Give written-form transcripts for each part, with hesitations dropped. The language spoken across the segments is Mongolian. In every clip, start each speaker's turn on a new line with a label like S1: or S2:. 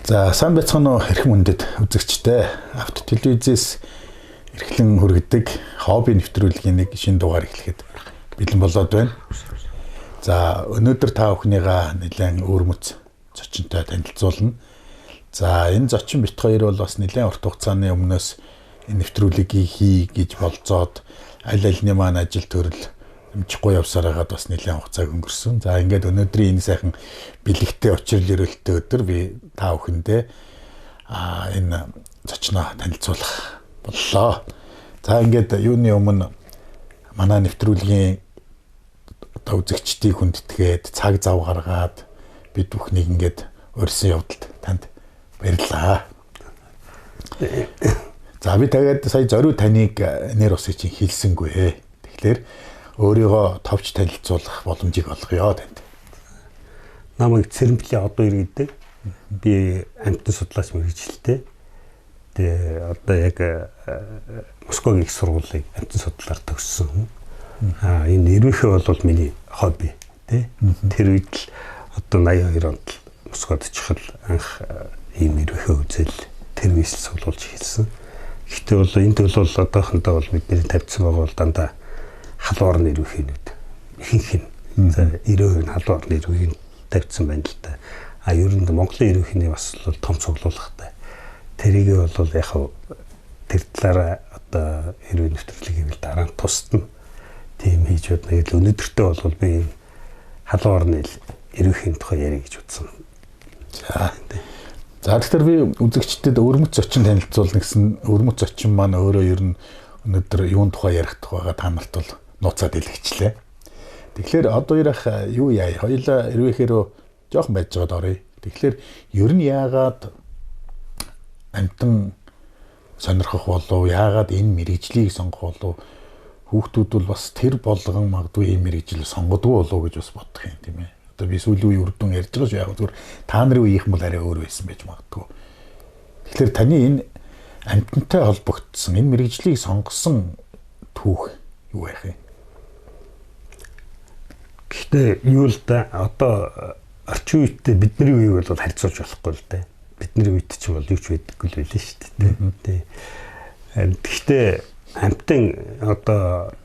S1: За сайн байцгаана уу эрхэм хүндэт үзэгчдээ. Авто телевизээс эрхлэн хүргэдэг хобби нэвтрүүлгийн нэг шинэ дугаар эхлэхэд бэлэн болоод байна. За өнөөдөр та бүхнийгаа нэлээд өвөрмөц зочинтой танилцуулна. За энэ зочин бит хоёр бол бас нэлээд урт хугацааны өмнөөс энэ нэвтрүүлгийг хий гэж болцоод аль альны маань ажил төрөл амжихгүй явсаар байгаад бас нэлээд хугацааг өнгөрсөн. За ингээд өнөөдрийн энэ сайхан бэлэгтэй учрал өрөөлттэй өдөр би та бүхэндээ энэ зочноо танилцуулах боллоо. За ингээд юуны өмнө манай нэвтрүүлгийн одоо үзэгчдийг хүндэтгээд цаг зав гаргаад бид бүхнийг ингээд урьсан явдалд танд баярлалаа. За би тэгээд сая зориу таныг нэр усыг чинь хэлсэнгүй. Тэгэхээр өөрийгөө товч танилцуулах боломжийг олгоё танд.
S2: Намайг Цэрэмблийн одоо иргэдэг. Би амьтан судлаач мэргэжилтэй. Тэгээ одоо яг Москвагийн их сургуулийг амьтан судлаар төгссөн. Энэ эрвэхэ бол миний хобби, тий. Тэр үед л одоо 82 онд Москвад очиход анх ийм эрвэхэ үзэл тэр үеэс цуглуулж эхэлсэн. Гэхдээ бол энд бол одоохондоо бол бидний тавьсан байгаа бол дандаа халуун орны эрвэхэнүүд ихэнх нь за 90% нь халуун орны эрвэхэн тавьсан байна л да. А ер нь Монголын эрвэхний бас бол том цуглуулгатай. Тэрийг бол яг тэр талаараа одоо эрвэ нэвтрүүлэг хийвэл дараа нь тусдана. Тийм хийж бодно. Тэгэл өнөөдөртөө бол би халуун орны эрвэхийн тухай ярих гэж бодсон.
S1: За. За тэгэхээр би үзэгчдэд өвөрмөц зочин танилцуулна гэсэн өвөрмөц зочин маань өөрөө ер нь өнөөдөр юун тухай ярих тухайга та нарт бол нууцаад илгэчлээ. Тэгэхээр одоо ярих юу яа? Хоёулаа эрвэхэрөө жоохон байж байгаад оръё. Тэгэхээр ер нь яагаад амьтан сонирхох болов? Яагаад энэ мэргэжлийг сонгох болов? Хүүхдүүд бол бас тэр болгон магадгүй ийм мэргэжил сонгодгүй болов гэж бас бодох юм, тийм ээ. Одоо би сүүлийн үеийн үр дүн ярьж байгаа шүү. Яг зүгээр та нарын үеийнхэн бол арай өөр байсан байж магадгүй. Тэгэхээр таны энэ амьтантай холбогдсон энэ мэргэжлийг сонгосон түүх юу байх юм?
S2: Гэхдээ юу л да одоо орчин үедээ бидний үеийг бол харьцуулж болохгүй л дээ. Бидний үед ч бол юу ч байдаггүй л байлээ шүү дээ. Гэхдээ амьтан одоо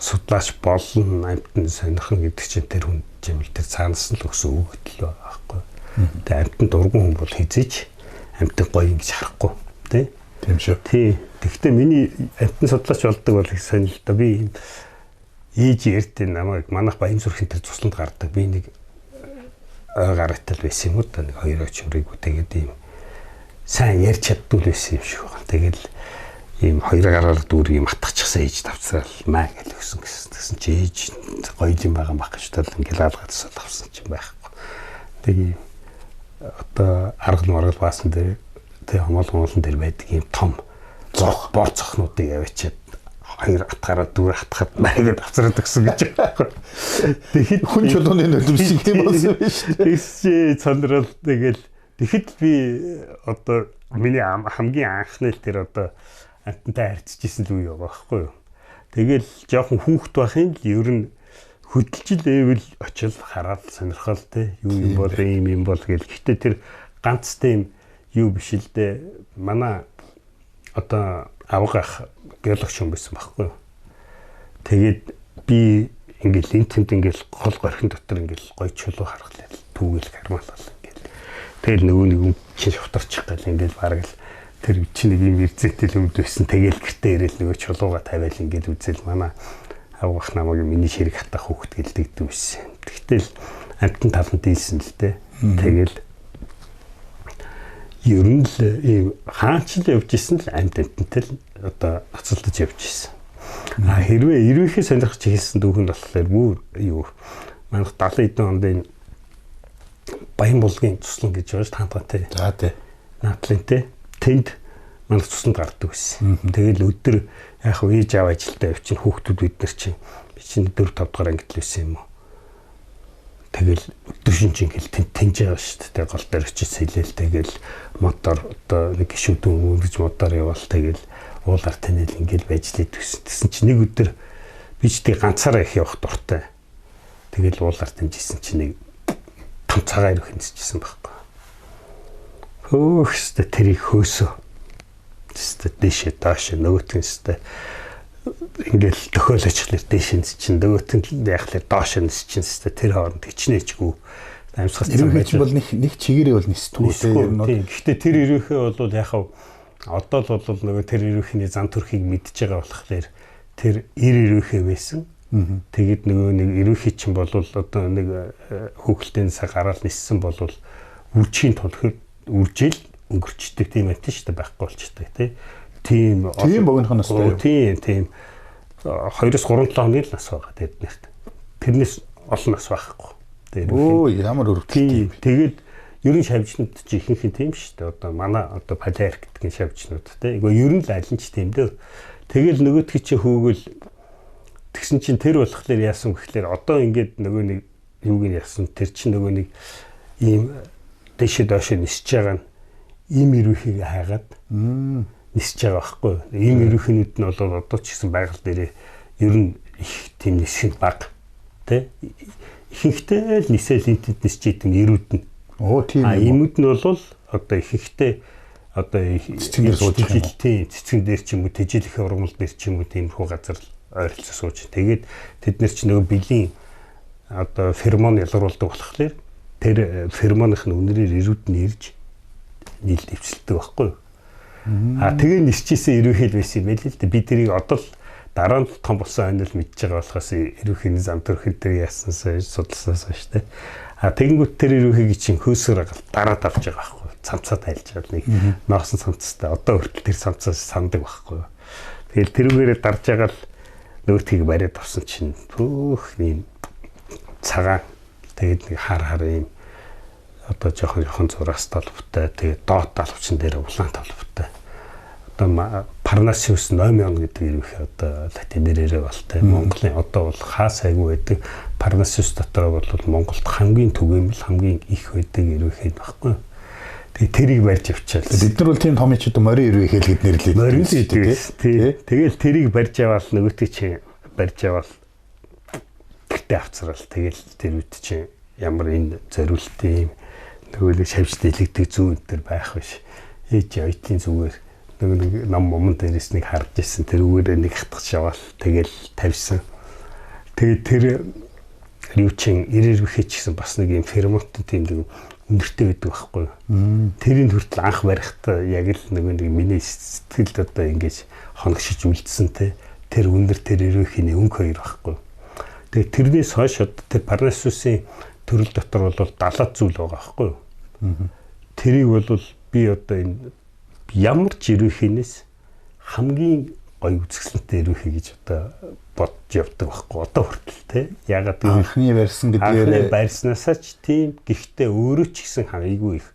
S2: судлаач болно, амьтан сонирхон гэдэг чинь тэр хүн чинь тэр цаанаас нь л өгсөн өгөгдөл байхгүй. Тэгээ амьтан дургуун хүн бол хизээч амьтан гоё юм гэж харахгүй, тий?
S1: Тийм шүү.
S2: Тий. Гэхдээ миний амьтан судлаач болдог бол их сонир л да. Би ээж эртээ намайг манайх Баян зүрхэн тэр цусланд гардаг. Би нэг ой гарагтал байсан юм уу да, нэг хоёр очимрыг тэгээд ийм сайн ярьж чаддгүй байсан юм шиг байна. Тэгэл ийм хоёр гараар дүүр ийм атгачихсан ээж тавцраал маа гэж өгсөн гэсэн. Тэгсэн чи ээж гоё юм байгаа байх гэж тал ингээл алгацсал авсан чинь байхгүй. Тэгээ одоо аргал маргал баасан дээр тэг хомоол дээр байдаг ийм том зох бор цохнуудыг аваачаад хоёр атгаараа дүүр атгахад маяг авцраад өгсөн гэж байна.
S1: Тэгэхэд хүн чулууны нөлөмсөг юм болсон биш үү?
S2: Тэгсээ сонирхол тэгэл тэгэхэд би одоо миний хамгийн анхны л тэр одоо амьтантай харьцаж исэн л үе байгаа байхгүй юу. Тэгэл жоохон хүүхэд байхын л ер нь хөдөлжил ээвэл очил хараад сонирхол те юу юм бол ийм юм бол гэл. Гэхдээ тэр ганц тийм юу биш л дээ. Манай одоо авга ах геологч хүн байсан байхгүй юу. Тэгээд би ингээл энэ тэнд ингээл гол горхин дотор ингээл гой чулуу харгалаа түүгээл хармаалал ингээл. Тэгэл нөгөө нэг юм чинь шувтарчих гал ингээл бараг л тэр чинь нэг юм эрзээтэй л өмд байсан. Тэгэл гэртээ ирээл нөгөө чулууга тавиал ингээл үзэл манай авгах намайг миний ширэг хатах хүүхэд гэлдэгдэг байсан. Тэгтэл амьтан таланд дийлсэн л дээ. Тэгэл ер нь л ийм хаач л явж исэн л амьд амьтантай л одоо ноцолдож явж исэн. А хэрвээ эрвэхээ сонирхож эхэлсэн дүүхэн болохоор бүр юу манайх 70 хэдэн онд энэ Баян булгийн цуслан гэж байгаа ш таантаа тий.
S1: За тий.
S2: Наадлын тий. Тэнд манайх цусланд гардаг байсан. Тэгэл өдөр яг хөө ээж аав ажилдаа явчин хүүхдүүд бид нар чинь би чинь 4 5 дугаар ангид л байсан юм уу. Тэгэл өдөр шинж ингээл тэнж байгаа шүү дээ. Гол дээр очиж сэлээл тэгэл мотор одоо нэг гişүүдэн өнгөрж мотор яваал тэгэл уулаар танил ингээл байж л идвэсэн. Тэгсэн чинь нэг өдөр би ч тэг ганцаараа их явах дуртай. Тэгэл уулаар таньжсэн чинь нэг том цагаан ирэх хэнцчихсэн байхгүй. Хөөх өстө тэрийг хөөсөө. Өстө дээшээ доош нөгөөтг нь өстө ингээл төхөөл очихлаар дээш нь чинь нөгөөт нь яхлаар доош нь чинь өстө тэр хооронд хичнээнчгүй амьсгалцсан
S1: Эрүүхий чинь бол нэг чигээрээ бол нисдэггүй те ер нь.
S2: Тийм. Гэхдээ тэр эрүүхээ бол яг хав одоо л бол нөгөө тэр эрүүхний зан төрхийг мэдж байгаа болохоор тэр эр эрүүхээ байсан. Тэгээд нөгөө нэг эрүүхий чинь бол одоо нэг хүүхэлдэйн цаг гараал ниссэн бол үржихийн тулхад үржил өнгөрчдөг тийм байт шүү дээ, байхгүй болчдөг тий. Тийм
S1: Тийм богинохон настай.
S2: Тийм тийм 2-3 7 хоногийн л нас байгаа тэднэрт. Тэрнээс олон нас байхгүй.
S1: Тэгээд өө ямар өрөвдөлт.
S2: Тэгээд ер нь шавжнууд чи ихэнх нь тийм шүү дээ. Одоо манай одоо Палиарк гэдэг шавжнууд тий. Эгүй ер нь л аль нь ч тийм дээ. Тэгэл нөгөөтгий чи хөөгөл тэгсэн чинь тэр болохоор яасан гэхлээр одоо ингээд нөгөө нэг юуг нь яасан тэр чинь нөгөө нэг ийм дэшээ доошоо нисэж байгаа нь ийм эрүүхийг хайгаад нисэж байгаа байхгүй. Ийм эрүүхнүүд нь бол одоо ч гэсэн байгаль дээрээ ер нь их тийм нисэх баг тий. Ихэнхдээ л нисэл энтэнд нисэж идэв эрүүд нь.
S1: Оо тийм.
S2: А иймүүд нь бол одоо ихэнхдээ одоо
S1: цэцгэн дээр сууж юм уу?
S2: Тийм, цэцгэн дээр ч юм уу, тэжээлэх ургамал дээр ч юм уу тиймэрхүү газар ойролцоо сууж. Тэгээд тэд нар ч нөгөө бэлгийн одоо фермон ялгаруулдаг болохоор тэр фермоных нь үнэрээр эрүүд нь ирж нийлд дэвсэлдэг байхгүй юу? А тэгээ нисчихсэн эрүүхэл байсан юм байл л дээ. Би тэрийг одоо л дараа нь том болсон хойно л мэдж байгаа болохоос эрүүхийн зам төрхөн тэр яаснаас судалснаас шүү дээ. А тэгэнгүүт тэр эрүүхийг чинь хөөсөр дараад авч байгаа байхгүй юу? Цамцаа тайлж байгаа нэг ноогсон цамцтай. Одоо хүртэл тэр цамцаас сандаг байхгүй юу? Тэгэл тэрүүгээрээ дарж байгаа л нөгөөтгийг бариад авсан чинь пүүх ийм цагаан тэгээд нэг хар хар ийм одоо жоохон зураас толботой тэгээд доод талбчин дээр улаан толботой. Одоо Parnassius nomion гэдэг ерөнхий одоо латин нэрээрээ бол тэ Монголын одоо бол хаа сайгүй байдаг Parnassius дотор бол Монголд хамгийн түгээмэл хамгийн их байдаг ерөнхий байхгүй. Тэгээ тэрийг барьж авчаал.
S1: Бид нар бол тийм том ичүүд морин ерөнхий л гэд нэрлэдэг.
S2: Морин л гэдэг. Тий. Тэгэл тэрийг барьж аваад нөгөөтгий чинь барьж аваад гэртээ авцраал. Тэгэл тэр үед чинь ямар энэ зориултын юм нөгөө нэг шавж дэлгдэг зүүн энэ төр байх биш. Ээж ойтын зүгээр нөгөө нэг ном момон дээрээс нэг харж ирсэн. Тэрүүгээрээ нэг хатгах шаваал тэгэл тавьсан. Тэгээд тэр юу чин ирэрвэхээ ч гэсэн бас нэг юм фермонт тийм нэг өндөртэй байдаг байхгүй юу. Тэрийг хүртэл анх барихтаа яг л нөгөө нэг миний сэтгэлд одоо ингэж хоногшиж үлдсэн те. Тэр өндөр тэр ирвэхийн өнгө хоёр байхгүй юу. Тэгээд тэрнээс хойш одоо тэр Parnassius-ийн төрөл дотор бол 70 зүйл байгаа байхгүй юу. Тэрийг бол би одоо энэ ямар ч эрүүхийнээс хамгийн гоё үзэсгэлэнтэй эрүүхий гэж одоо бодж явдаг байхгүй одоо хүртэл те. Ягаад гэвэл
S1: анхны барьсан гэдгээр
S2: анхны барьснаасаа ч тийм, гэхдээ өөрөө ч гэсэн хамаагүй их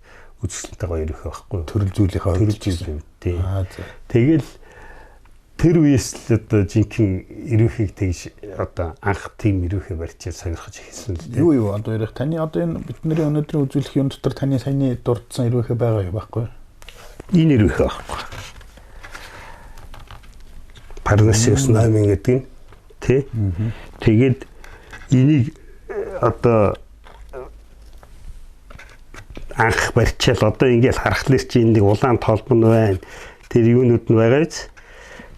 S2: үзэсгэлэнтэй гоё эрүүхий байхгүй юу.
S1: Төрөл зүйлийнхээ
S2: төрөл зүйл тийм. Тэгэл тэр үеэс л одоо жинхэнэ эрүүхийг тэгж одоо анх тийм эрүүхээ барьчаад сонирхож эхэлсэн л дээ.
S1: Юу одоо ярих таны одоо энэ бидний өнөөдрийн үзүүлэх юм дотор таны саяны дурдсан эрүүхээ байгаа юу байхгүй юу?
S2: Энэ эрүүхээ байхгүй. Parnassius nomion гэдэг нь тий. Тэгээд энийг одоо анх барьчаал одоо ингээл харахлаар чи энэ нэг улаан толбон байна. Тэр юунууд нь байгаа биз?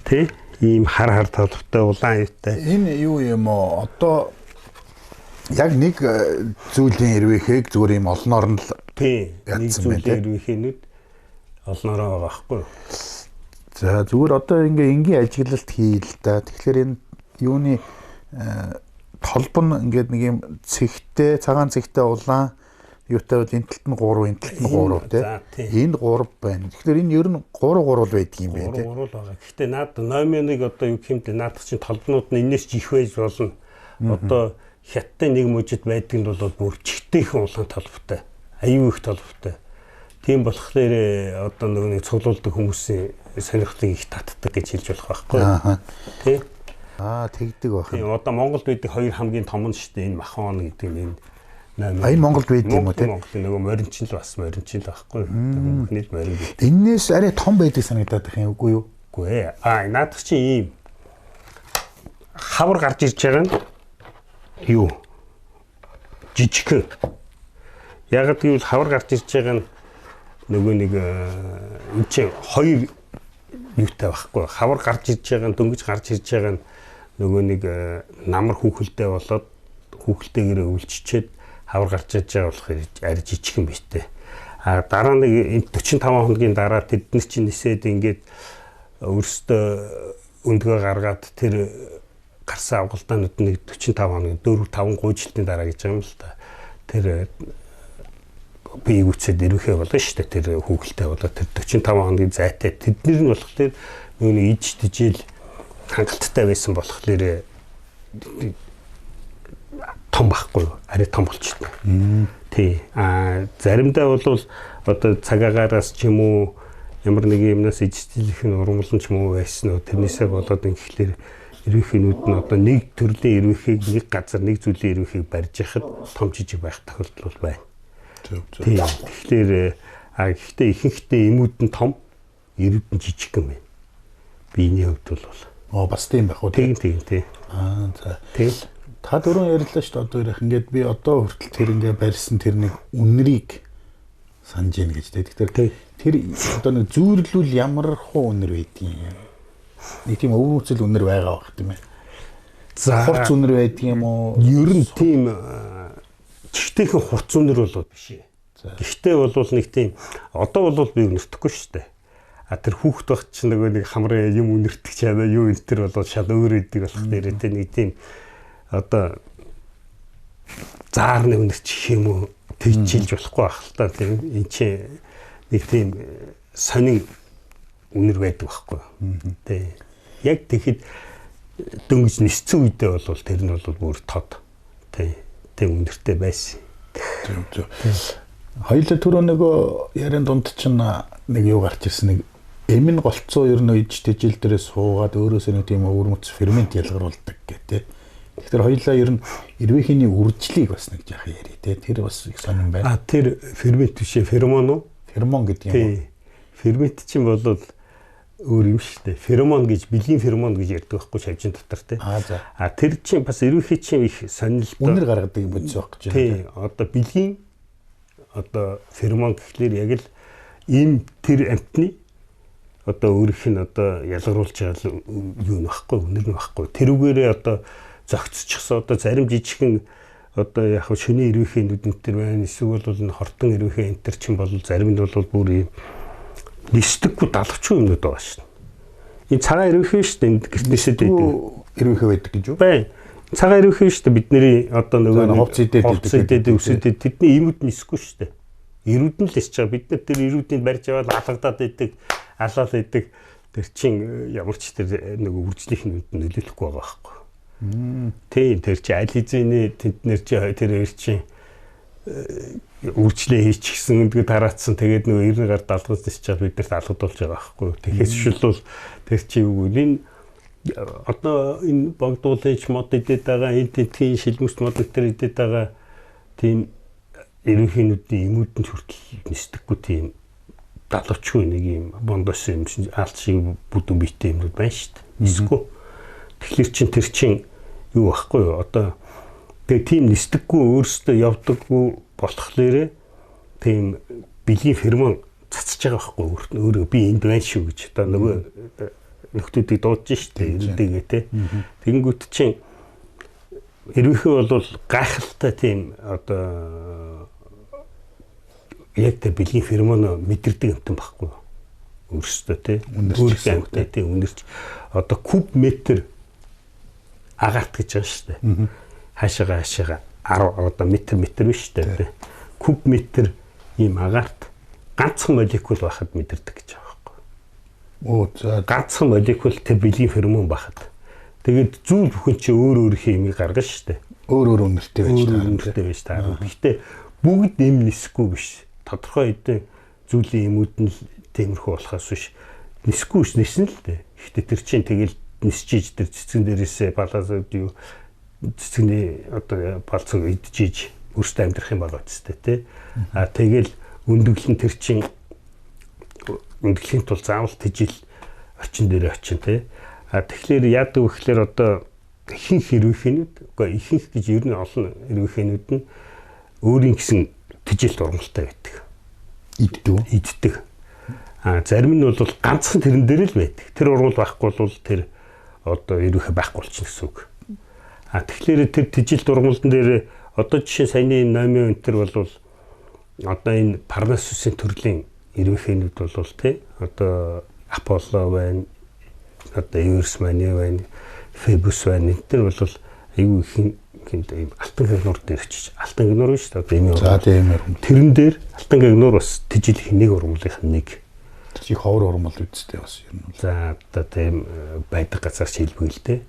S2: Тэ ийм хар хар толботой улаан юутай.
S1: Энэ юу юм уу? Одоо яг нэг зүйлийн эрвээхийг зүгээр ийм олноор нь л
S2: тий нэг зүйлийн эрвээхнүүд олноороо байгаа байхгүй юу?
S1: За зүгээр одоо ингээ энгийн ажиглалт хийе л да. Тэгэхээр энэ юуны толбон ингээд нэг юм цэгтэй, цагаан цэгтэй улаан юутай бол энэ талд нь 3, энэ талд нь 3 тий. Энд 3 байна. Тэгэхээр энэ ер нь 3 3 л байдаг юм байна тий.
S2: 3 3 л байгаа. Гэхдээ наад номионыг одоо юу гэмдэ наадах чинь толбнууд нь энэс ч их байж болно. Одоо хятадын нэг мужид байдаг нь бол бүр чигтэйхэн улаан толботой. Аюу их толботой. Тийм болохоор одоо нөгөө нэг цуглуулдаг хүмүүсийн сонирхлыг их татдаг гэж хэлж болох байхгүй. Тий.
S1: Аа тэгдэг байх.
S2: Тийм одоо Монголд байдаг хоёр хамгийн том нь шүү дээ. Энэ махон гэдэг нь энэ
S1: энэ Монголд байдаг юм уу те?
S2: Монголын нөгөө моринчин л бас моринчин л байхгүй. Мөнхний л морин гэдэг.
S1: Эннээс арай том байдаг санагдаад байх юм үгүй юу?
S2: Үгүй ээ. Аа наадах чинь ийм хавар гарч ирж байгаа нь юу? Жижигхэн. Яг гэвэл хавар гарч ирж байгаа нь Нөгөө нэг энэ чинь хоёр юутай байхгүй. Хавар гарч ирж байгаа нь дөнгөж гарч ирж байгаа нь нөгөө нэг намар хүүхэлдэй болоод хүүхэлдэйгээрээ өвлжчихэд хавар гарч ирж байгаа болохоор арай жижигхэн биетэй. А дараа нэг 45 хоногийн дараа тэдний чинь нисээд ингээд өөрсдөө өндгөө гаргаад тэр гарсан авгалдаанууд нэг 45 хоногийн 4 5 гуйжилтын дараа гэж байгаа юм л да. Тэр биеийг үцээд эрвэхэ болно шүү дээ. Тэр хүүхэлтэй болоо тэр 45 хоногийн зайтай тэднэр нь болохоор нөгөө иж тижэл хангалттай байсан болохоор том байхгүй юу? Арай том болчихсон. Тий. А заримдаа бол одоо цаг агаараас ч юм уу ямар нэг юмнаас ижтэлэх нь ургамлан ч юм уу байсан уу тэрнээсээ болоод ингэхлээр эрвэхнүүд нь одоо нэг төрлийн эрвэхийг нэг газар нэг зүйлийн эрвэхийг барьж яхад том жижиг байх тохиолдол бол байна. Тий. Тэгэхээр а гэхдээ ихэнхдээ эмүүд нь том, эрүүд нь жижиг юм байна. Биений хувьд бол
S1: оо бас тийм байх уу?
S2: Тийм тийм тий.
S1: Аа за.
S2: Тийм.
S1: Та дөрөв ярьлаа шүү дээ одоо ярих. Ингээд би одоо хүртэл тэр ингээ барьсан тэр нэг үнрийг санаж ийн гэж тэ. Тэгэхээр тэр одоо нэг зүйрлүүл ямар хуу үнэр байдгийг. Нэг тийм өвөрмөцөл үнэр байгаа байх тийм ээ.
S2: За
S1: хурц үнэр байдаг юм уу?
S2: Ер нь тийм чигтэйхэн хурц үнэр бол биш ээ. Гэхдээ бол нэг тийм одоо бол би үнэртэхгүй шүү дээ. А тэр хүүхд байх чинь нөгөө нэг хамрын юм үнэртэх чамаа юу энэ төр бол шал өөр идэг болох нэрээ тэ нэг тийм одоо заарны үнэрч гэх юм уу тэгж хэлж болохгүй байх л та тийм энэ чинь нэг тийм сонин үнэр байдаг байхгүй. Тий. Яг тэгэхэд дөнгөж нисцэн үедээ бол тэр нь бол бүр тод. Тий. Тийм үнэртэй байсан.
S1: Тийм тийм. Хоёулаа түрүү нөгөө яриан дунд чинь нэг юу гарч ирсэн нэг эмэн голцоо ер нь иж тэжил дээрээ суугаад өөрөөсөө нэг тийм өвөрмөц фермент ялгаруулдаг гэх тээ. Тэгэхээр хоёулаа ер нь эрвээхийний үржлийг бас нэг жаахан ярий те. Тэр бас их сонин байна.
S2: А тэр фермент биш ээ, феромон уу?
S1: Феромон гэдэг юм уу?
S2: Фермент чинь бол өөр юм шүү дээ. Феромон гэж бэлгийн феромон гэж ярьдаг байхгүй шавжин дотор те.
S1: Аа за.
S2: А тэр чинь бас эрвээхий чинь их сонирхолтой.
S1: Үнэр гаргадаг юм бодис байх гэж байна.
S2: Тий. Одоо бэлгийн одоо феромон гэхлээр яг л ийм тэр амтны одоо өөрийнх нь одоо ялгаруулж байгаа юу нөхгүй үнэр нөхгүй. Тэрүүгээрээ одоо зөгцчихсэн одоо зарим жижигхэн одоо яг шөнийн эрвээхий нүд энэ төр байна. Эсвэл бол энэ хортон эрвээхий энэ төр чинь бол зарим нь бол бүр ийм нисдэггүй далавчгүй юмнууд байгаа шин. Энэ цагаан эрвээхий шүү дээ. Энд гэртнээсээ байдаг.
S1: Эрвээхий байдаг гэж юу?
S2: Байна. Цагаан эрвээхий шүү дээ. Бидний одоо нөгөө
S1: хувц идээд
S2: үсэдээд тэдний эмүүд нисэхгүй шүү дээ. Эрүүд нь л нисэж байгаа. Бид нар тэр эрүүдийг барьж аваад алгадаад идэг, алаал идэг. Тэр чинь ямар ч тэр нөгөө үржлийнх нь үнд нөлөөлөхгүй байгаа байхгүй. Тийм тэр чи аль хэзээний тэнд нэр чи тэр хоёр чинь үржлээ хийчихсэн өндгөө тараацсан тэгээд нөгөө 90 гар далгаж нисчаад бид нарт алгадуулж байгаа байхгүй. Тэгэхээс шилбэл тэр чи юу энэ одоо энэ богдуулж мод идээд байгаа энэ тентхийн шилмэс мод энэ идээд байгаа тийм эрвээхийнүүдийн эмүүд нь хүртэл нисдэггүй тийм далавчгүй нэг юм бондос юм шин алт шиг бүдүүн биетэй юмнууд байна шүү дээ. Нисэхгүй. Тэгэхээр чин тэр чин юу байхгүй юу? Одоо тэгээ тийм нисдэггүй өөрсдөө явдаггүй болохоор тийм бэлгийн фермон цацж байгаа байхгүй өөрөө би энд байна шүү гэж одоо нөгөө нөхдүүдийг дуудаж штэ эрүүдэгээ те. Тэгэнгүүт чин эрвээхий бол гайхалтай тийм одоо яг тэр бэлгийн фермон мэдэрдэг юмтан байхгүй өөрсдөө те. Өөрсдөө амттай те үнэрч одоо куб метр агарт гэж байгаа шүү дээ. Хаашаага хаашаага 10 одоо метр метр биш үү те. Куб метр ийм агарт ганцхан молекул байхад мэдэрдэг гэж байгаа байхгүй.
S1: Оо за
S2: ганцхан молекул тэр бэлгийн феромон байхад. Тэгээд зүйл бүхэн чи өөр өөрийнхөө имийг гаргана шүү дээ.
S1: Өөр өөр үнэртэй байж
S2: таарна. Үнэртэй байж таарна. Гэхдээ бүгд эм нисэхгүй биш. Тодорхой хэдэн зүйлийн эмүүд нь тиймэрхүү болохоос биш. Нисэхгүй биш нисэн л дээ. Гэхдээ тэр чинь тэгэл нисчиж тэр цэцгэн дээрээсээ балаас юу цэцгэний одоо балцаг идчихиж өөртөө амьдрах юм байгаа үстэй тий. А тэгэл өндөглөн тэр чинь өндөглөхийн тулд заавал тэжил очин дээр очин тий. А тэгэхээр яадаг вэ гэхээр одоо ихэнх эрвээхийнүүд үгүй ихэнх гэж ер нь олон эрвээхийнүүд нь өөрийн гэсэн тэжилт ургамалтай байдаг.
S1: Иддэг.
S2: Иддэг. А зарим нь бол ганцхан тэрэн дээр л байдаг. Тэр ургамал байхгүй бол тэр одоо эрвэхэ байхгүй болчихно гэсэн үг. А тэгэхээр тэр тижилт ургамалдан дээр одоо жишээ саяны номын өнтер бол одоо энэ Парнасусын төрлийн эрвэхэнүүд бол тий одоо Аполло байна, одоо Эверс мани байна, Фебус байна. Энэ төр бол айгүй их хинт ийм алтан гагнуур дээр очиж алтан гагнуур биш үү? Одоо ийм
S1: За тийм юм.
S2: Тэрэн дээр алтан гагнуур бас тижилх нэг ургамлынх нь нэг.
S1: Чи ховор ургамал үсттэй бас юм.
S2: За одоо тийм байдаг газар шилбэг л дээ.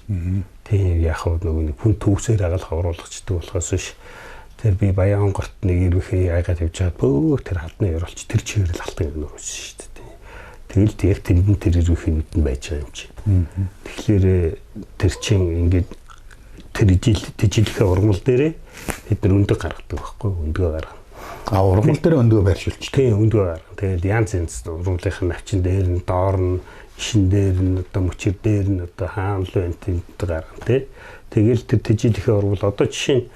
S2: Тийм яг хав нөгөө нэг хүн төвсээр агаал ховруулгачдаг болохоос биш. Тэр би Баян онгорт нэг эрвэхээ айгаад явж байгаад бөөх тэр хадны ёроолч тэр чигээр л алтан гагнуур байсан шүү дээ. Тэгэл яг тэнд нь тэр эрвэхэнүүд нь байж байгаа юм чи. Тэгэхээр тэр чин ингээд тэр тижилхээ ургамал дээрээ бид нар өндөг гаргадаг байхгүй өндгөө гаргана.
S1: А ургамал дээр өндгөө байршуулчих.
S2: Тийм өндгөө гаргана. Тэгэл янз янз ургамлынх нь навчин дээр нь доор нь ишин дээр нь одоо мөчир дээр нь одоо хаан л байна тэнд гаргана тий. Тэгэл тэр тижилхээ ургамал одоо жишээ нь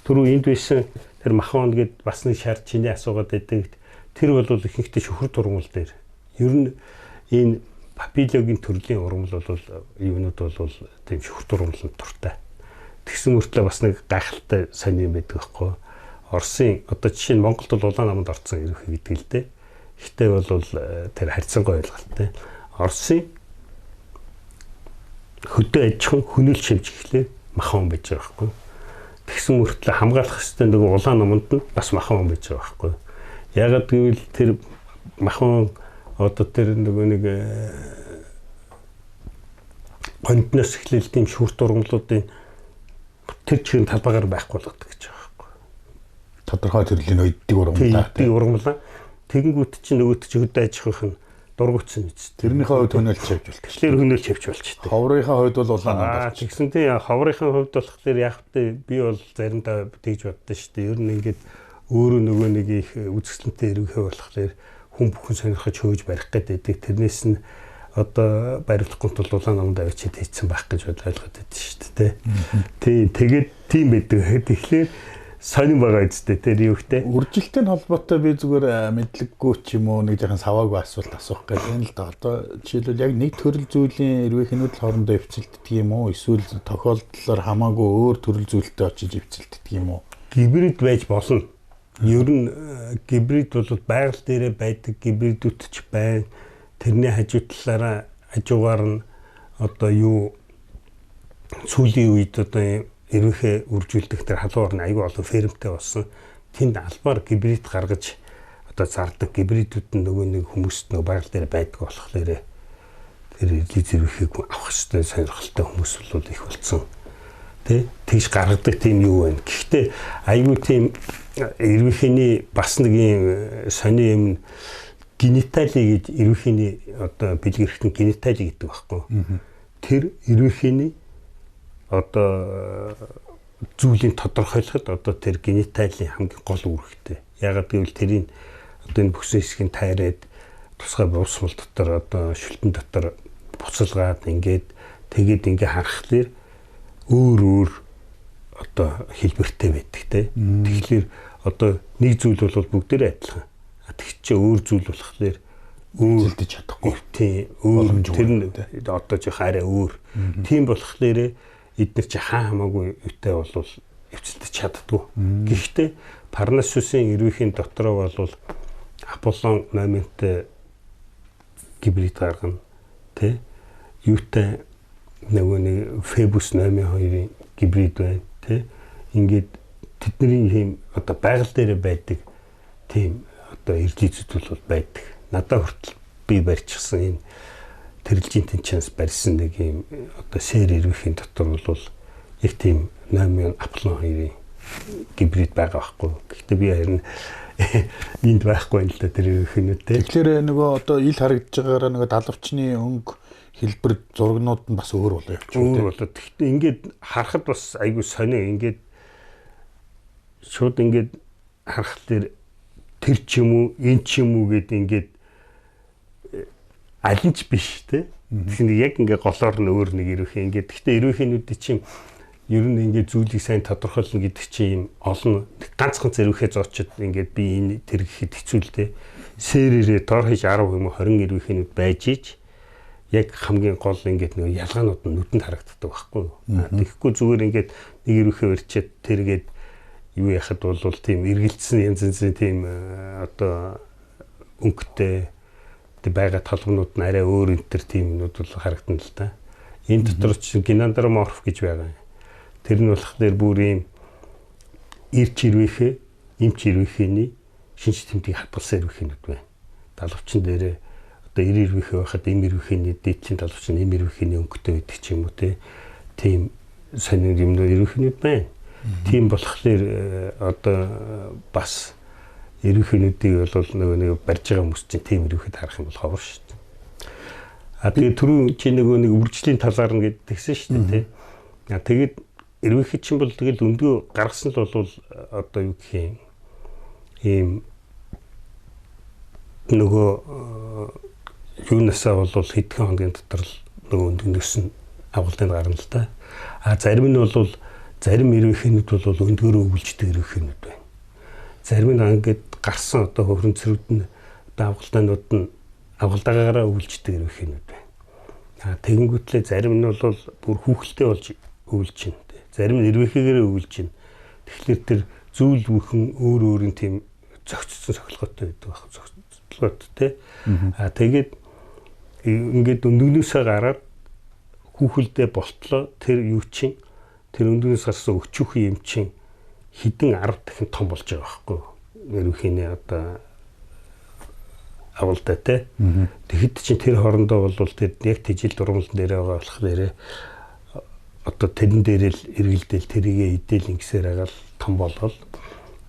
S2: түрүү энд байсан тэр махон гэд бас нэг шар чиний асуугаад байдаг. Тэр бол ихэнхдээ шүхэр ургамал дээр. Ер нь энэ папилогийн төрлийн ургамал бол юунууд бол тийм шүхэр ургамланд дуртай. Тэгсэн мөртлөө бас нэг гайхалтай сонир юм байдаг байхгүй. Оросын одоо жишээ нь Монголд бол улаан намд орцсон ерөнхий гэдэг л дээ. Гэхдээ бол тэр харьцангуй ойлголттой. Оросын хөдөө аж ахуйн хөнөөл шивж гэхлээр махан байж байгаа байхгүй. Тэгсэн мөртлөө хамгаалах ёстой нөгөө улаан намд нь бас махан байж байгаа байхгүй. Ягаад гэвэл тэр махан одоо тэр нөгөө нэг гондноос эхлээл тийм шүрт ургамлуудын тэр чигээр талбайгаар байхгүй болгодог гэж байгаа байхгүй.
S1: Тодорхой төрлийн өддөг ургамлаа.
S2: Тийм ургамлаа. Тэгэнгүүт чинь нөгөөт чи хөдөө аж ахуйх нь дургуутсан үст.
S1: Тэрнийхээ хувьд хөнөөлч явж болдог.
S2: Тэгэхээр хөнөөлч явж болчтой.
S1: Ховрынхаа хувьд бол улаан
S2: намд. Тэгсэн тийм ховрынхаа хувьд болохоор яг тэ би бол заримдаа тэгж боддоо шүү дээ. Ер нь ингээд өөрөө нөгөө нэг их үзэсгэлэнтэй эрвэхэ болохоор хүн бүхэн сонирхож хөөж барих гэдэг. Тэрнээс нь одоо барилахгүй тул улаан намд авчиад хийцэн байх гэж ойлгоод байдаг шүү дээ. Тийм тэгээд тийм байдаг. Тэгэхээр сонин байгаа үсттэй тэр юу гэдэг.
S1: Үржилттэй холбоотой би зүгээр мэдлэггүй ч юм уу нэг жаахан саваагүй асуулт асуух гэж байна л да. Одоо жишээлбэл яг нэг төрөл зүйлийн эрвэхнүүд л хоорондоо эвцэлддэг юм уу? Эсвэл тохиолдлоор хамаагүй өөр төрөл зүйлтэй очиж эвцэлддэг юм уу?
S2: Гибрид байж болно. Ер нь гибрид бол байгаль дээрээ байдаг гибридүүд ч байна. Тэрний хажуу талаараа хажуугаар нь одоо юу сүүлийн үед одоо эрвэхээ үржүүлдэг тэр халуун орны аюул олон фермтэй болсон. Тэнд албаар гибрид гаргаж одоо зардаг гибридүүд нь нөгөө нэг хүмүүст нөгөө байгаль дээр байдаг болохоор тэр эрлиз эрвэхийг авах ёстой сонирхолтой хүмүүс бол их болсон. Тэ тэгж гаргадаг тийм юу байна. Гэхдээ аюул тийм эрвэхний бас нэг юм сони юм генитали гэж эрвэхний одоо бэлэг эрхтэн генитали гэдэг байхгүй. Тэр эрвэхний одоо зүйлийг тодорхойлоход одоо тэр гениталийн хамгийн гол үүрэгтэй. Ягаад гэвэл тэрийг одоо энэ бүсэн хэсгийг тайраад тусгай бувсмал дотор одоо шүлтэн дотор буцалгаад ингээд тэгээд ингээ харахлаар өөр өөр одоо хэлбэртэй байдаг те. Тэгэхээр одоо нэг зүйл бол бүгдээрээ адилхан. Тэг чи өөр зүйл болохоор өөр
S1: зэлдэж чадахгүй.
S2: Тийм өөр тэр нь одоо жоох арай өөр. Тийм болохоор эдгээр чи хаа хамаагүй юутай болвол эвцэлдэж чаддгүй. Гэхдээ Парнасусын эрвэхийн дотроо бол Аполлон номинтой гибрид гаргана. Тэ? Юутай нөгөө нэг Фебус номын хоёрын гибрид байна. Тэ? Ингээд тэдний ийм одоо байгаль дээр байдаг тийм одоо эрлийзүүд бол байдаг. Надад хүртэл би барьчихсан энэ тэрэлжийн тэнцэнс барьсан нэг ийм одоо сэр эрвэхийн дотор бол яг тийм номын Аполлон хоёрын гибрид байгаа байхгүй. Гэхдээ би харин энд байхгүй юм л да тэр эрвэхнүүд те.
S1: Тэгэхээр нөгөө одоо ил харагдаж байгаараа нөгөө далавчны өнгө хэлбэр зургнууд нь бас өөр болоо явчих.
S2: Өөр болоо. Гэхдээ ингээд харахад бас айгүй сонио ингээд шууд ингээд харахад тэр ч юм уу энэ ч юм уу гэд ингээд аль нь ч биш те. Тэгэхээр яг ингээ голоор нь өөр нэг эрвэхээ ингээд. Гэхдээ эрвэхэнүүдийн чинь ер нь ингээд зүйлийг сайн тодорхойлно гэдэг чинь юм олон ганц ганц эрвэхээ зоочод ингээд би энэ тэр гэхэд хэцүү л те. Сэрээрээ дор хаяж 10 юм уу 20 эрвээхийнүүд байж ич яг хамгийн гол ингээд нэг ялгаанууд нь нүдэнд харагддаг байхгүй юу. Тэгэхгүй зүгээр ингээд нэг эрвээхээ барьчаад тэргээд юу яхад бол тийм эргэлдсэн янз янзын тийм одоо өнгөтэй тэг байгаа толгонууд нь арай өөр энэ төр тийм юмнууд бол харагдана л да. Энэ дотор чинь генандроморф гэж байгаа. Тэр нь болохоор бүр ийм ирч эрвээхээ, эмч эрвээхээний шинж тэмдгийг хадгалсан эрвээхийнүүд байна. Далавчин дээрээ одоо 90 эрвээхээ байхад эм эрвээхээний дээдлийн далавчин эм эрвээхээний өнгөтэй байдаг ч юм уу те. Тийм сонин юмнууд эрвээхийнүүд байна. Тийм болохоор одоо бас эрвээхийнүүдийг бол нөгөө нэг барьж байгаа хүмүүс чинь тийм эрвээхэд харах юм бол ховор шүү дээ. А тэгээ түрүүн чи нөгөө нэг үржлийн талаар нь гэдгийгсэн шүү дээ тий. А тэгээд эрвээхэд чинь бол тэгэл өндгөө гаргасан л бол одоо юу гэх юм ийм нөгөө юунасаа бол хэдхэн хоногийн дотор л нөгөө өндгөнөөс нь агуултанд гарна л да. А зарим нь бол зарим эрвээхийнүүд бол өндгөөрөө өвлждөг эрвээхийнүүд байна. Зарим нь ингээд гарсан одоо хөрөнцрүүд нь одоо агуултанууд нь агуулдаагаараа өвлждөг эрвээхийнүүд байна. А тэгэнгүүтлээ зарим нь бол бүр хүүхэлтэй болж өвлж байна. Зарим нь эрвээхийгээрээ өвлж байна. Тэгэхээр тэр зүйл бүхэн өөр өөр нь тийм зохицсон сохилгоотой байдаг байх зохицлогоот тий. А тэгээд ингээд өндөгнөөсөө гараад хүүхэлдээ болтлоо тэр юу чинь тэр өндөгнөөс гарсан өчүүхэн юм чинь хэдэн 10 дахин том болж байгаа байхгүй юу. Эрвээхийний одоо агуултай те. Тэгэхэд чинь тэр хоорондоо бол тэр яг тэжил дурмалан дээр байгаа болохоор одоо тэрэн дээр л эргэлдээл тэрийгэ идэл ингэсээр агаал том болгол.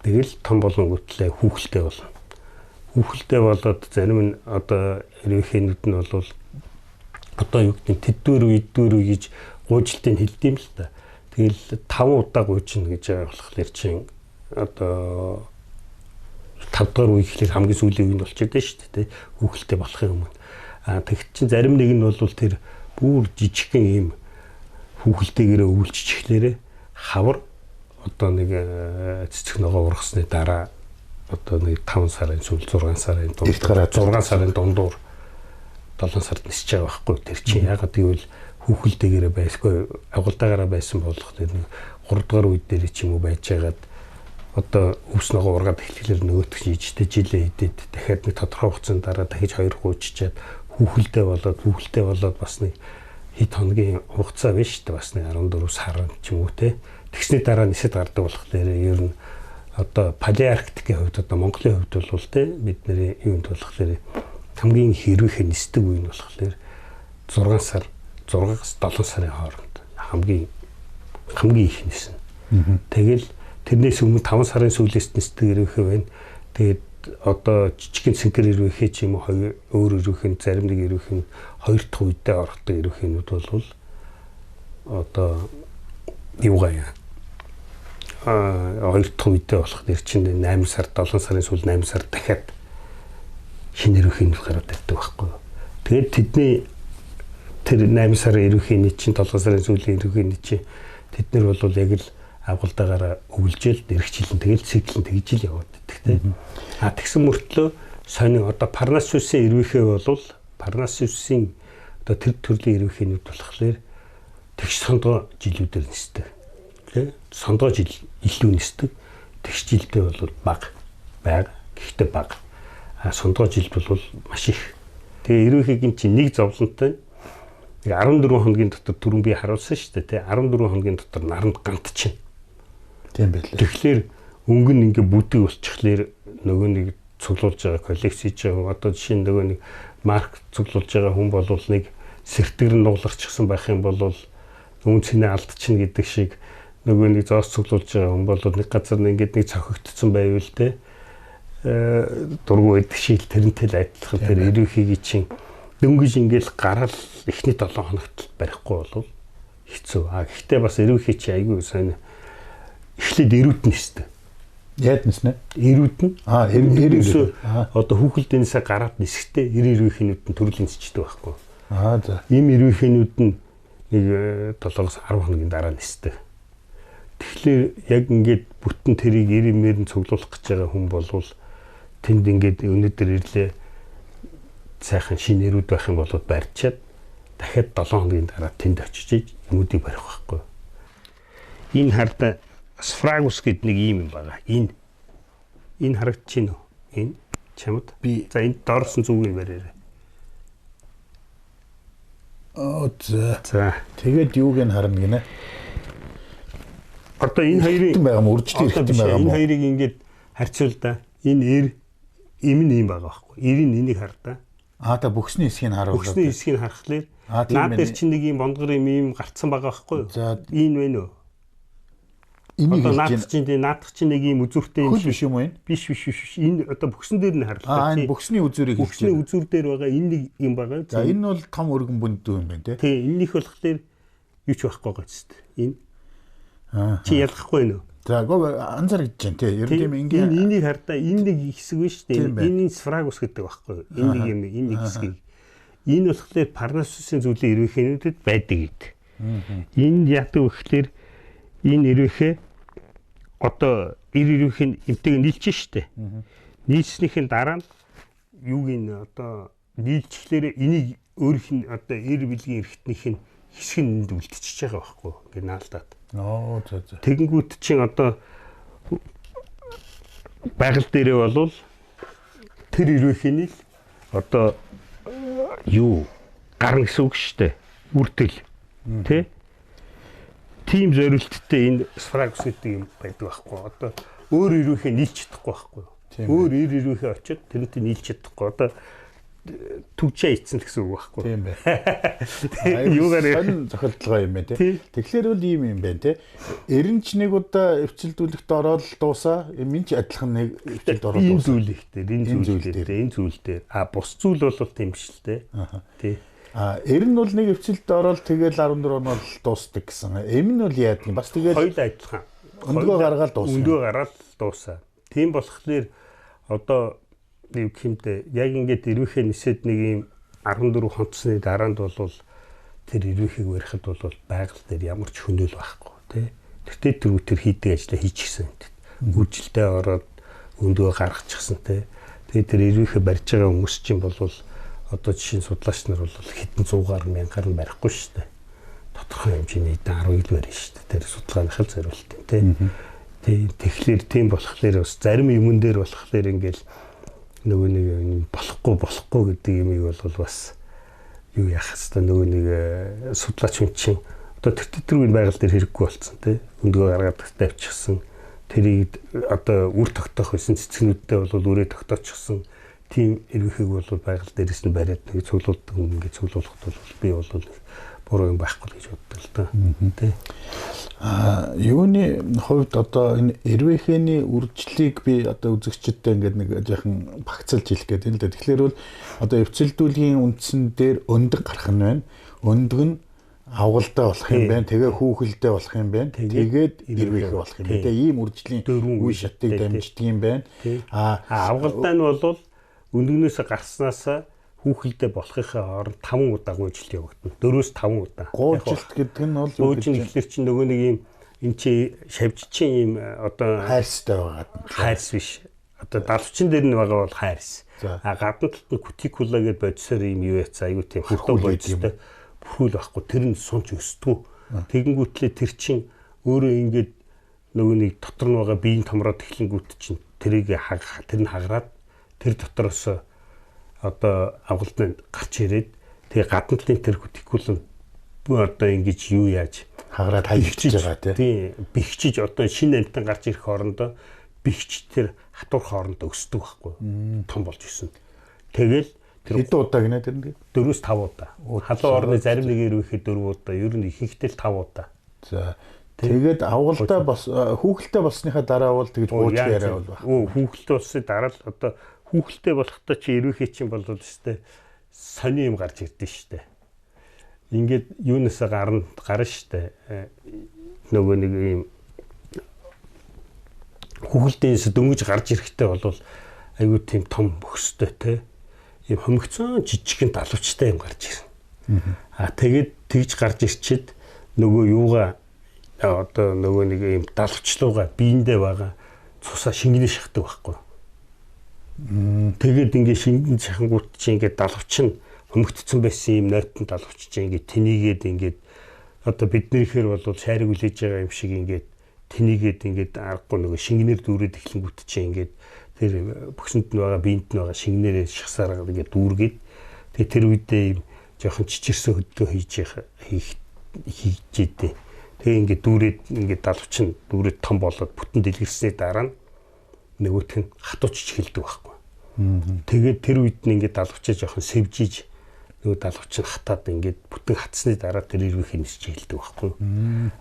S2: Тэгэл том болонгүүтлээ хүүхэлтэй болно. Хүүхэлтэй болоод зарим нь одоо эрвээхийнүүд нь бол одоо юу гэдэг нь тэддүр үе эддүр үе гэж гуйжилтыг хэлдэм л та. Тэгэл 5 удаа гуйжна гэж байгаа болохоор чинь одоо 5 дахь үе гэхлээр хамгийн сүүлийн үе нь болчиход байна шүү дээ, хүүхэлтэй болохын өмнө. А тэгт чинь зарим нэг нь бол тэр бүр жижигхэн ийм хүүхэлтэйгээрээ өвлжчихлээрээ хавар одоо нэг цэцэг ногоо ургасны дараа одоо нэг 5 сарын сүүл 6 сарын дунд 6 сарын дундуур 7 сард нисэж байгаа байхгүй тэр чинь ягаад гэвэл хүүхэлтэйгээрээ байсгүй агуулдаагаараа байсан болох тэр нэг 3 дугаар үе дээр ч юм уу байж байгаад одоо өвс ногоо ургаад эхлэхлээр нөгөөх чинь ижтэй жилээ идээд дахиад нэг тодорхой хугацаанд дараа дахиж хоёр гуйччаад хүүхэлтэй болоод бас нэг хэд хоногийн хугацаа биш шүү дээ, бас нэг 14 сар ч юм уу те. Тэгсний дараа нисэд гардаг болохоор ер нь одоо палеарктикийн хувьд одоо Монголын хувьд бол те бидний юунд болохоор хамгийн хэрвэхэ нисдэг үе нь болохоор 6 сар 6-аас 7 сарын хооронд хамгийн их ниснэ. Тэгэл тэрнээс өмнө 5 сарын сүүлээс нисдэг эрвэхэ байна. Тэгээд одоо жижигэн цэнхэр эрвэхэ ч юм уу өөр эрвэхэн зарим нэг эрвэхэн хоёр дахь үедээ орохтой эрвэхэнүүд бол одоо юугаа яа. Хоёр дахь үедээ болох нэр чинь 8 сар 7 сарын сүүл 8 сар дахиад шинэ эрвэхэнүүд гараад ирдэг байхгүй юу. Тэгээд тэдний тэр 8 сарын эрвэхний чинь 7 сарын сүүлийн эрвэхний чинь тэд нар бол яг л агуулдаагаараа өвлжээл дэрэгчлэн тэгэл циклэн тэгж л яваад байдаг тийм. А тэгсэн мөртлөө сонин одоо Парнасусын эрвэхээ бол Парнасусын одоо тэр төрлийн эрвэхэнүүд болохоор тэгш сондгоо жилүүдээр нисдэг. Тэ? Сондгоо жил илүү нисдэг. Тэгш жилдээ бол бага байга. Гэхдээ бага. А сондгоо жилд бол маш их. Тэгээ эрвэхийг чинь нэг зовлонтой нэг 14 хоногийн дотор түрүүн би харуулсан шүү дээ тий 14 хоногийн дотор наранд гантчихна.
S1: Тийм байлээ.
S2: Тэгэхээр өнгө нь ингээ бүдэг болчихлоор нөгөө нэг цуглуулж байгаа коллекц хийж байгаа одоо жишээ нь нөгөө нэг марк цуглуулж байгаа хүн бол нэг сэртгэр нь нугларчихсан байх юм бол үн цэнэ алдчихна гэдэг шиг нөгөө нэг зоос цуглуулж байгаа хүн бол нэг газар нь ингээд нэг цохигдсон байвал те дургу байдаг шиг тэрнтэй л адилхан тэр эрвэхийг чинь дөнгөж ингээл гараал эхний 7 хоногт барихгүй бол хэцүү. А гэхдээ бас эрвэхий чи айгүй сайн эхлээд эрүүд нь нисдэг.
S1: Яад ниснэ?
S2: Эрүүд нь.
S1: Аа, эрүүд.
S2: Одоо хүүхэлдэнээсээ гараад нисэхдээ эрвэхийнүүд нь төрөл нисчдэг байхгүй.
S1: Аа за.
S2: Ийм эрвэхийнүүд нь нэг 7-10 хоногийн дараа нисдэг. Тэгэхээр яг ингээд бүтэн тэрийг эрэмээр нь цуглуулах гэж байгаа хүн болвол Тэнд ингээд өнөөдөр ирлээ сайхан шинэ эрүүд байх юм бол барьчаад дахиад 7 хоногийн дараа тэнд очиж юмудыг барих байхгүй. Энэ харда сфрагус гэдэг нэг ийм юм байгаа. Энэ харагдаж байна уу? Энэ чамд
S1: би
S2: за энэ доорсон зүгийг бариарай.
S1: Оо за.
S2: За.
S1: Тэгээд юуг нь харна гинэ?
S2: Одоо энэ хоёрын
S1: байгаа юм үржил эргэтэн байгаа юм.
S2: Энэ хоёрыг ингээд харьцуул да. Энэ эр им нь ийм байгаа байхгүй. Эрийн энийг хар да.
S1: Аа та бүхсний хэсгийг харуулаа.
S2: Бүхсний хэсгийг харахлаар наад дээр чинь нэг ийм бондгор юм ийм гарцсан байгаа байхгүй юу?
S1: За
S2: энэ байна уу?
S1: Энийг
S2: одоо наадах чинь тийм наадах чинь нэг ийм үзүүртэй юм
S1: хөл биш юм уу энэ?
S2: Биш биш биш. Энэ одоо бүхсэн дээр нь харлаа.
S1: Аа энэ бүхсний үзүүрийг хэлж
S2: байна. Бүхсний үзүүр дээр байгаа энэ нэг юм байгаа.
S1: За энэ бол том өргөн бүндүү юм байна тий.
S2: Тий, энэнийх болохоор юу ч байхгүй байгаа ч тийм. Энэ
S1: аа
S2: чи ялгахгүй нөө.
S1: За гоо анзаарч байна тий. Ер нь тийм ингийн
S2: энийг хардаа энэ нэг хэсэг биш үү? Энэ сфрагус гэдэг байхгүй юу? Энэ нэг юм, энэ нэг хэсгийг. Энэ болохоор Парнасусын зүйлийн эрвэхэнүүдэд байдаг гэдэг. Энэ яадаг вэ гэхээр энэ эрвэхэ одоо эр эрвэхэн эмтэйг нийлж штэ. Нийлснийхэн дараа нь юуг нь одоо нийлжлээрээ энийг өөрийнх нь одоо эр бэлгийн эргэтнийх нь хэсэг нь энд үлдчихэж байгаа байхгүй юу? Ингээ наалдаад.
S1: Оо за за.
S2: Тэгэнгүүт чинь одоо байгаль дээрээ болвол тэр эрвэхний л одоо юу гарна гэсэн үг шүү дээ. Үртэл. Тэ? Тийм зорилттой энэ сфрагус гэдэг юм байдаг байхгүй. Одоо өөр эрвэхээ нийлж чадахгүй байхгүй. Өөр эр эрвэхээ очиод тэрнтэй нийлж чадахгүй. Одоо түгжээ ицсэн л гэсэн үг байхгүй.
S1: Тийм байна.
S2: Юугаар
S1: сонин зохиолдлогоо юм байна тий. Тэгэхээр бол ийм юм байна тий. Эренч нэг удаа эвчэлдүүлэхт ороод дуусаа, минь ч адилхан нэг эвчэлд ороод
S2: дуусаа. Энэ зүйл их дээр, энэ зүйл дээр, энэ зүйл дээр. А бус зүйл бол тийм биш л тий. Тий.
S1: А эр нь бол нэг эвчэлд ороод тэгэл 14 оноо л дуусдаг гэсэн. Эм нь бол яадаг юм. Бас тэгэл
S2: хоёул адилхан.
S1: Өндгөө гаргаад дуусна.
S2: Өндгөө гараад дуусаа. Тийм болохоор одоо юу гэмдэ яг ингээд эрвэхээ нисээд нэг юм 14 хонцсны дараанд бол тэр эрвэхийг барихад бол байгаль дээр ямар ч хөнөөл байхгүй тий. Тэртээ тэрүү тэр хийдэг ажлаа хийчихсэн юм. Гүйжилдээ ороод өндгөө гаргачихсан тий. Тэгээд тэр эрвэхээ барьж байгаа хүмүүс чинь бол одоо жишээ нь судлаач нар бол хэдэн зуугаар мянгаар нь барихгүй шүү дээ. Тодорхой хэмжээний эдэн 10 ил барина шүү дээ. Тэр судалгааных л зориулт юм тий. Тий. Тэгэхээр тийм болохоор бас зарим юмн дээр болохоор ингээл нөгөө нэг болохгүй гэдэг юмыг бол бас юу яах хэвээр нөгөө нэг судлаач хүн чинь одоо тэр тэргүй байгаль дээр хэрэггүй болсон тий. Өндгөө гаргаад тавьчихсан. Тэрийг одоо үр тогтоох байсан цэцгнүүдтэй бол үрээ тогтоочихсон. Тийм эрвэхийг бол байгаль дээрээс нь бариад нэг цуглуулдаг юм ингээд цуглуулахад бол би бол буруу юм байхгүй л гэж боддог л да. Тий.
S1: А юуны хувьд одоо энэ эрвэхэний үржлийг би одоо үзэгчдтэй ингээд нэг жаахан багцалж хэлэх гээд байна л да. Тэгэхээр бол одоо эвцэлдүүлгийн үндсэн дээр өндөг гарах нь байна. Өндөг нь авгалдаа болох юм байна. Тэгээ хүүхэлдээ болох юм байна. Тэгээд эрвэхэ болох юм байна. Тэгээ ийм үржлийн үе шатыг дамждаг юм байна.
S2: А авгалдаа нь бол өндөгнөөс гарснаас хүүхэлдээ болохынхаа хооронд 5 удаа гүйжилт явагдана. 4-5 удаа.
S1: Гүйжилт гэдэг нь бол
S2: гүйжин гэхлээр чинь нөгөө нэг юм эн чи шавжчин юм одоо
S1: хайрстай байгаад
S2: хайрс биш. Одоо далвчин дээр нь байгаа бол хайрс. А гадна талд нь кутикула гэдэг бодисоор юм юу яцаа аюу тийм хурдан бодистой бүрхүүл байхгүй. Тэр нь сунч өсдгүү. Тэгэнгүүтлээ тэр чин өөрөө ингээд нөгөө нэг дотор нь байгаа биеийн томроод эхлэнгүүт чинь тэрийг тэр нь хагараад тэр дотроос одоо авгалт нь гарч ирээд тэгээ гадна талын тэр кутикул нь одоо ингэж юу яаж
S1: хагараад хаягдчихж байгаа
S2: тий. Бэхжиж одоо шинэ амтан гарч ирэх хоорондоо бэхж тэр хатуур хоорондоо өсдөг байхгүй. Том болж өснө. Тэгэл тэр
S1: хэдэн удаа гинэ тэр нэг
S2: 4-5 удаа. Халуун орны зарим нэг эрвэхэд 4 удаа, ер нь ихэнхдээ л 5 удаа.
S1: За тэгээд авгалдаа бас хүүхэлтэй болсныхаа дараа бол тэгж гууж яриа бол байх.
S2: Хүүхэлтэй болсны дараа л одоо хүүхэлтэй болохтой чи эрвэхээ чинь бол өстэй сони юм гарч ирдэ штэ. Ингээд юунасаа гарна штэ. Нөгөө нэг юм хүүхэлдээс дөнгөж гарч ирэхтэй бол айгүй тийм том бөхстэй те. Ийм хомигцон жижигхэн далавчтай юм гарч ирнэ. А тэгээд тэгж гарч ирчээд нөгөө юугаа одоо нөгөө нэг ийм далавчлууга биендээ байгаа цусаа шингэнэ шахдаг байхгүй. Тэгээд ингээд шингэн шахангуут чи ингээд далавч нь хөмөгдсөн байсан юм нойтон далавч чи ингээд тэнийгээд ингээд одоо биднийхээр бол шайраг үлээж байгаа юм шиг ингээд тэнийгээд ингээд аргагүй нөгөө шингэнээр дүүрээд эхлэнгүүт чи ингээд тэр бөхсөнд нь байгаа биенд нь байгаа шингэнээрээ шахсаар ингээд дүүргээд тэгээ тэр үедээ юм жоохон чичирсэн хөдөлгөөн хийж хийжээдээ. Тэгээ ингээд дүүрээд ингээд далавч нь дүүрээд том болоод бүтэн дэлгэрсний дараа нь нөгөөх нь хатуучж эхэлдэг байхгүй. Тэгээд тэр үед нь ингээд далавчаа жоохон сэвжиж нөгөө далавч нь хатаад ингээд бүтэн хатсны дараа тэр эрвэх нисч эхэлдэг байхгүй.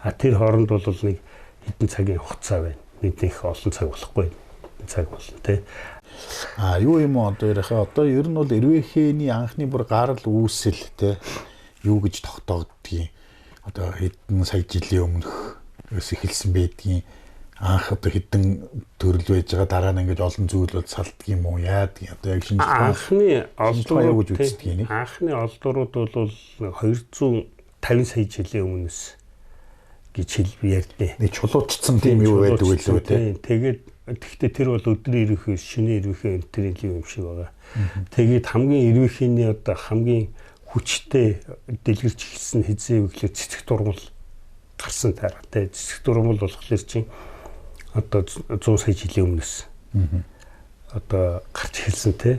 S2: А тэр хооронд бол нэг хэдэн цагийн хугацаа байна. Нэг их олон цаг болохгүй. Цаг болно тий.
S1: А юу юм уу одоо яриахаа одоо ер нь бол эрвэхээний анхны бүр гарал үүсэл тий юу гэж тогтоогддгийг одоо хэдэн сая жилийн өмнөх өс эхэлсэн байдгийн анх одоо хэдэн төрөл байж байгаа дараа нь ингэж олон зүйл бол салддаг юм уу яадаг одоо яг шинж
S2: анхны
S1: олдвор гэж үздэг нэг
S2: анхны олдврууд бол 250 сая жилийн өмнөөс гэж хэлбэ ярьдээ.
S1: Нэг чулуучсан тийм юу байдаг үлээ тий.
S2: Тэгээд гэхдээ тэр бол өдрийн эрвэхээ шинэ эрвэхээ энтерийн юм шиг байгаа. Тэгээд хамгийн эрвэхээний одоо хамгийн хүчтэй дэлгэрч эхэлсэн хэзээ вэ гэхлээр цэцэг дургуул гарсан дараа тий. Цэцэг дургуул болохоор чинь одоо 100 сая жилийн өмнөөс одоо гарч эхэлсэн тий.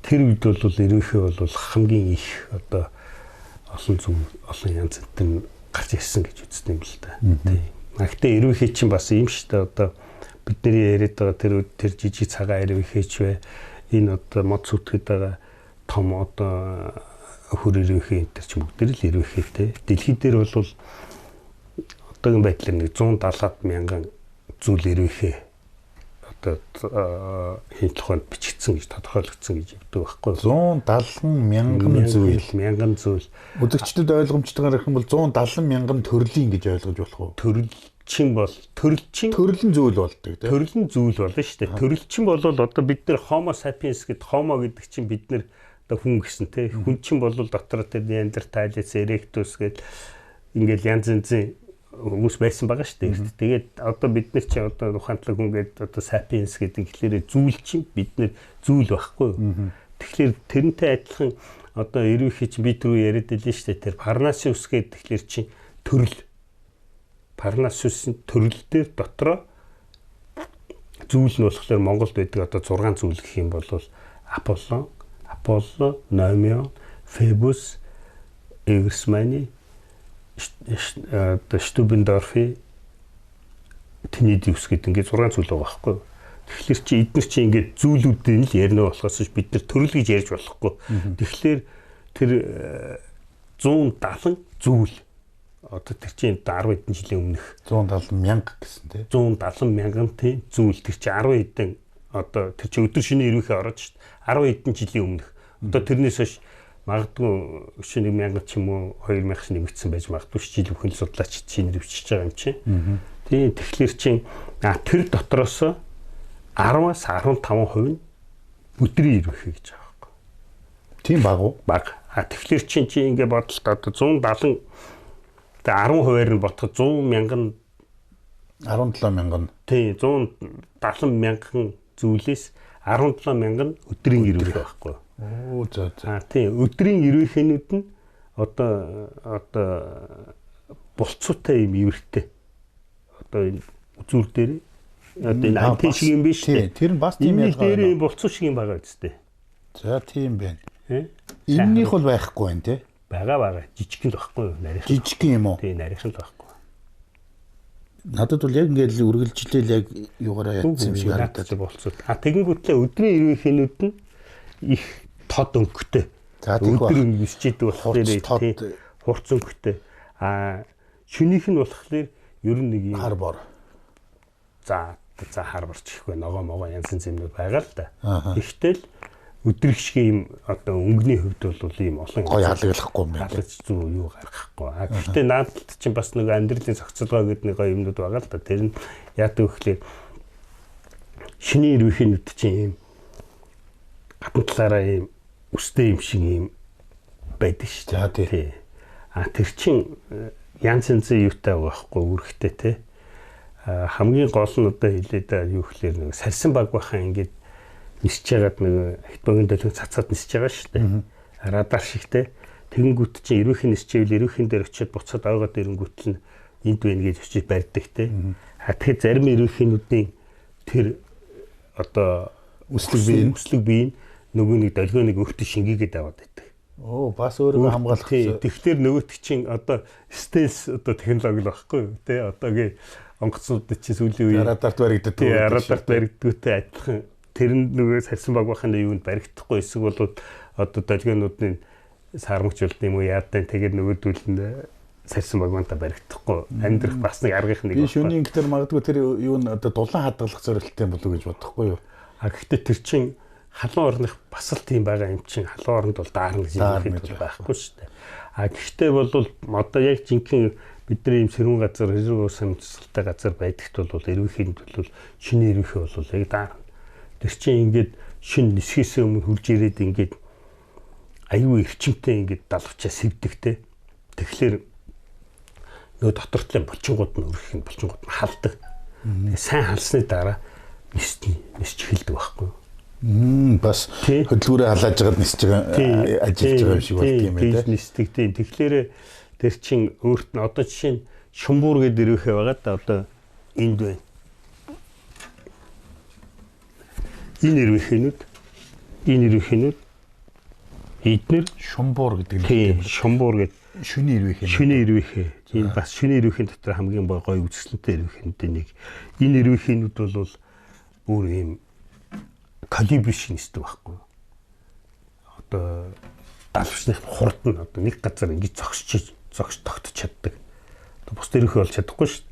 S2: Тэр үед бол эрвэхээ бол хамгийн их одоо олон зүг олон янз бүрийн гарч ирсэн гэж үздэг юм л да. Тий. Гэхдээ эрвэхээ чинь бас юм шүү дээ. Одоо бидний яриад байгаа тэр жижиг цагаан эрвэхээч вэ? Энэ одоо мод сүтгэд байгаа том одоо хөр эрвэхээ энэ төр чинь бүгд л эрвэхээтэй. Дэлхий дээр бол одоогийн байдлаар нэг 170 мянган зүйл эрвэхээ одоо хинт тухайд бичигдсэн гэж тодорхойлогдсон гэж явдаг байхгүй.
S1: 170 мянган зүйл.
S2: Мянган зүйл.
S1: Үзэгчдэд ойлгомжтойгоор ярих юм бол 170 мянган төрлийн гэж ойлгож болох уу?
S2: Төрөлчин бол төрөлчин
S1: төрөлн зүйл болдог тийм.
S2: Төрөлн зүйл болно шүү дээ. Төрөлчин бол одоо бид нар Homo sapiens гэд Homo гэдэг чинь бид нар одоо хүн гэсэн тийм. Хүн чинь бол дотор тэр Neanderthals, Erectus гэд ингээл янз янзын хүмүүс байсан байгаа шүү дээ. Тэгээд одоо бид нар чи одоо ухаантлаг хүн гээд одоо sapiens гэдэг хэлээрээ зүйл чинь бид нар зүйл байхгүй юу. Тэгэхээр тэрнтэй адилхан одоо эрвэхий чинь би түрүү яриад байлээ шүү дээ. Тэр Парнасиус гэдэг тэгэхээр чинь төрөл. Парнасиусын төрөл дээр дотроо зүйл нь болохоор Монголд байдаг одоо 6 зүйл гэх юм бол Аполлон, Аполло, Номион, Фебус, Эверсмани, одоо Штубендорфи, Тенедиус гэдэг ингээд 6 зүйл байгаа байхгүй юу. Тэгэхээр чи эдгээр чи ингээд зүйлүүдийн л ярина болохоос бид нар төрөл гэж ярьж болохгүй. Тэгэхээр тэр 170 зүйл одоо тэр чинь 10 хэдэн жилийн өмнөх
S1: 170 мянга гэсэн тий.
S2: 170 мянган тий зүйл тэр чинь 10 хэдэн одоо тэр чинь өдөр шинэ эрвэхээ ороод шүү дээ. 10 хэдэн жилийн өмнөх. Одоо тэрнээс хойш магадгүй шинэ 1000 ч юм уу 2000 ч нэмэгдсэн байж магадгүй жил бүхэн судлаач шинээр бичиж байгаа юм чинь. Тийм тэгэхээр чинь тэр дотроос 10-аас 15% нь өдрийн эрвэхээ гэж байгаа байхгүй.
S1: Тийм баг уу?
S2: Баг. А тэгэхээр чинь чи ингэ бодлоо одоо 170 тэгээ 10%-аар нь ботход 100 мянган
S1: 17 мянган.
S2: Тийм 170 мянган зүйлээс 17 мянган өдрийн эрвэхээ байхгүй.
S1: Оо за за.
S2: А тийм өдрийн эрвэхэнүүд нь одоо булцуутай юм ивэртэй. Одоо энэ үзүүр дээр одоо энэ антен шиг юм биш үү?
S1: Тэр нь бас тийм
S2: ялгаа. Энэ дээр булцуу шиг юм байгаа үстэй.
S1: За тийм байна. Эннийх бол байхгүй байна тий.
S2: Байгаа. Жижигхэн л байхгүй юу? Нарийнхан.
S1: Жижигхэн юм уу?
S2: Тийм, нарийнхан л байхгүй.
S1: Надад бол яг ингээд л үргэлжлээл яг юугаараа ятсан юм шиг харагдаад
S2: болцоо. А тэгэнгүүтлээ өдрийн эрвэхэнүүд нь их тод өнгөтэй.
S1: За тийм
S2: өдөр өнгөсчээдэг болохоор тийм хурц өнгөтэй. А шөнийх нь болохоор ер нь нэг юм
S1: хар бор.
S2: За хар борч ихгүй ногоо могоо янз янз юмнууд байгаа л да. Ихтэл өдрөх шиг юм одоо өнгөний хувьд бол ийм олон
S1: гоё халаглахгүй юм байна.
S2: Халагч зүг юу гаргахгүй. А гэхдээ наадталт чинь бас нэг амьдралын зохицолгоо гэдэг нэг гоё юмнууд байгаа л да. Тэр нь яадаг вэ гэхлээр шинийн эрвэхэнүүд чинь ийм гадна талаараа ийм өстэй юм шиг ийм байдаг шүү
S1: дээ.
S2: Тий. А тэр чинь янз янзын юутай байгаа байхгүй үүрэгтэй те. А хамгийн гол нь одоо хэлээд юу гэхлээр нэг сарсан баг байхаа ингээд нисэж байгаад нөгөө хит богино долгион цацаад нисэж байгаа шүү дээ. Радар шигтэй. Тэгэнгүүт чинь эрвэхэн нисчээвэл эрвэхэн дээр очиод буцаад ойгоод ирэнгүүт нь энд байна гэж очиж барьдаг те. А тэгэхээр зарим эрвэхнүүдийн тэр одоо өслөг бие нь нөгөө нэг долгионыг өөртөө шингээгээд аваад байдаг.
S1: Оо бас өөрийгөө хамгаалах.
S2: Тэгэхээр нөгөөт чинь одоо стелс одоо технологи л багхгүй юу те. Одоогийн онгоцнууд чинь сүүлийн үеийн
S1: радарт баригддаг.
S2: Радарт баригддагтай адилхан тэр нь нөгөө сарсан багвахын юунд баригдахгүй эсэг бол одоо долгионуудын сармагч болд юм уу яадан тэгээд нөгөөдөл нь сарсан багванта баригдахгүй амьдрах бас нэг аргынх нэг.
S1: Би шөнийн инг дээр магадгүй тэр юу н одоо дулаан хадгалах зорилттой юм болов уу гэж бодохгүй юу.
S2: А гэхдээ тэр чинь халуун орных бас л тийм байгаа юм чинь халуун оронд бол даарна гэж юм байхгүй шүү дээ. А гэхдээ бол одоо яг жинхэнэ бидний ийм сэрүүн газар, хэрэг ус амьсгалтай газар байдагт бол эрвэхийн бол шинэ эрвэхэ бол яг даарна. Тэр чинь ингээд шинэ нисхээсээ өмнө хурж ирээд ингээд аюу эрчимтэй ингээд далавчаа сэвдэг те. Тэгэхээр нөгөө дотор талын булчингууд нь өрөх юм булчингууд нь халдаг. Тэгээ сайн халсны дараа нисч эхэлдэг байхгүй юу?
S1: Бас хөдөлгүүрээ халааж байгаад нисэж байгаа ажиллаж байгаа юм шиг болт юм байна
S2: те. Нисдэг тийм. Тэгэхээр тэр чин өөрт нь одоо жишээ нь шумбуур гэдэг эрвэхэ байгаа да одоо энд байна. Энэ эрвэхэнүүд эднэр
S1: шумбуур гэдэг
S2: нь шумбуур гэдэг
S1: шүний эрвэхэ.
S2: Шүний эрвэхэ. Энэ бас шүний эрвэхийн дотор хамгийн гоё үзэсгэлэнтэй эрвэхэнүүдийн нэг. Энэ эрвэхэнүүд бол бүр ийм колибри шиг нисдэг байхгүй юу? Одоо далавчных хурд нь одоо нэг газар ингэж зогсож тогтож чаддаг. Одоо бус эрвэхэ болж чадахгүй шүү.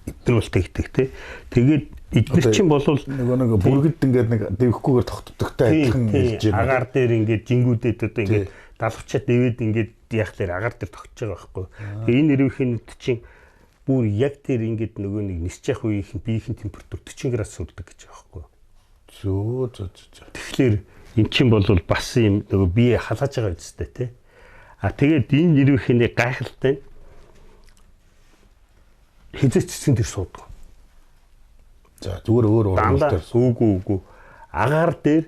S2: Эднэр бол тэгдэг те. Тэгээд эднэр чинь бол
S1: нөгөө нэг бүргэд ингээд нэг дэвхгүйгээр тогтдогтой адилхан хэлж байна.
S2: Агаар дээр ингээд жингүүдэд одоо ингээд далавчаа дэвэд ингээд яхлаар агаар дээр тогтож байгаа байхгүй. Тэгээ энэ эрвэхэнүүд чинь бүр яг тэр ингээд нөгөө нэг нисэж явах үеийнх нь биеийн температур 40 градус хүрдэг гэж байгаа байхгүй.
S1: Зөө зөө зөө.
S2: Тэгэхээр эн чинь бол бас юм нөгөө бие халааж байгаа үстэй те. А тэгээд энэ эрвэхний гайхалтай хизээч цэцэн дээр суудаг.
S1: За зүгээр өөр ургамал дээр
S2: үгүй. Агаар дээр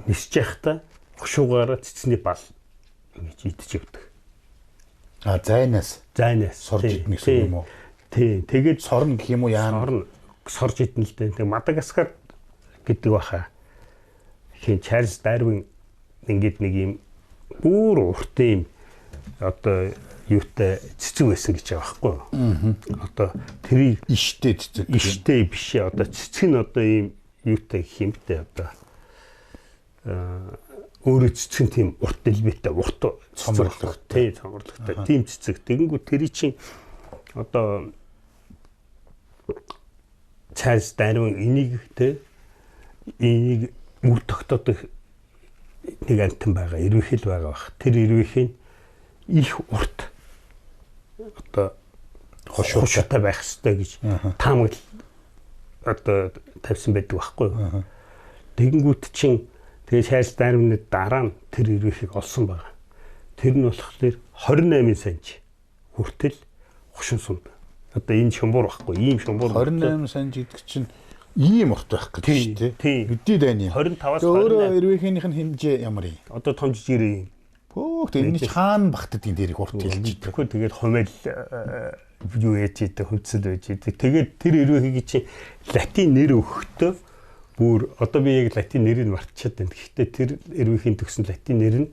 S2: нисэж явахдаа хушуугаараа цэцний бал ингэж идэж явдаг.
S1: А зайнаас сорж идэх гэсэн юм уу?
S2: Тий. Тэгээд
S1: сорно гэх юм уу яана?
S2: Сорно сорж идэн л дээ. Тэг Мадагаскар гэдэг баха. Хин Чарльз Дарвин ингээд нэг юм бүр урт юм одоо юутай цэцэг байсан гэж байгаа байхгүй юу? Одоо тэрийг
S1: иштэй цэцэг.
S2: Иштэй биш ээ. Одоо цэцэг нь одоо ийм юутай гэх юм бэ одоо өөрөө цэцэг нь тийм урт дэлбэтэй урт
S1: цоморлогтой.
S2: Тий, цоморлогтой. Тийм цэцэг. Тэгэнгүүт тэрий чинь одоо Чарльз Дарвин энийг те энийг үр тогтоодог нэг амтан байгаа, эрвэхэл байгаа бах. Тэр эрвэхийг их урт одоо хошуутай байх ёстой гэж таамаглал одоо тавьсан байдаг байхгүй юу. Тэгэнгүүт чинь тэгээ Чарльз Дарвины дараа нь тэр эрвэхийг олсон байгаа. Тэр нь болохоор 28 санж хүртэл хошин сумд. Одоо энэ шумбуур байхгүй, ийм шумбуур
S1: 28 санж гэдэг чинь ийм урт байх гэж шүү дээ. Өдий дайны.
S2: 25-аас 28.
S1: Өөрөө эрвэхийнх нь хэмжээ ямар юм?
S2: Одоо том жижигэрээ юм.
S1: Хөөх тэр энэ ч хаана багтдгийг дээр их урт хэлж
S2: идэхгүй. Тэгээд хумэл юу яаж идэг, хувьцэл байж идэг. Тэгээд тэр эрвэхийг чинь латин нэр өгөхдөө бүр одоо би яг латин нэрийг мартчихад байна. Гэхдээ тэр эрвэхийн төгсөн латин нэр нь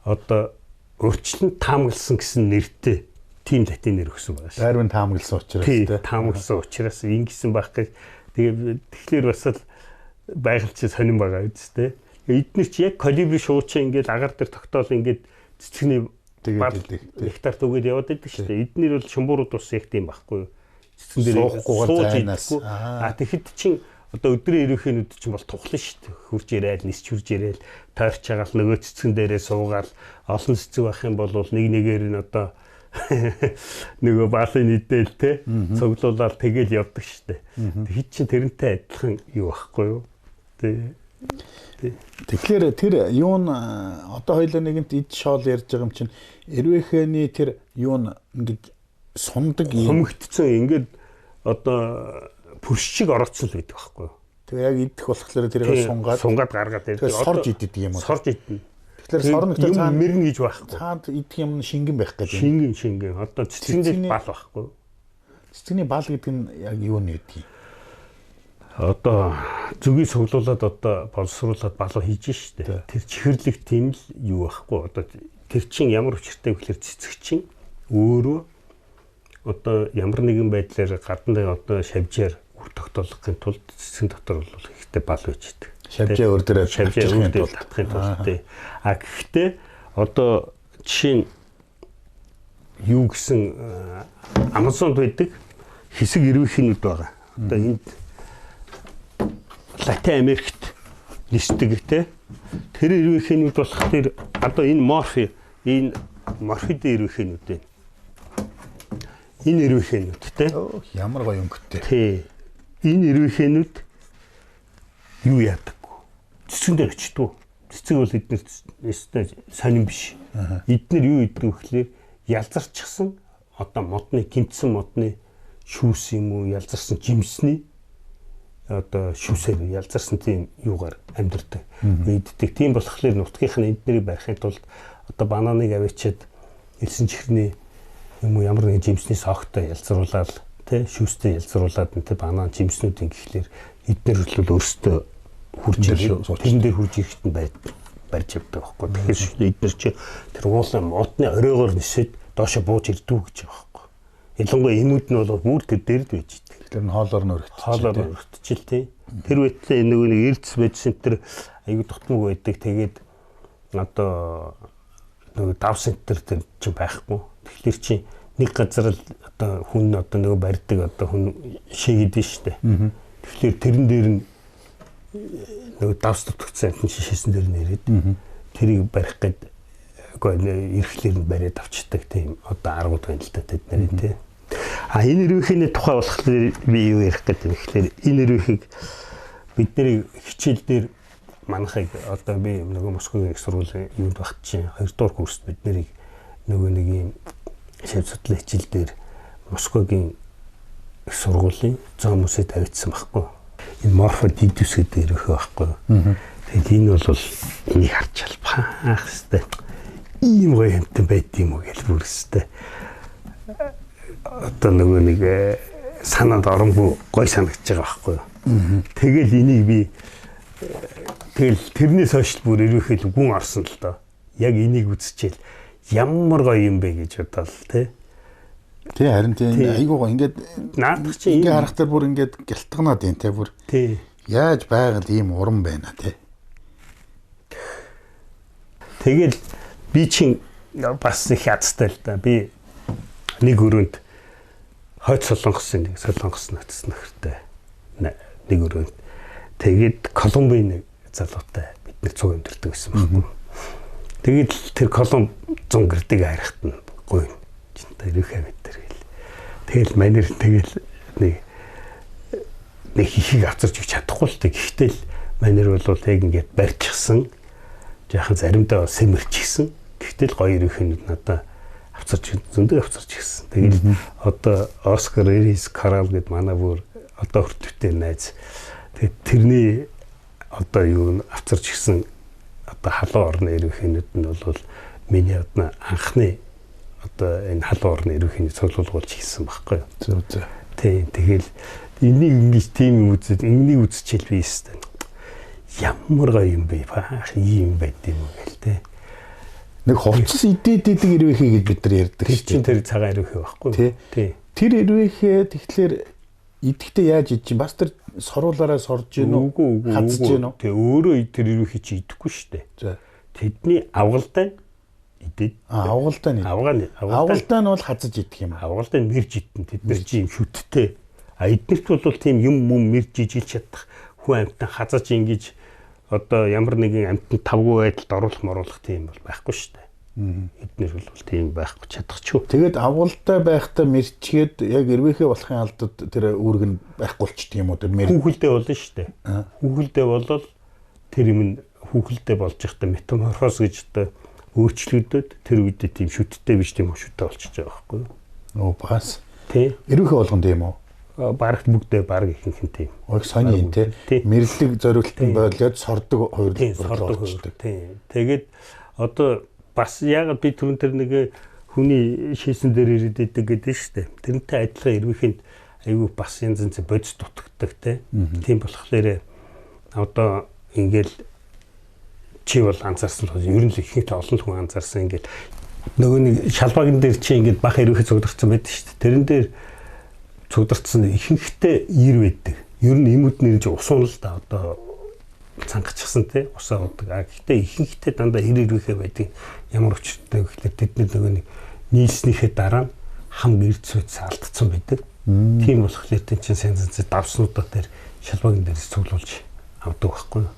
S2: одоо урьдчилан таамагласан гэсэн нэртэй тийм латин нэр өгсөн байгаа
S1: шүү. Дарвин таамагласан учраас
S2: тийм таамагласан учраас ингэсэн байх гэж. Тэгээд тэгэхээр бас л байгаль чи сонирн байгаа үст тэ. Эднэр чи яг колибри шуучин ингээд агаар дээр тогтоол ингээд цэцэгний
S1: тэгээд
S2: гектар түгээд яваад байдаг шүү дээ. Эднэр бол шумбуурууд бас яг тийм байхгүй юу. Цэцэн дээр
S1: суухгүйгээр зайнаас.
S2: А тэгэхэд чин одоо өдрийн эрвэхэнүүд чинь бол тухлан шүү дээ. Хурж ирээл, нисч хурж ирээл, тойрч агаал нөгөө цэцэн дээрээ суугаал олон цэцэг байх юм бол нэг нэгээр нь одоо нөгөө баалын нийтэл те цуглуулаад тэгэл явдаг шүү дээ. Тэгэхэд чин тэрнтэй адилхан юу байхгүй юу? Тэ.
S1: Тэгэхээр тэр юу н одоо хоёлоо нэгэнт эд шоол ярьж байгаа юм чинь эрвэхэний тэр юу н ингэж сундаг
S2: юм хумигдсан ингээд одоо пүрш шиг орооцсон л байдаг байхгүй юу?
S1: Тэгээ яг идэх болохоор тэрийг сунгаад
S2: гаргаад ирдэг.
S1: Сорж иддэг юм уу?
S2: Сорж идэнэ.
S1: Тэгэхээр сорно гэхээр цаана
S2: мэрнэ гэж байхгүй.
S1: Цаанд идэх юм нь шингэн байх гэдэг
S2: юм. Шингэн. Одоо цэцгэн дээр бал байхгүй.
S1: Цэцгэний бал гэдэг нь яг юу нэ гэдгийг?
S2: Одоо зүгийг цуглуулад одоо боловсруулад балуу хийж штэ. Тэр чихэрлэг тийм л юу байхгүй. Одоо тэр чин ямар учиртай вэ гэхээр цэцэг чин өөрөө одоо ямар нэгэн байдлаар гадна одоо шавжаар үр тогтоолохын тулд цэцгэн дотор бол ихтэй бал байж идэг.
S1: Шавжаа өөр дээрээ
S2: татахын тулд тий. А гэхдээ одоо жишээ нь юу гэсэн Амазонд байдаг хэсэг эрвээхнүүд байгаа. Одоо энд Латин Америкт нисдэг те. Тэр эрвээхнүүд болох тэр одоо энэ морфи, энэ морфид эрвээхнүүд байна. Энэ эрвээхнүүд те.
S1: Ямар гоё өнгөтэй.
S2: Тий. Энэ эрвээхнүүд юу яадаггүй. Цэцгэн дээр очдгоо. Цэцэг бол эднэрт өстой сонин биш. Эднэр юу иддэг вэ гэхлээр ялзарчихсан одоо модны гимтсэн модны шүүс юм уу, ялзарсан жимсний одоо шүүсээр ялзарсан тийм юугаар амьдардаг. Иддэг. Тийм болохоор нутгийнх нь эднэрийг барихын тулд одоо бананыг аваачаад элсэн чихрний юм уу ямар нэгэн жимсний согтой ялзруулаад тэ шүүстэй ялзруулаад тэ банан жимснүүдийн гэхлээр эднэр бол өөрсдөө хурж тэрэн дээр хурж ирэхэд нь барьж явдаг байхгүй. Тэгэхээр эднэр чи тэр уулын модны оройгоор нисээд доошо бууж ирдүү гэж байгаа байхгүй. Ялангуяа эмүүд нь бол бүр тэр дээр л байж идэг.
S1: Тэр нь хоолоор нь өргөтчихэл.
S2: Хоолоор нь өргөтчихэл тий. Тэр байтлаа нөгөө нэг эрдэс байж центр аюу дутмаг байдаг. Тэгээд одоо нөгөө дав центр тэр чинь байхгүй. Тэгэхээр чи нэг газар л одоо хүн одоо нөгөө барьдаг одоо хүн шийгэдэн штэ. Тэгэхээр тэрэн дээр нь нөгөө давс дутагдсан амтан шишээсэн дээр нь ирээд тэрийг барих гээд үгүй эрхлээр нь бариад авчдаг тийм одоо аргууд байна л да тэд нарийн тий. А энэ эрвээхний тухай болохоор би юу ярих гэдэг юм гэхлээр энэ эрвээхийг бид нарыг хичээл дээр манахыг одоо би нөгөө Москвагийн их сургуулийн юунд багт чинь 2 дугаар курст бид нарыг нөгөө нэг юм шав судлалын хичээл дээр Москвагийн их сургуулийн зоомусыг тавьчихсан байхгүй. Энэ морфодидус гэдэг эрвээхэй байхгүй. Тэгэл энэ бол энийг харж албаах хэвээр ийм гоё юмтан байд юм уу гэж бүр хэвээр одоо нөгөө нэг санаанд оромгүй гоё санагдаж байгаа байхгүй юу. Тэгэл энийг би тэгэл тэрнээс хойш л бүр эрвээхэл гүн орсон л доо. Яг энийг үзчихэл ямар гоё юм бэ гэж бодоол тий.
S1: Тий харин тий айгуу гоё ингээд
S2: наадах чи
S1: ингээ харахтар бүр ингээд гялтганаад юм тий бүр.
S2: Тий.
S1: Яаж байгаль ийм уран байна тий.
S2: Тэгэл би чинь бас их ядтай л да. Би нэг өрөөнд хойд солонгосын нэг солонгос нөтс нөхөртэй нэг өрөөнд тэгээд Колумбийн нэг залуутай бид нэг цуг амьдэрдэг байсан байхгүй. Тэгээд тэр Колумб 100 гэрдэг хайрахт нь гоё чинта эрвэх амьд тэр гэл. Тэгэл манер тэгэл нэг ихийг авчирч өгч чадахгүй л тэг. Гэхдээ л манер бол яг ингээд барьчихсан. Жаахан заримдаа сэмэрчихсэн. Гэхдээ л гоё эрвэхнүүд надаа авчирч зөндөө авчирч гисэн. Тэгэл одоо Оскар Эрис Карал гэд манай бүр одоо хүртэлтэй найз. Тэгээд тэрний одоо юу н авчирч гисэн одоо халуун орны эрвэхнүүд нь бол миний одоо анхны одоо энэ халуун орны эрвэхний цуглуулгуулж хийсэн байхгүй юу.
S1: Зөв зөв.
S2: Тийм тэгэл энийг ингэж тийм юм үзээд энийг үзчихэл би өстэй. Ямар гоё юм бэ? Баах ийм байд юм уу гэл те.
S1: Нэг хувцас идээд идэг эрвээхэй гэж бид нар ярьдаг
S2: шүү дээ. Тэр чинь тэр цагаан эрвээхэй байхгүй юу?
S1: Тий. Тэр эрвээхэй тэгэхээр идэхдээ яаж идчих юм? Бас тэр соруулаараа сорж гин үү?
S2: Үгүй
S1: хазж гин үү?
S2: Тий, өөрөө тэр эрвээхэй чи идэхгүй шүү дээ.
S1: За.
S2: Тэдний авгалтай идээд.
S1: Авгалтай нь. Авгалтай нь бол хазаж идэх юм.
S2: Авгалтай нь мэрж идэн. Тэд нар чи юм шүттэй. А эднэрт бол тийм юм мөм мэрж ижилж чадах хүн амьтан хазаж ингэж одоо ямар нэгэн амьтанд тавгүй байдалд оруулах моруулах тийм бол байхгүй шүү дээ. Эднэр бол тийм байхгүй чадахчгүй.
S1: Тэгээд авгалтай байхдаа мэрчгээд яг эрвээхэй болохын алдад тэр үүрэг нь байхгүй болчдөг юм уу? Тэр мэр
S2: хүүхэлдэй болно шүү дээ. Хүүхэлдэй болол тэр юм нь хүүхэлдэй болж байхдаа метаморфоз гэж одоо өөрчлөгдөд тэр үедээ тийм шүттэй биш тийм шүттэй болчихж байгаа байхгүй юу?
S1: Оо бас.
S2: Тий.
S1: Эрвээхэй болгонд юм уу?
S2: Барагт бүгдээ баг ихэнх нь тийм.
S1: Ог сони юм тий. Мэрлэг зориултан болоод сордог
S2: хоёр болчихдог. Тийм. Тэгээд одоо бас яагаад би түрүүн тэр нэг хүний шийсэн дээр ирээд идэг гэдэг нь шүү дээ. Тэрнтэй адилхан эрвийнхэнд айгүй бас янз янз бодис дутагддаг тий. Тийм болохоор одоо ингээл чи бол анзаарсан л ер нь л ихэнх олон хүн анзаарсан ингээл нөгөө нэг шалбаагн дээр чи ингээд бах эрвийнхээ цугдарсан байдаг шүү дээ. Тэрэн дээр цугдарсан ихэнхдээ ир байдаг. Ер нь эмүүд нэр чи ус уун л да одоо цангачсан тий усаа удаг. А гэхдээ ихэнхдээ дандаа ир эрвийнхээ байдаг. Ямар учиртай вэ гэхээр тэд нөгөө нэг нийлснийхээ дараа нь хам эрдэс алдсан байдаг. Тийм болохоор тэн чинь сайн зэн давснуудаа тэр шалбаагн дээр цуглуулж авдаг байхгүй юу.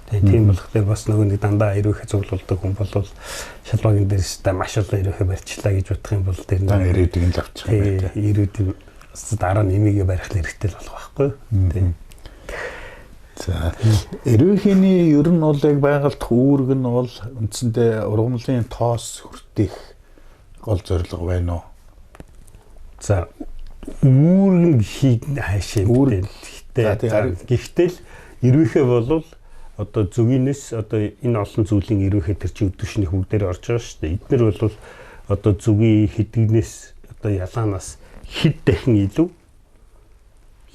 S2: Тэгээ тийм болохоор бас нөгөө нэг дандаа эрвийнхээ цуглуулдаг хүн бол шалбаагн дээрс та маш олон эрвийнхээ барьчлаа гэж бодох юм бол тэр
S1: нэг ирээдүг нь л авчих юм байна.
S2: Ирээдүйн дараа нь эмигээ барих хэрэгтэй л болох байхгүй юу. Тийм.
S1: За эрвийнхний ер нь бол яг байгальдах үүрэг нь бол үндсэндээ ургамлын тоос хүртэх гол зорилго байна уу?
S2: За үүрэг нь хайшаа юм. Гэхдээ л эрвийнхээ бол одоо зүгийнээс одоо энэ олон зүйлийн эрвийнхээ тэр чи өдөршний бүгдээр орж байгаа шүү дээ. Эднэр бол одоо зүгийн хэдгнээс одоо ялаанаас хэд дахин илүү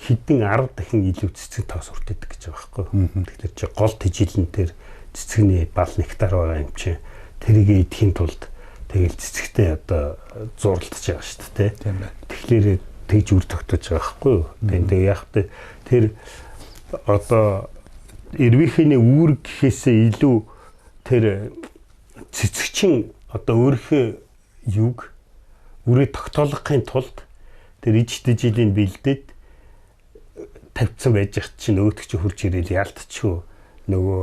S2: хэдэн 10 дахин илүү цэцэг тоос хүртээдэг гэж байгаа байхгүй. Тэгэхээр чи гол тэжилэн тэр цэцэгний бал нектар байгаа юм чи тэрийг идэхин тулд тэгэл цэцэгтэй одоо зурлаж байгаа шүү дээ.
S1: Тийм байна.
S2: Тэгэхээр тэгж үр тогтоож байгаа байхгүй юу. Тэгээ яг тэр одоо эрвийнхний үүрэг гэхээсээ илүү тэр цэцэгчин одоо өөрийнхөө юг үрээ тогтоолгохын тулд тэр иж тэжилийг бэлдээд тавьсан байж хат чинь өөдөг чи хурж ирээл яалтчгүй нөгөө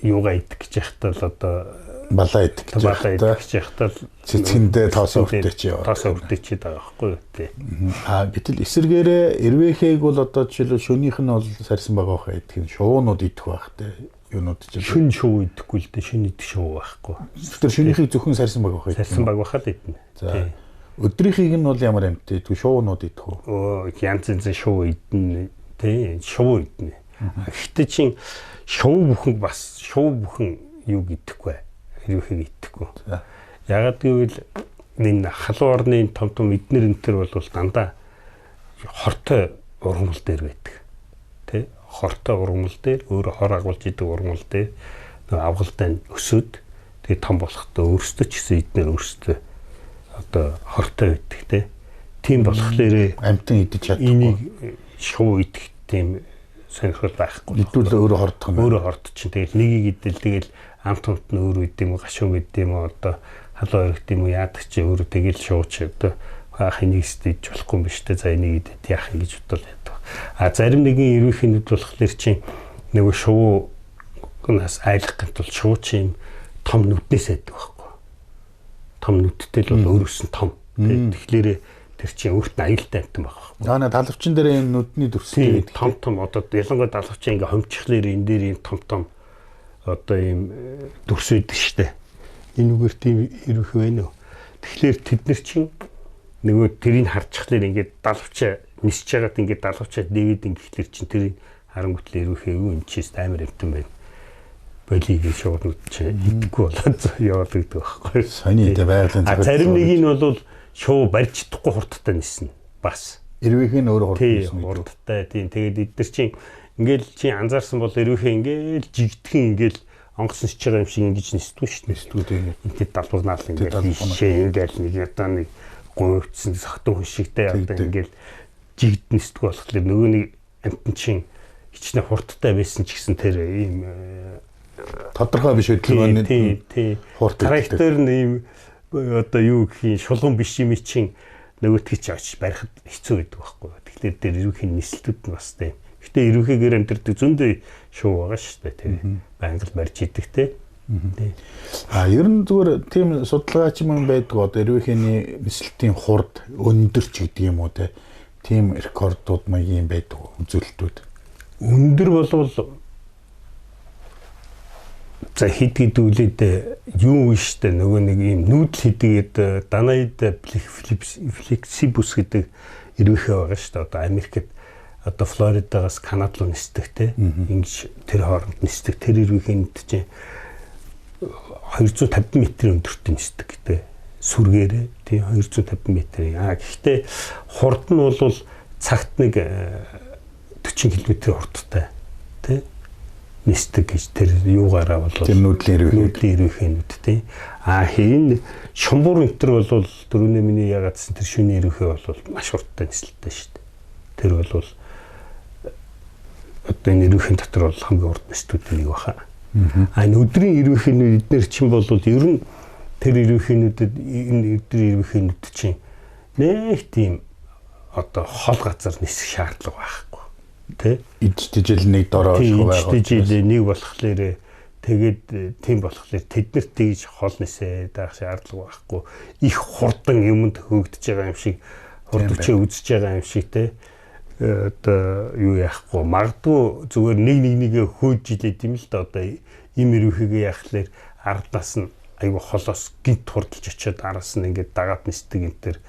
S2: юугаа идэх гэж яхтал одоо
S1: балаа идэх
S2: гэж яхтал
S1: цэцгэндээ тоосоо хүртээч яваа.
S2: Тоосоо хүртээчээд байгаа байхгүй юу тий.
S1: А гэтэл эсэргээрээ эрвээхийг бол одоо жишээлбэл шөнийх нь бол сарьсан байгаа хаа идэх нь шуунууд идэх байх тий. Юунууд
S2: чинь шүн шуу идэхгүй л дээ, шүн идэх шуу байхгүй.
S1: Тэр шөнийхийг зөвхөн сарьсан баг байх.
S2: Сарьсан баг байхад идэнэ.
S1: За. Өдрийнхийг нь бол ямар амьтад идэх вэ? Шуунууд идэх үү?
S2: Оо янз янзын шуу идэнэ. Тий, шувуу идэнэ. Гэхдээ чин шувуу бүхэн бас шувуу бүхэн юу идэхгүй. Эрвийнхийг идэхгүй. Ягаад гэвэл энэ халуун орны том том эднэр энтер бол дандаа хортой ургамал дээр байдаг. Тэ? Хортой ургамал дээр өөрөө хор агуулж идэг ургамал дээр нөгөө авгалтай нь өсөөд тэгээ том болохтой өөрсдөө ч гэсэн эднэр өөрсдөө одоо хортой байдаг тэ. Тийм болохоор
S1: амьтан идэж чадахгүй.
S2: Энийг шувуу идэх тийм сонирхол байхгүй.
S1: Идвэл өөрөө хордох юм.
S2: Өөрөө хордчих. Тэгэл нэгийг идэл тэгэл амт хамт нь өөрөө идэм үү, гашуун идэм үү, одоо халуун өргөд юм уу яадаг чи өөрөө тэгэл шууч одоо хаах энийг идэж болохгүй юм биш үү? За энийг идээд яах юм гэж бодвол яадаг. А зарим нэгэн эрвийнхнүүд болохоор чи нөгөө шувуунаас айлах гэнт бол шувуу чи юм том нүднээс айдаг байхгүй. Том нүдтэй л бол өөрөөс нь том. Тэгэхээр тэр чинь өөрт нь аюултай амтан байх байхгүй.
S1: Наа талвчин дээр энэ нүдний дүрстэй
S2: гэдэг. Том том одоо ялангуяа далавчин ингээ хомчихлоор энэ дээр ийм том том одоо ийм дүрс байдаг штэ. Энэ үгээр тийм ирэх вэ нөө. Тэгэхээр тэд нар чинь нөгөө тэрийг харчихлаар ингээд далавчаа нисэж байгаад ингээд далавчаа дээвэд ингэхлээр чинь тэрийг харангуйтлаа ирэх эвгүй энэ чинь амар амтан байна. Болиг гэж шуурнууд чинь идэхгүй болоод яваад гэдэг байхгүй.
S1: Сони дэ байгалийн
S2: зөв. Зарим нэг нь бол шуу барьж чадахгүй хурдтай ниснэ. Бас.
S1: Эрвийнх нь өөрөө
S2: хурдтай ниснэ. Хурдтай тийм. Тэгээд эдгээр чинь ингээл чи анзаарсан бол эрвийнхээ ингээл жигдхэн ингээл онгоц нисэж байгаа юм шиг ингэж нисдэггүй шүү дээ.
S1: Нисдэггүй тийм.
S2: Ингээд далбагнаал ингээл ийшээ ингээл нэг одоо нэг гуйвцсан согтун хүн шигтэй одоо ингээл жигд нисдэггүй болохоор нөгөө нэг амтан чинь хичнээн хурдтай байсан ч гэсэн тэр ийм
S1: тодорхой биш хөдөлгөөний
S2: тийм
S1: хурд
S2: трактор нь ийм одоо юу гэх юм шулган биш юм чинь нөгөөтгий чи очиж барихад хэцүү байдаг байхгүй. Тэгэхээр тэр эрүүхийн нислэлүүд нь бас тийм. Гэтэ эрүүхийгээр амьдардаг зөндөө шуу байгаа шүү дээ. Тэр байнга л барьж идэг те.
S1: А ер нь зүгээр тийм судалгаач юм байдаг одоо эрүүхийний нислэлтийн хурд өндөр ч гэдэг юм уу те. Тийм рекордууд маягийн байдаг үзүүлэлтүүд.
S2: Өндөр болвол За хэд гэдүүлээд юу штэ нөгөө нэг юм нүүдэл хийдгээд Данаид флексибус гэдэг эрвэхэ байгаа штэ. Одоо Америкт одоо Флоридагаас Канад руу нисдэг те. Ингэж тэр хооронд нисдэг. Тэр эрвэхэнд чинь 250 метрийн өндөрт нисдэг гэдэг. Сүргээрээ тий 250 метрийн. А гэхдээ хурд нь бол цагт нэг 40 км хурдтай тий нисдэг гэж тэр юугаараа бол
S1: тэр нүүдлийн
S2: эрвэхэнүүд тий. А энэ шумбуур энтер бол дөрөвний миний ягаад гэсэн тэр шүний эрвэхэ бол маш хурдтай нислэлтэй шүү дээ. Тэр бол одоо энэ эрвэхэн дотор бол хамгийн урд нислэлтүүдийн нэг баха. А энэ өдрийн эрвэхэнүүд эднэр чинь бол ер нь тэр эрвэхэнүүдэд энэ өдрийн эрвэхэнүүд чинь нэг тийм одоо хол газар нисэх шаардлага байхгүй. Тэ?
S1: Ижил нэг дорой
S2: болох байгаа. Ижил нэг болохоор тэгээд тийм болохоор тэднэрт тэгж хол нисээ даах шаардлага байхгүй. Их хурдан юмд хөөгдөж байгаа юм шиг хурд хүчээ үзэж байгаа юм шиг те одоо юу яахгүй магадгүй зүгээр нэг нэг нэгэ хөөж илээд юм л да. Одоо им эрвэхийгээ яхахлаар ардаас нь айгу холоос гинт хурдалж очиод араас нь ингээд дагаад нисдэг юм төр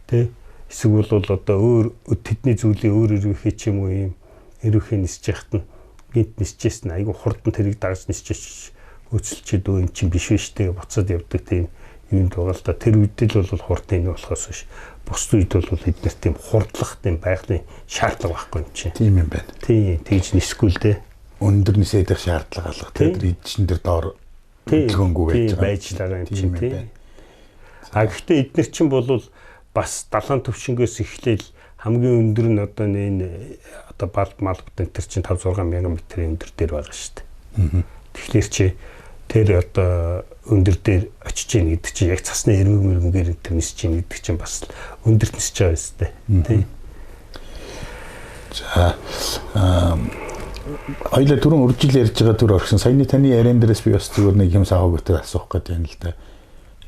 S2: тэ. Эсвэл бол одоо өөр тэдний зүйлийн өөр эрвэхий ч юм уу юм эрвэхий нисэж яхад нь гинт нисчээс нь айгу хурдан тэрийг дагаж нисчээч хөөцөлчээд өө эн чинь биш биш тэгээ буцаад явдаг тийм юмд байгаа л да. Тэр үед л бол хурд энэ болохоос биш. Бус үед бол эднэр тийм хурдлах тийм байгалийн шаардлага байхгүй юм чинь.
S1: Тийм юм байна.
S2: Тийм тэгж нисэхгүй л дээ.
S1: Өндөр нисэдэх шаардлага алга. Тэр эдчин дээр доор хөдөлгөөнгүй байж
S2: байгаа. Байж байгаа юм чинь тийм. А гэхдээ эднэр чинь бол бас далайн төвшнгөөс эхлээл хамгийн өндөр нь одоо энэ одоо балд малбат энэ төр чинь 5 6 мянган метрийн өндөр дээр байгаа шүү дээ. Тэгэхээр чи тэр одоо өндөр дээр очиж гин гэдэг чинь яг цасны эрмэг мөрмөгээр энэ төр нисэж гин гэдэг чинь бас өндөрт нисэж байгаа юм шүү дээ. Тий.
S1: За хоёлаа түрүүн үржил ярьж байгаа төр орхисон. Саяны таны яриан дээрээс би бас зүгээр нэг юм саагаатай асуух гэдэг юм л да.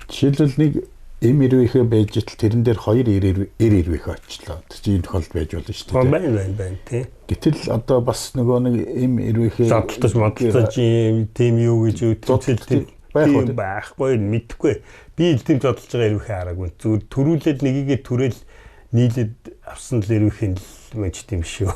S1: Жишээлбэл нэг эм эрвэхэ байж итл тэрэн дээр хоёр эр эрвэхэ очлоо. Тэр чинь ийм тохиолдол байж болно шүү
S2: дээ. Байна байна байна тий.
S1: Гэтэл одоо бас нөгөө нэг эм эрвэхэ
S2: зодтолж модтолж юм тийм юу гэж тэмцэл тийм байхгүй мэдэхгүй. Би л тийм зодтолж байгаа эрвэхэ хараагүй. Зүгээр төрүүлээд нэгийгээ төрөөл нийлээд авсан л эрвэхэ л мэж тийм шүү.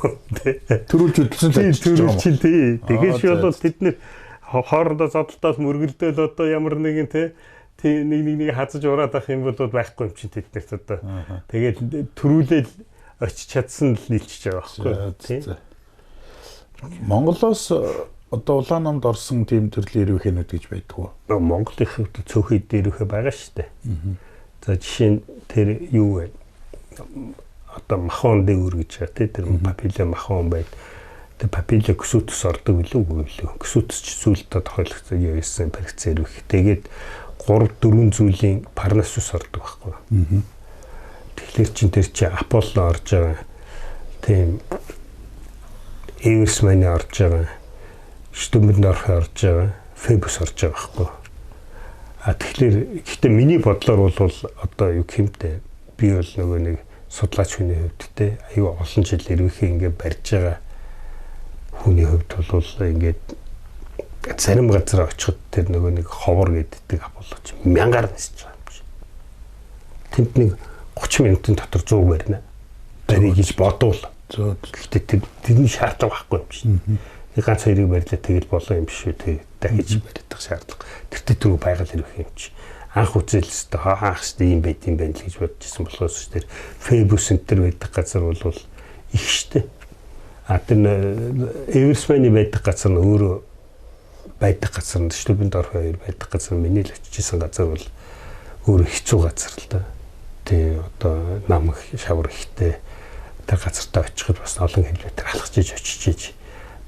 S1: Төрүүлж хөдөлсөн
S2: л төрүүлчин тий. Тэгэхээр ши бол тэд нэр хоорондоо зодтолтоос мөргөлдөөл одоо ямар нэгэн тий нэг нэг нэг хазаж ураад ах юм бол байхгүй юм чинь тэднэрт одоо. Тэгээд төрүүлээл очиж чадсан л нийлчихэж байгаа байхгүй тий.
S1: Монголоос одоо улаан номд орсон тийм төрлийн эрвэхэнүүд гэж байдаг уу?
S2: Монгол их цөөхөд эрвэхэ байгаа шүү дээ. За жишээ нь тэр юу вэ? Одоо махон дээгүүр гэж байгаа тий. Тэр папилла махон байд. Тэр папилла ксүтс ордог билүү үгүй билүү? Ксүтс ч зүйлдээ тохиолдсон юу байсан баригдсан эрвэх. Тэгээд 3 4 зүйлийн Парнасус ордог байхгүй. Тэгэхээр чин тэр чи Аполло орж байгаа. Тийм Эверсманы орж байгаа. Штүмбендорф орж байгаа. Фебус орж байгаа байхгүй. А тэгэхээр гэхдээ миний бодлоор бол одоо юу хэмтэй би бол нөгөө нэг судлаач хүний хувьд те аюу олон жил эрвэхээ ингээд барьж байгаа хүний хувьд бол ингээд зарим газар очиход тэр нөгөө нэг ховор гэдэг Аполло ч мянгаар нисэж байгаа юм шиг. Тэнд нэг 30 минутын дотор 100 барина. Барья гэж бодвол. Гэхдээ тэрний шаардлага байхгүй юм шиг. Нэг ганц хоёрыг барьлаа тэгэл болоо юм биш үү. Тэг дахиж барих шаардлага. Тэртээ түрүү байгаль хэрэг юм чи. Анх үзэл өстө хаах өстө юм байт юм байна л гэж бодож исэн болохоос тэр Фебус энэ төр байдаг газар бол их штэ. А тэр Эверсманы байдаг газар нь өөрөө байдаг газар нь Штүбендорф хоёр байдаг газар миний л очиж исэн газар бол өөрөө хэцүү газар л да. Тий одоо нам шавар ихтэй тэр газартаа очиход бас олон километр алхаж иж очиж иж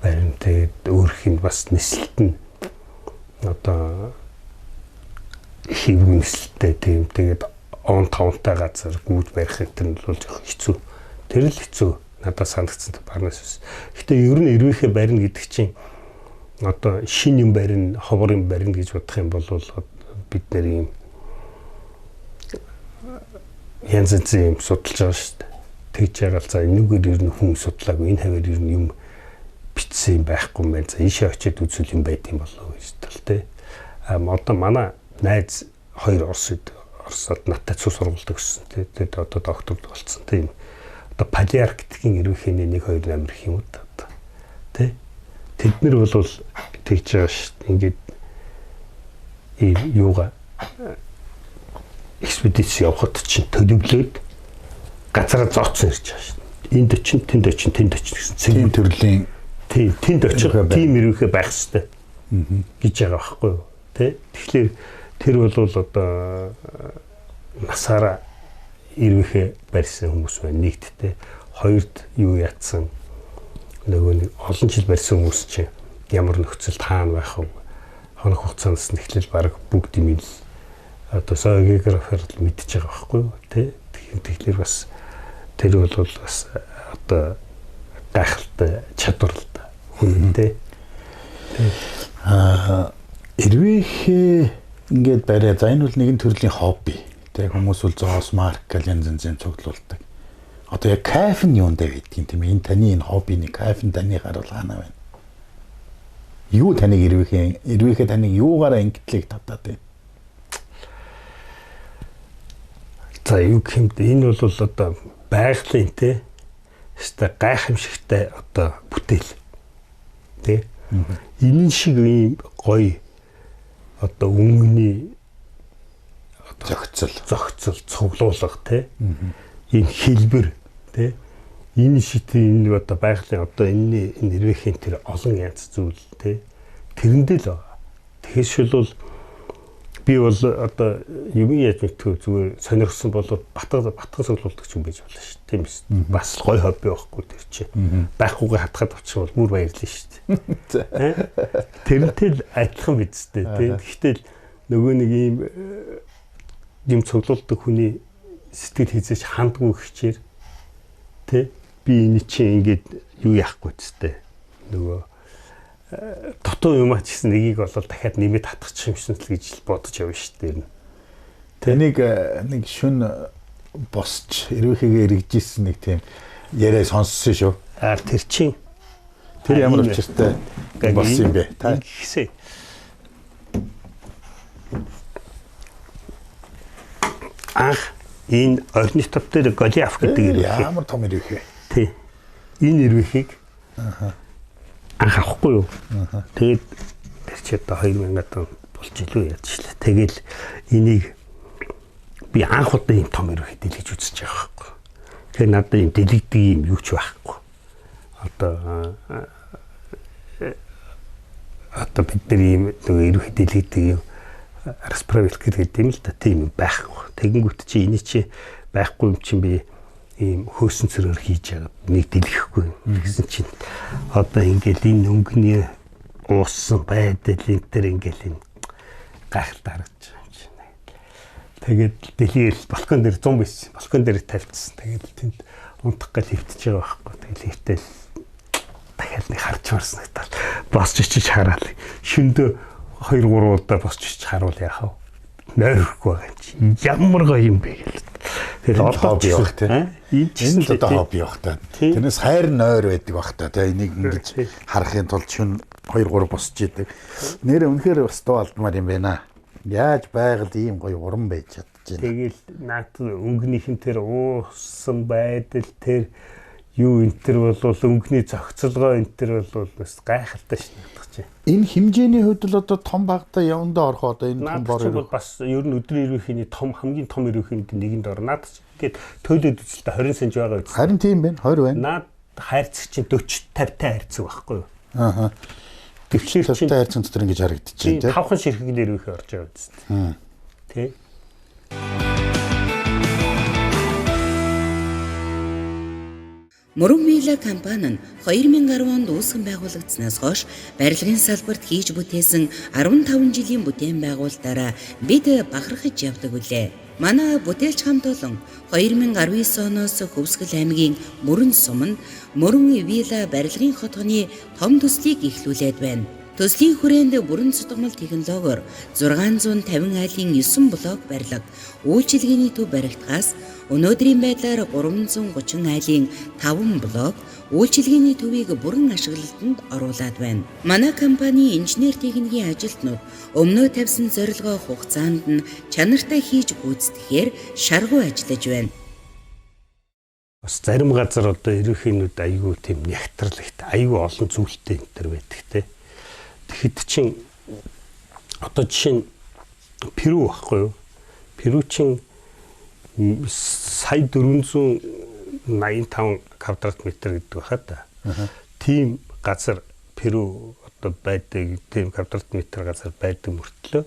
S2: барин. Тэгээд өөрөх нь бас нислэлт нь одоо хийвгүй нислэлтэй тийм тэгээд он тавтай газар гүйж барих энэ нь бол жоох хэцүү. Тэр л хэцүү надад санагдсан Парнасус. Гэтэ ер нь эрвэхэ барина гэдэг чинь одоо шин юм барина, ховор юм барина гэж бодох юм бол бид нэр юм янз янзын юм судалж байгаа шүү дээ. Тэгж ягаал за энүүгээр ер нь хүн судлаагүй, энэ хаваар ер нь юм Бичсэн юм байхгүй юм байна. За ийшээ очиад үзүүл юм байд юм болов уу гэж тал тий. А одоо манай найз хоёр Оросод надтай цус сургуульд өгсөн тий. Тэгээд одоо доктор болсон тийм. Одоо Палеарктикийн эрвэхний 1 2 8 гэх юм уу та одоо. Тий. Тэд нар бол тэгж байгаа шүү дээ. Ингээд ийм юугаа экспедиц явахад чинь төлөвлөөд газараа зооцсон ирж байгаа шүү дээ. Энд очин, тэнд очин, тэнд очин гэсэн
S1: тийм төрлийн
S2: тий, тэнд очих тийм эрвэхэ байх хэрэгтэй гэж байгаа байхгүй юу? Тэ? Тэгэхээр тэр бол одоо насаараа эрвэхэ барьсан хүмүүс байна. Нэгт тэ. Хоёрт юу ятсан нөгөө нэг олон жил барьсан хүмүүс чинь ямар нөхцөлд хаана байх вэ? Хоног хугацаанаас нь эхлэл баг бүгд юм л одоо зоогеографиар л мэдчихэж байгаа байхгүй юу? Тэ? Тэгэхээр бас тэр бол бас одоо гайхалтай чадвар л да хүн тэ.
S1: Аа эрвэхээ ингээд бариа. За энэ бол нэгэн төрлийн хобби. Тэ хүмүүс бол зоос, марк гэл янз янзын цуглуулдаг. Одоо яг кайф нь юундаа байдгийг тийм ээ. Энэ таны энэ хоббины кайф нь таны харуул хаана байна? Юу таныг эрвэхээ таныг юугаараа ингэтлийг татаад байна?
S2: За юу гэмд энэ бол одоо байгалийн те өстой гайхамшигтай одоо бүтээл те. Энэ шиг ийм гоё одоо өнгөний
S1: одоо
S2: зохицол цуглуулга те. Энэ хэлбэр те. Энэ шиг энэ одоо байгалийн одоо энэний энэ эрвэхийн тэр олон янз зүйл те. Тэрэндээ л байгаа. Тэгэхээр бол би бол одоо юм яаж мэдтгүй зүгээр сонирхсан бол батган цуглуулдаг юм байж болно шүү дээ. Тийм ээ. Бас гоё хобби байхгүй тэр чинь. Байхгүйгээ хатгаад авчих бол бүр баярлна шүү дээ. Тэрнтэй л адилхан биз дээ. Тийм. Гэхдээ л нөгөө нэг ийм юм цуглуулдаг хүний сэтгэл хизээч хандгүй хичээр тэ би энэ чинь ингээд юу яахгүй зү нөгөө дутуу юм ач гэсэн нэгийг бол дахиад нэмээд татчих юм шин л гэж бодож явна шүү дээ.
S1: Тэнийг нэг шүн босч эрвэхээгээ эргэжсэн нэг тийм яриа сонссон шүү.
S2: Аа тэр чинь
S1: тэр ямар учиртай болсон юм бэ?
S2: Та гисэн. Анх энэ орнитоптер Голиаф гэдэг
S1: эрвэхээ. Ямар том эрвэхээ.
S2: Тий. Энэ эрвэхийг анх авахгүй юу. Тэгээд тэр чи одоо 2000 он болж илүү яаж шилээ. Тэгэл энийг би анх удаа ийм том эрвэхээ дэлгэж үзэж байгаа байхгүй. Тэгэхээр надад ийм дэлгдэг юм юу ч байхгүй. Одоо бид нар ийм нөгөө эрвэхээ дэлгдэг юм расправилк гэдэг юм л да тийм юм байхгүй. Тэгэнгүүт чи эний чи байхгүй юм чинь би ийм хөөсөн цөрөөр хийж яагаад нэг дэлгэхгүй. Тэгсэн чинь одоо ингээл энэ өнгөний ууссан байдал энэ төр ингээл энэ гайхалтай харагдаж байгаа юм чинь. Тэгээд дэлхийд балкон дээр 100 байсан. Балкон дээр тавьчихсан. Тэгээд тэнд унтах гал хөвтөж байгаа байхгүй. Тэгэл хөвтөл дахиад нэг харж марсан гэтал босч ичиж хараад шөндөө 2 3 удаа босч ичиж харуул яах вэ? Нойрхгүй байгаа юм чи. Ямар гоё юм бэ гэл.
S1: Тэгэхээр одоо хобби явах тий. Энэ ч л одоо хобби явах та. Тэрнээс хайр нойр байдаг бах та тий. Энийг ингэж харахын тулд шүн 2 3 босч идэг. Нэр үнэхээр бас дуу алдмаар юм байна. Яаж байгаль ийм гоё уран байж чадчихэв.
S2: Тэгэл наад өнгөнийх нь тэр уусан байдал тэр юу энэ төр бол өнгөний зохицолгоо энэ төр бол бас гайхалтай шин надах чи.
S1: Энэ хэмжээний хувьд л одоо том багтаа явандаа орох одоо энэ том бор
S2: бол бас ер нь өдрийн эрвэхний том хамгийн том эрвэхнүүд нэгэнд ор. Наад чи ингээд төлөөд үзэлтэ 20 см байгаа үст.
S1: Харин тийм байна 20 байна.
S2: Наад хайрцаг чинь 40 50 та хайрцаг байхгүй юу?
S1: Аа.
S2: Тэгэхээр
S1: чинь 50 хайрцаг дотор ингэж харагдчихэв
S2: тийм. Тавхан ширхэг эрвэхээ орж байгаа үст. Тий.
S3: Мөрөн Вилла компани нь 2010 онд үүсгэн байгуулагдсанаас хойш барилгын салбарт хийж бүтээсэн 15 жилийн бүтээн байгуулалтаараа бид бахархаж явдаг үлээ. Манай бүтээлч хамт олон 2019 оноос Хөвсгөл аймгийн Мөрөн суманд Мөрөн Вилла барилгын хотгоны том төслийг эхлүүлээд байна. Төслийн хүрээнд бүрэн цутгамал технологиор 650 айлын 9 блок барилга, үйлчилгээний төв баригдахаас өнөөдрийн байдлаар 330 айлын 5 блок үйлчилгээний төвийг бүрэн ашиглалтанд оруулаад байна. Манай компани инженер техникийн ажилтнууд өмнөө тавьсан зорилгоо хугацаанд нь чанартай хийж гүйцэтгэхээр шаргуу ажиллаж байна.
S2: Бас зарим газар одоо ерөнхийнүүд айгүй тийм нягтрал ихтэй, айгүй олон зүйлтэй энэ төр байдаг те. Тэгэхэд чин одоо жишээ нь Перу байхгүй юу? Перу чин сая 485 квадрат метр гэдэг байхаа та. Тийм газар Перу одоо байдаг, тийм квадрат метр газар байдаг мөртлөө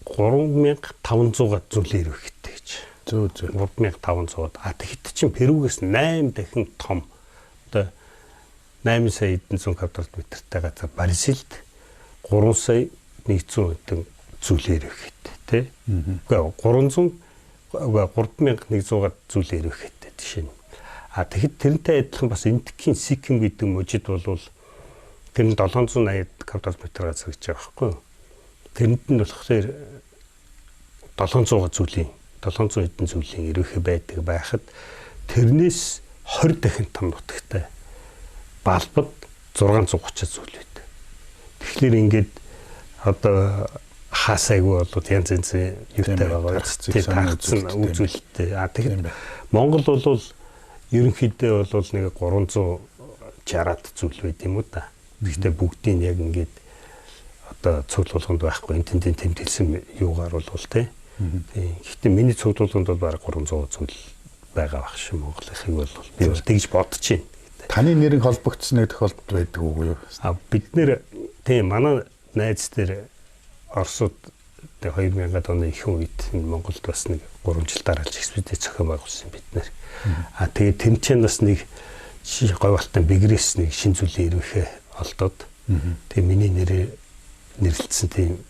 S2: 3500 зүйлээр ирэхтэй гэж.
S1: Зөө зөө.
S2: 3500. А тэгэхэд чин Перугээс 8 дахин том одоо 8 сая хэдэн зуун квадрат метртэй газар Бразилд 3 сая 100 хэдэн зүйлээр ирэхтэй тий. Үгүй 300 үгүй 3100-аад зүйлээр ирэхтэй жишээ нь. А тэгэхэд тэрнтэй адилхан бас Энтхийн Сиким гэдэг мужид бол тэр нь 780 квадрат метр газар гэж байгаа байхгүй юу? Тэрэнд нь болохоор 700 зүйлийн 700 хэдэн зүйлийн ерөөхөө байдаг байхад тэрнээс 20 дахин том нутагтай балбад 630 зүйл байдаг. Тэгэхээр ингээд одоо хаасайгүй болоод янз янзын юутай байгаа. Тийм үзүүлэлттэй. А тэгэхээр Монгол бол ерөнхийдөө бол нэг 360-аад зүйл байд юм уу та. Гэхдээ бүгдийг яг ингээд одоо цуглуулганд байхгүй энэ тентийн тэмдэглэсэн юугаар бол тий. Гэхдээ миний цуглуулганд бол бараг 300 зүйл байгаа байх шин Монголынхыг бол би бол тэгж бодож байна.
S1: Таны нэрийг холбогдсон нэг тохиолдол байдаг уу юу?
S2: А бид нэр тийм манай найз дээр Оросууд 2000-ад оны ихэнх үед Монголд бас нэг 3 жил дараалж экспедиц зохион байгуулсан бид нэр. А тэгээд тэмцээн бас нэг говьалтай бигрээс нэг шин зүйлийн ирвэхээ олдоод тэгээ миний нэрээр нэрлэлсэн тийм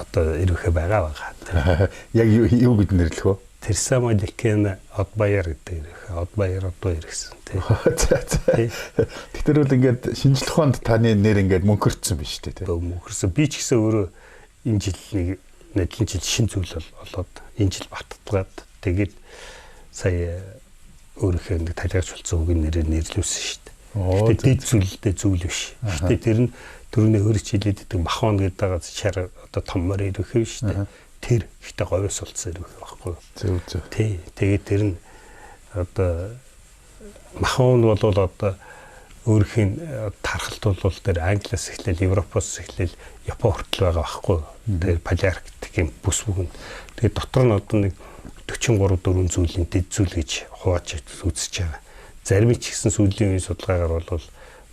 S2: одоо ирвэхээ байгаа байгаа.
S1: Яг юу гэж нэрлэх вэ?
S2: Терсамаликэн Одбаяр гэдэг ирвэхээ. Одбаяр Одбаяр гэсэн тий.
S1: За за. Тэгэхээр бол ингээд шинжлэх ухаанд таны нэр ингээд мөнхөрцсөн биш үү тий?
S2: Мөнхөрсөн. Би ч гэсэн өөрөө энэ жил нэг нэдлэн жил шин зүйл болоод энэ жил баттгаад тэгээд сая өөрийнхөө нэг талигач болсон үгийн нэрээр нэрлүүлсэн шүү дээ. Гэхдээ дэд зүйлдээ зүйл биш. Гэхдээ тэр нь түрүүний өөрөө ч хэлээд байдаг махон гэдэг байгаа шар одоо том морь ирвэхээ шүү дээ. Тэр ихтэй говьос олдсон ирвэх байхгүй.
S1: Зөв зөв.
S2: Тий. Тэгээд тэр нь одоо махон бол одоо өөрийнх нь тархалт бол тэр Англиас эхлээл Европоос эхлээл Япон хүртэл байгаа байхгүй. Тэр Палеарктикийн бүс бүхэн. Тэгээд дотор нь одоо нэг 43 4 зүйлийн дэд зүйл гэж хувааж үзэж байгаа. Зарим ч гэсэн сүүлийн үеийн судалгаагаар бол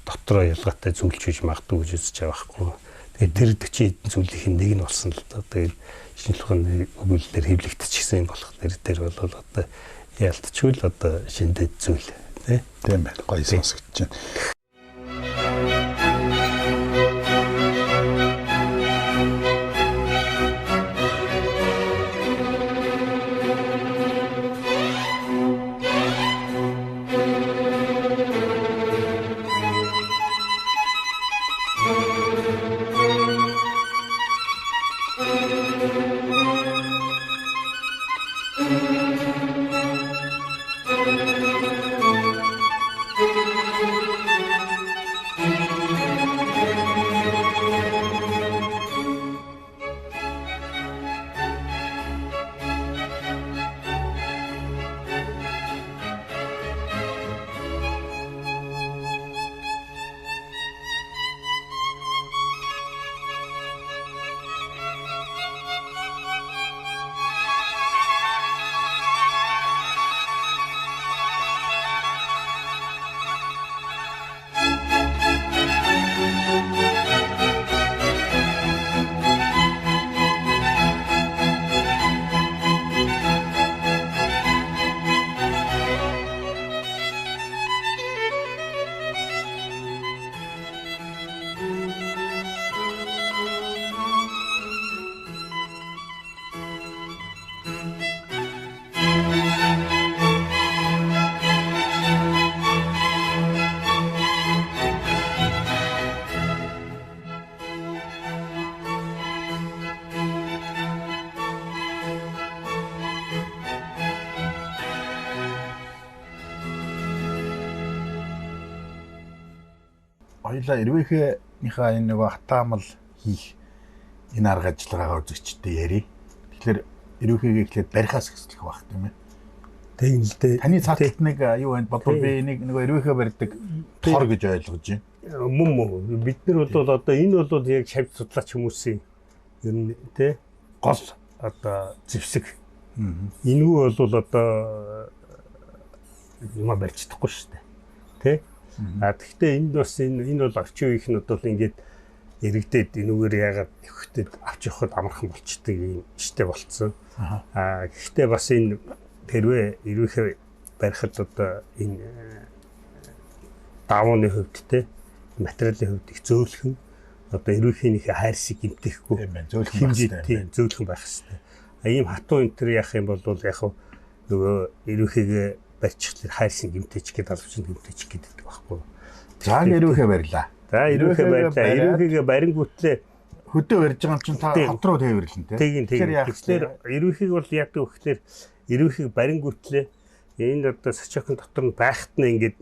S2: дотроо ялгаатай зүйлч биш магадгүй гэж үзэж байгаа байхгүй. Тэгээд тэр 40 хэдэн зүйлийн нэг нь болсон л доо. Тэгээд шинжлэх ухааны өгүүлэлээр хэвлэгдчихсэн юм болох нэр дээр бол одоо ялтчгүй л одоо шинэ дэд зүйл тий.
S1: Тийм байна. Гоё сонсогдож байна. Хоёлаа эрвээхийнхаа энэ нөгөө хатаамал хийх энэ арга ажиллагаагаа үзэгчдэд ярив. Тэгэхээр эрвээхийг эхлээд барихаас эхлэх байх тийм ээ.
S2: Тийм л дээ.
S1: Таны цааталт нэг юу байна? Бодвол би энийг нөгөө эрвээхээ барьдаг тор гэж ойлгож байна.
S2: Мөн. Бид нар бол одоо энэ бол яг шавь судлаач хүмүүсийн ер нь тий гол одоо зэвсэг. Энэгүй бол одоо юма барьж чадахгүй шүү дээ. Тэ? А тэгвэл энд бас энэ бол орчин үеийнх нь бол ингээд эрэгдээд энүүгээр яагаад өхдөд авч явахад амархан болчдөг юм штэ болцсон. А гэхдээ бас энэ хэрвээ эрвээхээ барихад одоо энэ давууны хувьд те материалын хувьд их зөөлхөн одоо эрвээхийнхээ хайрсыг гэмтэхгүй
S1: зөөлхөн байх хэрэгтэй.
S2: Зөөлхөн байх хэрэгтэй. А ийм хатуу энэ төр яах юм бол яг нөгөө эрвээхийгээ барьчихлаар хайрсын гэмтээч гэдэг алвчин гэмтээч гэдэг байхгүй.
S1: За эрвээхээ барьлаа.
S2: За эрвээхээ барьлаа. Эрвээхийгээ барингүүтлээ
S1: хөдөө барьж байгаа юм чинь та хот руу тээвэрлэн те.
S2: Тэгэхээр эрвээхийг бол яадаг вэ гэхээр эрвээхийг барингүүтлээ энэ одоо сачокын дотор нь байхад нь ингээд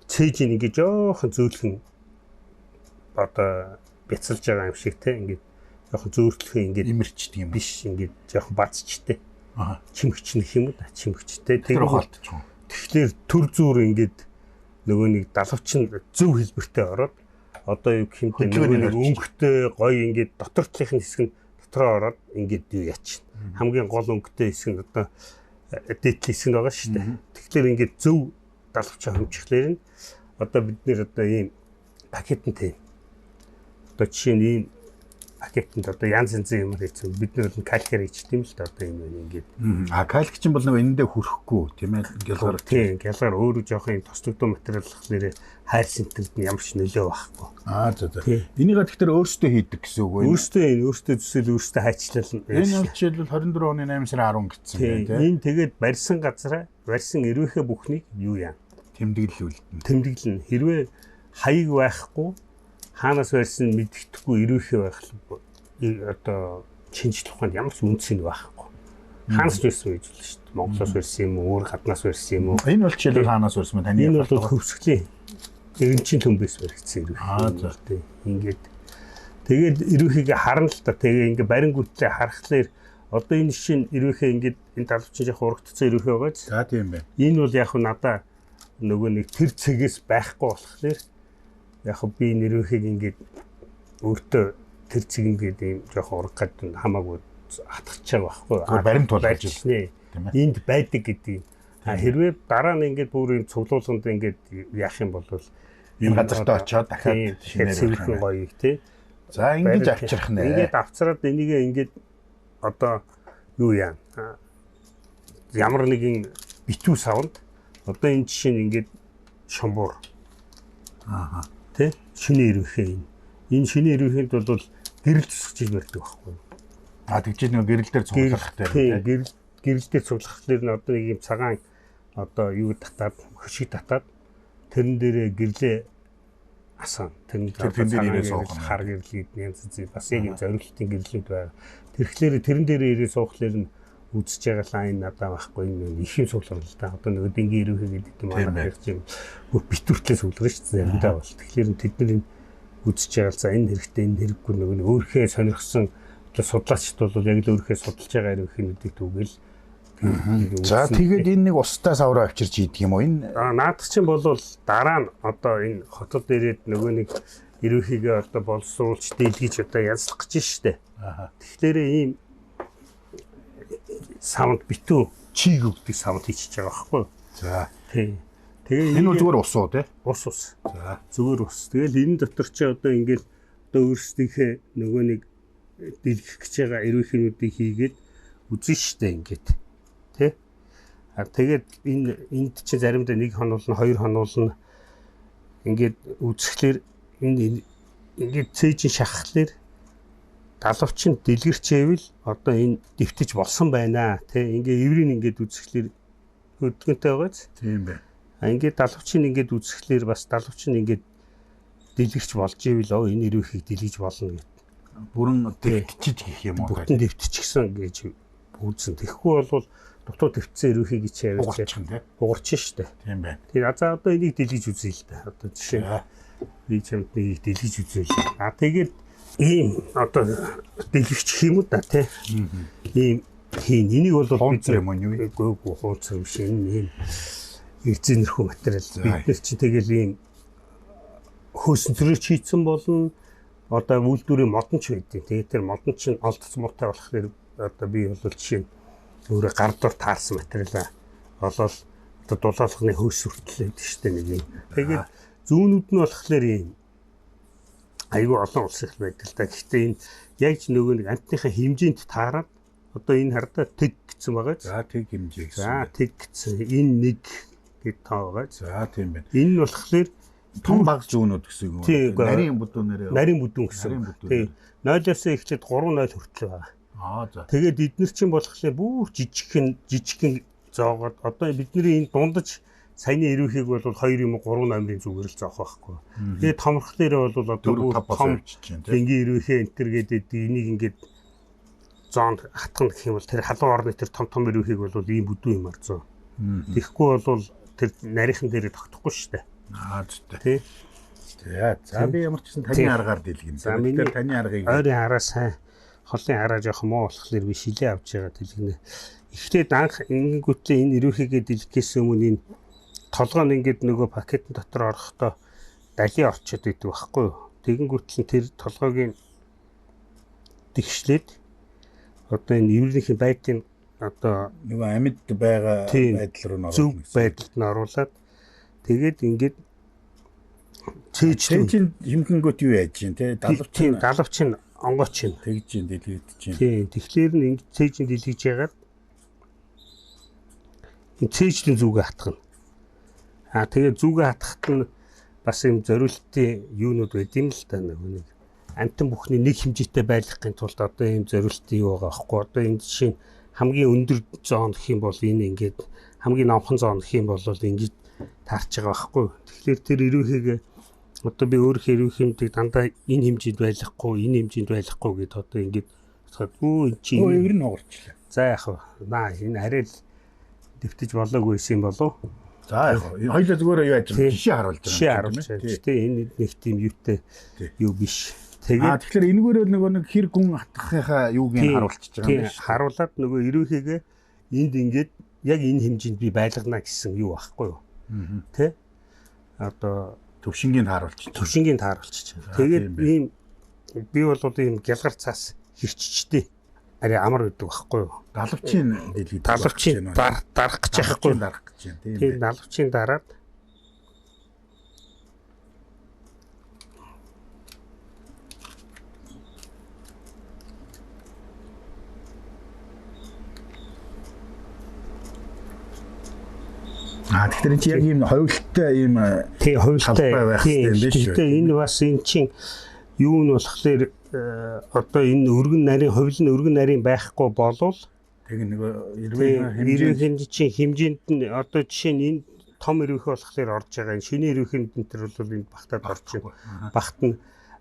S2: цээж ингээд жоохон зөөлхөн одоо бяцалж байгаа юм шиг те ингээд жоохон зөөртлөхөн ингээд
S1: имэрчдэг юм
S2: биш ингээд жоохон бацчтэй. Чимхч нэх юм уу да чимхчтэй.
S1: Тэр хаалтчих.
S2: Тэгэхээр төр зүүр ингээд нөгөө нэг далавч нь зөв хэлбэртэй ороод одоо юу гэх юм бэ нөгөө нэг өнгөтэй гоё ингээд дотор талынх нь хэсэг нь дотроо ороод ингээд юу яачин. Хамгийн гол өнгөтэй хэсэг нь одоо дээдлийн хэсэг нь байгаа шүү дээ. Тэгэхээр ингээд зөв далавчаа хэмжихлээр нь одоо бид нэр одоо ийм пакетэнтэй. Одоо жишээ нь ийм пакетэнд одоо янз янзын юмар хийсэн. Бид нар бол калькаар хийчихдэг юм л да одоо юм ингээд.
S1: А кальк чинь бол нөгөө энэндээ хүрэхгүй тийм ээ гялгаар.
S2: Тийм, гялгаар өөрөө жоох юм тослогдсон материал болохоор хайр сэнтэнд нь ямар ч нөлөө байхгүй.
S1: Аа за за. Энийг тэгэхээр өөрсдөө хийдэг гэсэн үг үү?
S2: Өөрсдөө энэ өөрсдөө төсөөл өөрсдөө хайчлал.
S1: Энэ бол жишээлбэл 24 оны 8 сарын 10 гэсэн байна тийм.
S2: Энэ тэгээд барьсан газараа барьсан эрвээхээ бүхнийг юу яа?
S1: Тэмдэглэл үлдэнэ.
S2: Тэмдэглэнэ. Хэрвээ хаяг байхгүй хаанаас барьсан мэддэхгүй эрвээхээ байх одоо шинжлэх ухаанд ямар ч үнц нь байхгүй. Хаанаас барьсан гэж болно шүү дээ. Монголоос барьсан юм уу, өөр гаднаас барьсан юм уу?
S1: Энэ бол жишээлбэл хаанаас барьсан бэ? Таны
S2: энэ бол хөвсгөлийн эренчийн төмбөөс баригдсан эрвээхээ.
S1: Аа за.
S2: Тийм. Ингээд тэгээд эрвээхийг харна л та. Тэгээ ингээд барингүүтлээ харахлаар одоо энэ шинэ эрвээхээ ингээд энэ далавчин жоох урагдсан эрвээхээ байгаа ч.
S1: За тийм байна.
S2: Энэ бол яг надаа нөгөө нэг тэр цэгээс байхгүй болохоор яг би нэрвэхийг ингээд өөртөө тэр цэг ингээд ийм жоохон ураг гад хамаагүй хатгах байгаа байхгүй.
S1: Баримт тулгаж
S2: байна. Энд байдаг гэдэг юм. А хэрвээ дараа нь ингээд бүр ийм цуглуулганд ингээд яах юм бол
S1: энэ газартаа очиод дахиад
S2: шинээр гоё тий.
S1: За ингэж авчрах нэ.
S2: Ингээд авчраад энийгээ ингээд одоо юу яа. Ямар нэгэн битүү савнд одоо энэ жишээ нь ингээд шумбуур.
S1: Аа.
S2: Тэ? Шинэ эрвээхээ энэ. Энэ шинэ эрвээхэнд бол гэрэл зусгаж барьдаг байхгүй юу?
S1: А тэгж нэг гэрэл дээр цуглах дээр
S2: тийм гэрэл дээр цуглах дээр нь одоо нэг юм цагаан одоо юу татаад хөшиг татаад тэрэн дээрээ гэрлээ асан.
S1: Тэрэн дээр ирээ суух
S2: хар гэрэл гэдэг янз янз бас яг юм зориултын гэрлүүд байгаа. Тэгэхээр тэрэн дээрээ ирээ суухлаар нь үзэж байгаа лайн надад байхгүй юм их юм цугларна л да. Одоо нөгөө дэнгийн эрвээхээ гэдэг юм аа их юм бүр битүүртлээ цугларна шүү дээ заримдаа бол. Тэгэхээр тэд нар үзэж байгаа л за энэ хэрэгтэй энэ хэрэггүй нөгөө өөрхөө сонирхсон одоо судлаачд бол яг л өөрхөө судалж байгаа эрвээхнүүдийг түгэл.
S1: За тэгээд энэ нэг устай савраа авчирч хийдэг юм уу? Энэ
S2: наадах чинь бол дараа нь одоо энэ хотод ирээд нөгөө нэг эрвээхийгээ одоо боловсруулж дийлгэж одоо янзлах гэж штэ. Тэгэхээр ийм савнд битүү чиг өгдөг савнд хийчихэж байгаа байхгүй юу?
S1: За.
S2: Тийм. Тэгээ
S1: энэ бол зүгээр ус уу те?
S2: Ус ус.
S1: За.
S2: Зүгээр ус. Тэгэл энэ дотор чи одоо ингээл одоо өөрсдийнхээ нөгөө нэг дийлгэх гэж байгаа эрвээхнүүдийг хийгээд үзэн штэ ингээд. Тэ? А тэгээд энэ энд чи заримдаа нэг хонуулна, хоёр хонуулна. Ингээд үзэхлээр энэ ингээд цээжин шахахлаар далавч нь дэлгэрчээвэл одоо энэ дэвтэж болсон байна тий ингээ эврийг ингээд үзэхлээр хөдөлгөөнтэй байгааз
S1: тийм байна.
S2: А ингээд далавч нь ингээд үзэхлээр бас далавч нь ингээд дэлгэрч болж ивэл оо энэ эрвээхийг дэлгэж болно гэт.
S1: Бүрэн дэвтчихэж гэх юм уу?
S2: Бүтэн дэвтчихсэн гэж үзсэн. Тэгэхгүй бол дутуу твцсэн эрүүхийг чи авчиж
S1: Угарчих нь тий.
S2: Угарч штэ.
S1: Тийм байна.
S2: Тэр за одоо энийг дэлгэж үзье л да. Одоо жишээ нь би чамд нэгийг дэлгэж үзье. А тэгээд ийм одоо дэлгэж юм уу да тий. Ийм хийн. Энийг бол
S1: Хуунцар юм уу юу?
S2: Үгүй үгүй хуунцар биш. Энэ ийм эрзэнэрхүү материал. Бид нар чи тэгэл ийм хөөсөн зөрөөч хийцэн болно. Одоо үйлдвэрийн модон ч байдیں۔ Тэгээд тэр модон чинь олдц муутай болохоор одоо би бол жишээ нь өөрөө гар дур таарсан материалаа олоод одоо дулаалганы хөөс хүртэл байдаг шүү дээ нэг юм. Тэгээд зүүнүүд нь болохоор ийм айгүй олон улс их байдаг л да. Гэхдээ энэ яг ч нөгөө нэг амтныхаа хэмжээнд таарад одоо энэ хардаа тэг гэсэн байгаа.
S1: За тэг хэмжээ гэсэн.
S2: За тэг гэсэн. Энэ нэг гэд тоо байгаа.
S1: За тийм байна.
S2: Энэ нь болохоор
S1: том баг зүүнүүд гэсэн юм уу? Нарийн бүдүүнээрээ.
S2: Нарийн бүдүүн гэсэн. Тийм. 0-оос эхлээд 3-0 хүртэл байгаа.
S1: Аа за.
S2: Тэгээд эднэр чинь болохоор бүр жижигхэн зоогоод одоо бидний энэ дундаж саяны эрүүхийг бол 2 юм уу 3 номерын зүгээр л зоох байхгүй. Тэгээд томрох дээр бол одоо бүр том энгийн эрүүхээ энтер гэдэг энийг ингээд зоонд хатгана гэх юм бол тэр халуун орны тэр том том эрүүхийг бол ийм бүдүүн юмар зөө. Тэгэхгүй бол тэр нарийнхан дээр тогтохгүй шүү дээ.
S1: Аа зүйтэй.
S2: Тий.
S1: За за би ямар ч гэсэн таны аргаар дэлгэн.
S2: За миний
S1: таны аргыг
S2: ойрын хараа сайн холын хараа жоохон муу болохоор би шилээ авч байгаа дэлгэнэ. Эхлээд анх ингэнгүүтлээ энэ эрүүхийгээ дэлгэхээс өмнө энэ толгой нь ингээд нөгөө пакетын дотор орохдоо далийн орчод идэв байхгүй юу. Тэгэнгүүтэл нь тэр толгойг тэгшлээд одоо энэ эврийнхээ байдлын одоо
S1: нөгөө амьд байгаа байдал руу нь
S2: оруулах зөв байдалд нь оруулаад тэгээд ингээд
S1: цээжин хэмхэнгүүт юу яаж чинь те
S2: далавчин далавчин онгооч юм
S1: тэгж чинь дэлгэгдэж чинь.
S2: Тийм. Тэгэхээр нь ингэж цээжин дэлгэж ягаад энэ цээжлийн зүгээ хатгана. Аа тэгээд зүгээ хатахад нь бас юм зориултын юунууд байд юм л та нэг амтан бүхний нэг хэмжээтэй байлгахын тулд одоо ийм зориултын юу байгаа аахгүй. Одоо энэ жишээ нь хамгийн өндөр зон гэх юм бол энэ ингээд хамгийн номхон зон гэх юм бол ингэж таарч байгаа байхгүй. Тэгэхээр тэр эрүүхийг одоо би өөрийнхөө эрүүх хэмжээг дандаа энэ хэмжээнд байлгахгүй, энэ хэмжээнд байлгахгүй гэд одоо ингээд өө эн чинь
S1: өө ер нь угарчлаа.
S2: За яах вэ? Наа энэ арай л дэвтэж болоогүй байсан юм болов.
S1: За яах вэ? Хоёлаа зүгээр юу яаж жишээ харуулж байгаа.
S2: Жишээ харуулж байгаа. Гэтэ энэ нэг тийм юутай юу биш.
S1: Тэгээд тэгэхээр энэгээр нөгөө нэг хэр гүн хатгахынхаа юуг нь харуулчихж байгаа юм байна.
S2: Харуулад нөгөө эрүүхийгээ энд ингээд яг энэ хэмжээнд би байлгана гэсэн юу байхгүй юу? Тэ? Одоо
S1: төвшингийн тааруулчих.
S2: Төвшингийн тааруулчих. Тэгээд ийм би бол ийм гялгар цаас хэрччихтэй. Арай амар байдаг байхгүй юу?
S1: Далавчийн дэлгэж.
S2: Далавчийн дарах гэж яахгүй.
S1: Дарах гэж байна.
S2: Тийм. Далавчийн дараад
S1: Аа тэгэхээр энэ чи яг ийм хувилттай ийм
S2: тий хувилттай
S1: байх хэрэгтэй юм биш үү?
S2: Гэхдээ энэ бас энэ чинь юу нь болохоор одоо энэ өргөн нарийн хувил нь өргөн нарийн байхгүй болвол
S1: тэг нөгөө эрвийн
S2: хэмжээ чинь хэмжээнд нь одоо жишээ нь энэ том эрвэх болохоор орж байгаа энэ шинэ эрвэхэнд энэ төр бол энд багтаад орж байна. Багт нь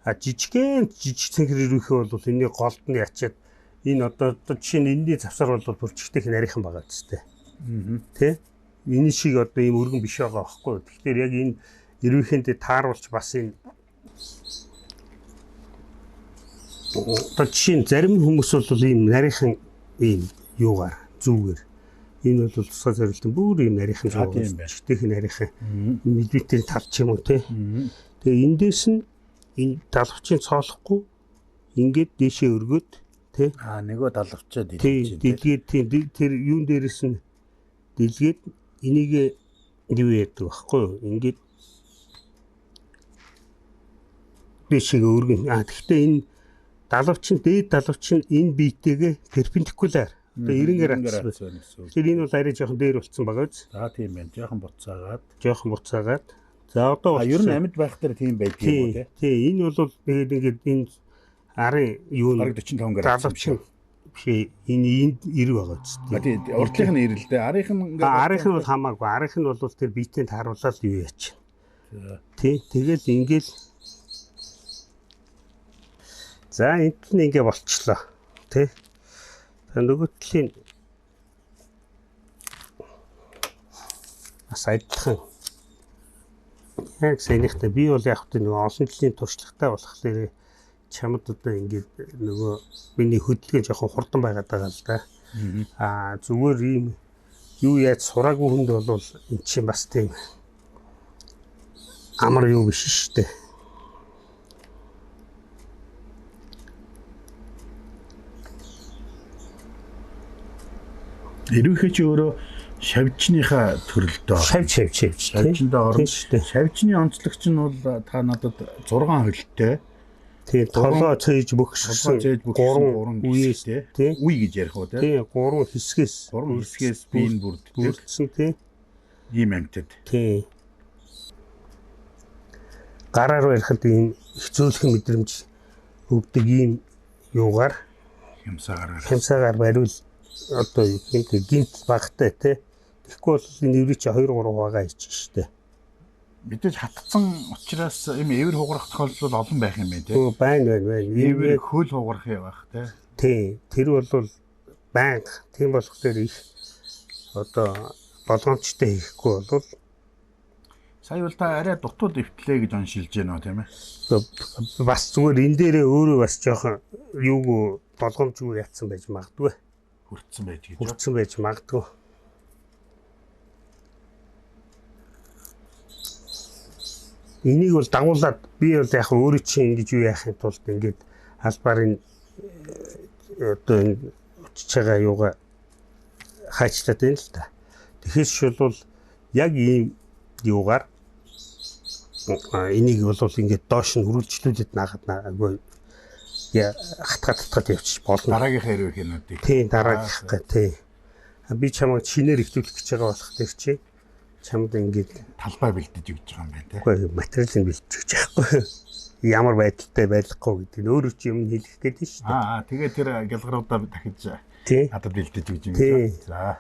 S2: жижигхэн жижиг цэнхэр эрвэхээ бол энэний голд нь ячаад энэ одоо жишээ нь энэний завсар бол бүр чигтэх нарийнхан байгаа зү. Тэ? Энэ шиг одоо ийм өргөн биш байгаа байхгүй юу. Тэгэхээр яг энэ эрвэхэндээ тааруулж бас энэ одоо жишээ нь зарим хүмүүс бол ийм нарийнхан ийм юугаар зүгээр энэ бол тусгай зориултын бүр ийм нарийнхан зүгээр чигтэх нарийнхан миллиметрийн тал ч юм уу те. Тэгээ эндээс нь энэ далавчийн цоолохгүй ингээд дээшээ өргөөд те.
S1: Аа нөгөө далавчаа дэлгэж.
S2: Дэлгээд тийм тэр юун дээрээс нь дэлгээд энийг юу яадаг байхгүй юу? Ингээд дээшээ өргөн. Аа тэгэхдээ энэ далавчин дээд далавчин энэ биетэйгээ перпендикуляр одоо 90-ээр атсан. Тэгэхээр энэ бол арай жоохон дээр болцсон байгаа биз?
S1: За тийм байна. Жоохон буцаагаад.
S2: Жоохон буцаагаад. За одоо
S1: ер нь амьд байх дээр тийм байдаг юм уу те?
S2: Тийм. Энэ бол тэгээд ингээд энэ арын юу
S1: бараг 45 градус
S2: далавчин биш энэ энд 90 байгаа биз?
S1: Тийм. Урдлынх нь 90 л дээ. Арынх нь
S2: ингээд арынх нь бол хамаагүй. Арынх нь бол тэр биетэй тааруулаад юу яач. Тий. Тэгэл ингээл за энд нь ингээ болчлоо. Тэ. За нөгөө талын Бас адилхан. Яг саяныхтай би бол яг хөтэ нөгөө олон жилийн туршлагатай болохоор чамд одоо ингээд нөгөө миний хөдөлгөөн жоохон хурдан байгаад байгаа л да. Аа зүгээр ийм юу яаж сураагүй хүнд бол эн чинь бас тийм амар юу биш шүү дээ.
S1: Эрвэхээ чи өөрөө шавжныхаа төрөлдөө.
S2: Шавж.
S1: Шавжиндаа орно. Шавжны онцлогч нь бол та надад 6 хөлтэй.
S2: Тийм, толгой цээж бөхссөн
S1: 3 үеэс тий. Үе гэж ярих уу тий.
S2: Тийм, 3 хэсгээс.
S1: 3 хэсгээс бие нь бүрддэг.
S2: Бүрдсэн тий.
S1: Ийм амьтад.
S2: Тийм. Гараар барихад ийм их зөөлхөн мэдрэмж өгдөг ийм юугаар хямсаагаар бариул одоо юм гинт багтай тий. Тэгэхгүй бол энэ эврий чи 2 3 хуваагаа хийчих штэ.
S1: Мэдээж хатцсан учраас ийм эвэр хугарах тохиолдол олон байх юм байна тий.
S2: Өө байна.
S1: Эвэр хөл хугарах юм байх тий.
S2: Тий, тэр бол байнга. Тийм болохоор их одоо болгоомжтой хийхгүй бол
S1: сая бол та арай дутууд эвтлээ гэж оншилж байна уу тийм ээ.
S2: Бас зүгээр энэ дээрээ өөрөө бас жоохон юугүй болгоомжгүй ятсан байж магадгүй.
S1: Хүртсэн байж гэж.
S2: Хүртсэн байж магадгүй. Энийг бол дагуулад би бол яг өөрөө чинь ингэж юу яахын тулд ингээд албаар энэ одоо энэ учиж байгаа юугаа хайчлаад байна л та. Тэгэхээр бол яг ийм юугаар энийг бол ингээд доош нь хөрвүүлжлүүлээд наагаад айгүй хатгаад явчих болно.
S1: Дараагийнхаа эрвэхэнүүдийг.
S2: Тийм, дараагийнхаа тий. Би чамайг шинээр ихлүүлэх гэж байгаа болох тэр чи чамд ингээд
S1: талбай бэлдэж өгч байгаа юм байна тий.
S2: Үгүй материалыг бэлдэж өгч байхгүй. Ямар байдалтай байхгүй гэдэг нь өөрөө чи юм хэлэх гээд нь шүү дээ.
S1: Аа тэгээ тэр гялгаруудаа дахиж надад бэлдэж өгч юм
S2: байна.
S1: За.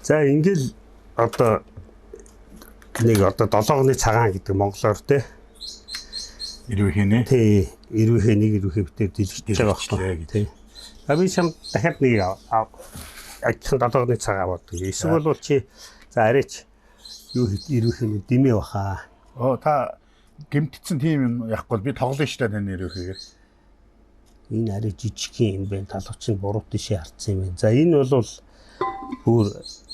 S2: За ингээл одоо нэг одоо долоогны цагаан гэдэг монголоор тий.
S1: Эрвэхэнэ.
S2: Тий, эрвэхэ нэг эрвэхэ битээр дэлгэж байгаа байхгүй тий. А би чам дахиад нэг адилхан долоогны цагаан аваад. Эсвэл бол чи за арайч юу эрвэхэ димээ баха.
S1: Оо та гэмтсэн тийм юм яахгүй би тоглоно шүү дээ таны эрвэхэгээр.
S2: Энэ арай жижиг юм байна. Талууч нь буруу тийшээ харцсан юм байна. За энэ бол бүр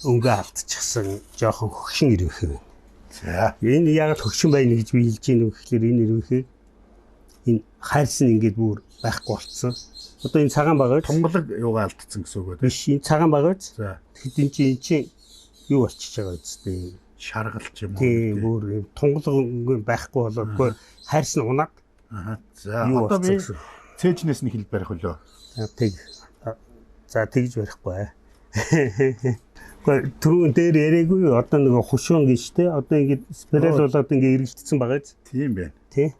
S2: өнгө алдчихсан жоохон хөгшин эрвэхэ байна.
S1: За
S2: энэ яг л хөгшин байна гэж би хэлж ийм гэхлээр энэ эрвэхийг энэ хайрсан ингээд бүр байхгүй болцсон. Одоо энэ цагаан байгаа.
S1: Тунгалаг юугаа алдсан гэсэн үг үү?
S2: Биш, энэ цагаан байгаа.
S1: За.
S2: Тэгэхэд энэ чинь юу болчихж байгаа үстэй?
S1: Шаргал ч юм уу.
S2: Тийм, бүр юм тунгалаг өнгө байхгүй болоод үгүй хайрсан унаад.
S1: Аа. За одоо би цээжнээс нь хэл барих үлээ.
S2: Тэг. За тэгж барихгүй. Гэхдээ түрүүн дээр яриаггүй одоо нөгөө хушуун гэж те одоо ингээд спираль болоод ингээд эргэлдсэн байгаа биз?
S1: Тийм байна.
S2: Тий.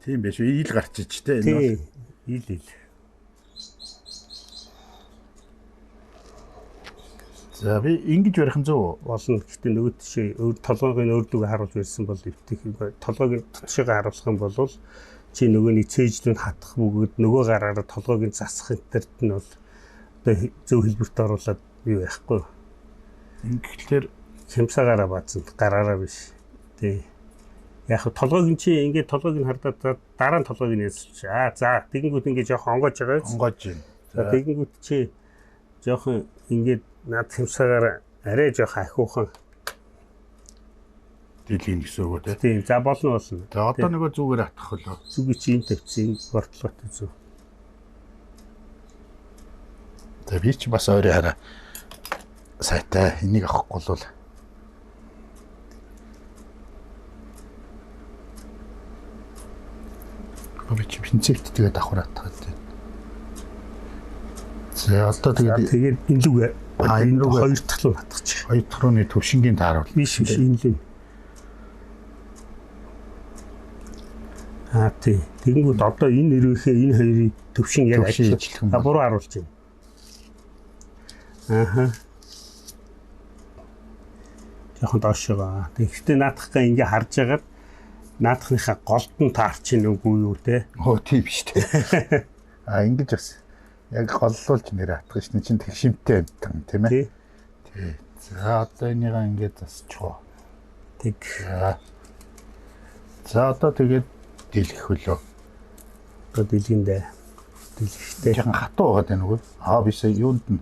S1: Тийм байх шүү. Ийл гарчиж те
S2: энэ бол. Ийл.
S1: За би ингэж барих нь зөв
S2: болно. Гэхдээ нөгөө тишээ өөр толгойг нь өөр лүгээ харуулж ирсэн бол эвтэх. Толгойг тушигаа харуулах юм бол чи нөгөө нэг цээжлүүнд хатах бөгөөд нөгөө гараараа толгойг нь засах энтерт нь бол одоо зөв хэлбэрт оруулаад юу яахгүй.
S1: Ингэхлээр
S2: хямсаагаараа баацсан гараараа биш. Тий. Яг толгойг нь чи ингээд толгойг нь хардаад дараа нь толгойг нь ясч. Аа за тэгэнгүүт ингээд жоохон онгоож байгаа биз?
S1: Онгоож байна.
S2: За тэгэнгүүт чи жоохон ингээд над хямсаагаараа арай жоохон ахиухан
S1: дийлгэн гэсэн үг үү те.
S2: Тийм. За болно.
S1: За одоо нөгөө зүгээр атгах хөлөө.
S2: Зүгийг чи энэ тавьчихсан энэ бортлоготой зүг.
S1: За би чи бас ойрын хараа сайтай энийг авахгүй бол би чи пинцет тэгээд давхар атгаад байна. За одоо
S2: тэгээд энэ лүгээ
S1: энэ рүү
S2: хоёр дахь руу татчих.
S1: Хоёр дахь рууны төвшингийн тааруул.
S2: Биш энэ лүү. Аа тий. Тэгэнгүүт одоо энэ эрвэхээ энэ хоёрын төвшин яг
S1: ажиллах.
S2: А буруу харуулж байна. Ааха. Жохон доош байгаа. Тэгэхдээ наадахгаа ингээ харж агаад наадахныхаа голд нь таарч ийн үгүй юу те.
S1: Өө тийм шүү дээ. А ингэж бас яг голлуулж нэр атгах шин чинь тэгшимтэй амтан тийм ээ.
S2: Тий.
S1: Тий. За одоо энийг ингээд засчихоо.
S2: Тэг.
S1: За одоо тэгээд дэлгэх хөлөө.
S2: Одоо дэлгэндээ. Дэлгэхтэй.
S1: Жаахан хатуу байгаад байна уу? Аа би сая юунд нь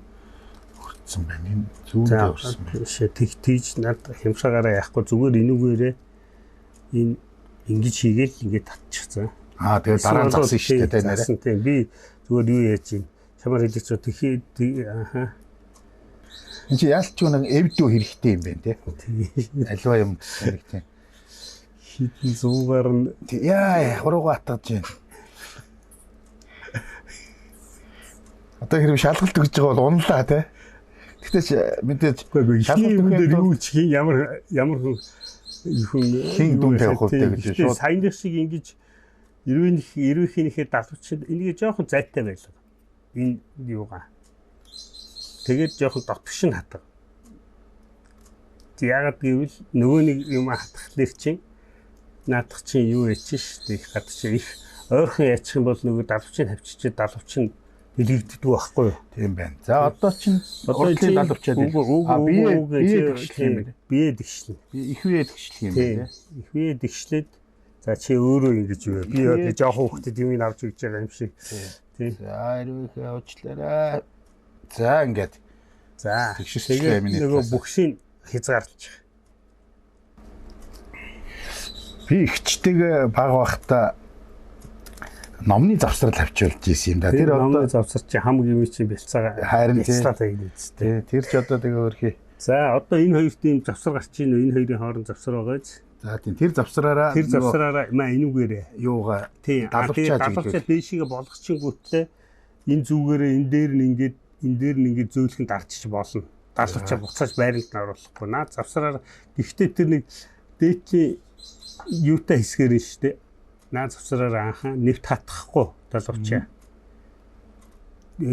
S1: өртсөн байна. Энэ зүүндээ өрсөн байна.
S2: Тэг тийж над хямшаагаараа яахгүй зүгээр энүүгээрээ энэ ингэж хийгээл ингээд татчихсан.
S1: Аа тэгээд дараа нь засан шүү дээ нэрээ.
S2: Тийм би зүгээр юу яаж юм. Чамаар хэлж байгаа тэгэхээ ааха.
S1: Энд чи ялч нэг эвдүү хэрэгтэй юм байна те. Альва юм нэг тийм.
S2: Хитэн зуугаар нь
S1: яа хурууга атгаж байна. Одоо хэрэг шалгалт өгж байгаа бол унлаа те. Тэгтээ ч мэдээж
S2: шалгалт өгөх дээр юу ч хин ямар ямар хүн
S1: хин дүн тавих вэ гэж
S2: шууд саяных шиг ингэж эрвийнхийнхээ далавч энийг жоохон зайтай байлаа. Энэ юугаа. Тэгээд жоохон дотгош нь хатга. Яагаад гэвэл нөгөө нэг юм хатхлаар чинь наадах чинь юу яач шүү дээ. Их гадар чинь их ойрхон яачих юм бол нөгөө далавчийг хавчичээ далавч нь дэлгэгддэг байхгүй юу?
S1: Тийм байна. За одоо чинь урдлын далавчаад бие дэгшлэх юм байна.
S2: Бие дэгшлэн.
S1: Би их үе дэгшлэх юм байна.
S2: Их үе дэгшлээд за чи өөрөө ингэж юу вэ? Би одоо жоохон хүүхдэд юм авч өгч байгаа юм шиг.
S1: Тийм. За эрвийнхээ уучлаарай. За ингээд.
S2: За тэгшэрчлээ миний. Нөгөө бүхсийг хязгаарлаж.
S1: Би ихчтэйгээ баг байхдаа номны завсрал авчилж ийсэн юм да.
S2: Тэр одоо завсар чи хамаг юм чи бэлцаагаа
S1: харин
S2: тийм.
S1: Тэр ч одоо тэгээ өөрхий.
S2: За одоо энэ хоёрт ийм завсар гарч ийн энэ хоёрын хооронд завсар байгаа биз?
S1: За тийм тэр завсраараа
S2: маа энүүгээрээ
S1: юугаа
S2: тийм далавчаа дээшигээ болгочихгүйтлээ энэ зүгээрээ энэ дээр нь ингээд энэ дээр нь ингээд зөөлхөн дарчиж болно. Далавчаа буцааж байранд нь оруулахгүй. Наа завсраараа гэхдээ тэр нэг дээдлийн юутай хэсгээр нь шүү дээ. Наа завсраараа анхан нэвт хатахгүй далавчаа.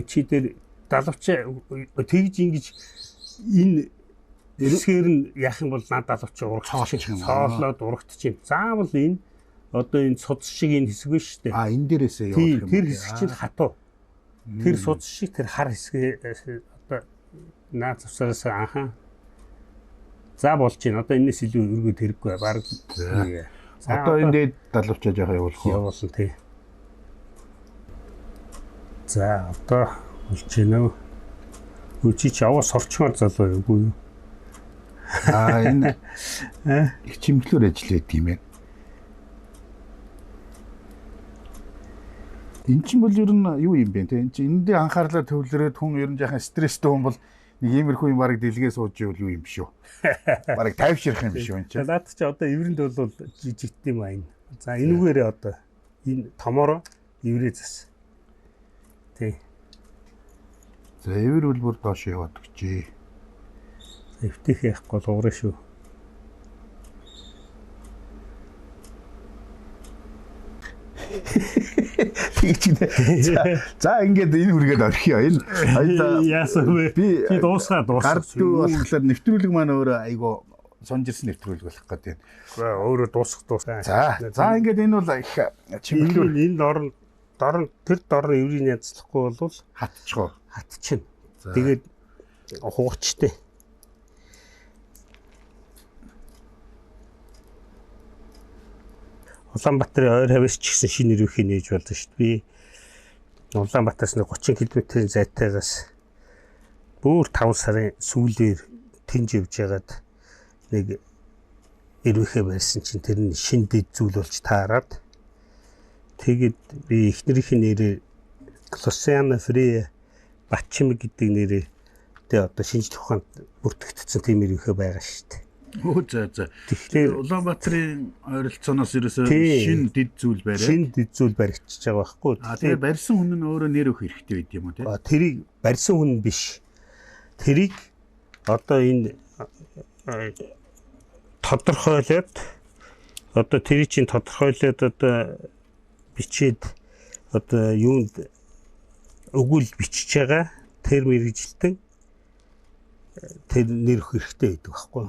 S2: Чи дээр далавчаа тэгж ингэж энэ хэсгээр нь яах юм бол наа далавчаа урагтчих юм. Цоолоод урагтчих юм. Заавал энэ одоо энэ судас шиг энэ хэсэг биш шүү дээ.
S1: А энэ дээрээсээ явуулах юм.
S2: Тэр хэсэг чинь хатуу. Тэр судас шиг тэр хар хэсгээ одоо наа завсараас анхан за болж байна. Одоо энэс илүү өргөд хэрэггүй. Бараг
S1: одоо энэ дээд далавчаа жоох явуулах уу?
S2: Явуулна тий. За одоо болж байна уу? Үгүй чи аваа сорчмаар залуу юу юу?
S1: Аа энэ их чимглүүр ажиллаад юм байна. Эн чинь бол ер нь юу юм бэ те? Эн чинь энэ дээр анхаарлаа төвлөрөөд хүн ер нь жаахан стресстэй хүн бол нэг иймэрхүү юм бараг дэлгээ сууж ивэл юу юм биш үү? Бараг тайвширх юм биш үү энэ чинь.
S2: Наад чи одоо эврэнд бол жижигт юм аа энэ. За энүүгээрээ одоо энэ томороо эврээ зас. Тий.
S1: За эвэр бол бүр доош яваад өгчээ.
S2: Эвтэх яахгүй бол уураа шүү.
S1: Тэгэж гинэ. За ингээд энэ хүргээд орхиё. Энэ хоёлаа
S2: яасан бэ?
S1: Би
S2: дуусгаа.
S1: Гардуу болохоор нэвтрүүлэг маань өөрөө айгу сунжирсан нэвтрүүлэг болох гэдэг юм.
S2: Өөрөө дуусах дуусаа.
S1: За ингээд энэ бол их чимэглүүр.
S2: Энэ дорн тэр дорн эврийг янзлахгүй бол
S1: хатчихоо.
S2: Хатчихна. Тэгээд хугацтай. Улаанбаатарын ойр хавьс ч гэсэн шинэ нэрвэхийг нээж болно шүү дээ. Би Улаанбаатараас нэг 30 км-ийн зайтайгаас бүр 5 сарын сүүлээр тэнж явж байгаад нэг эрвэхээ барьсан чинь тэр нь шин дэд зүйл болж таарад тэгээд би эхнэрийн нэрээр Клосиана Фре Батчимэг гэдэг нэрээр тэ одоо шинжлэх ухаанд бүртгэгдсэн тийм эрвэхээ байгаа шүү дээ.
S1: Өө за.
S2: Тэгэхээр
S1: Улаанбаатарын ойролцооноос ерөөсөө шинэ дэд зүйл бариад.
S2: Шинэ дэд зүйл баригдчихж байгаа байхгүй.
S1: Тэгэхээр барьсан хүн нь өөрөө нэр өгөх хэрэгтэй байд юм уу те?
S2: Тэрийг барьсан хүн биш. Тэрийг одоо энэ тодорхойлоод одоо тэрийг чинь тодорхойлоод одоо бичээд одоо юунд өгүүл бичиж байгаа тэр мэргэжилтэн тэр нэр өгөх хэрэгтэй байдаг байхгүй.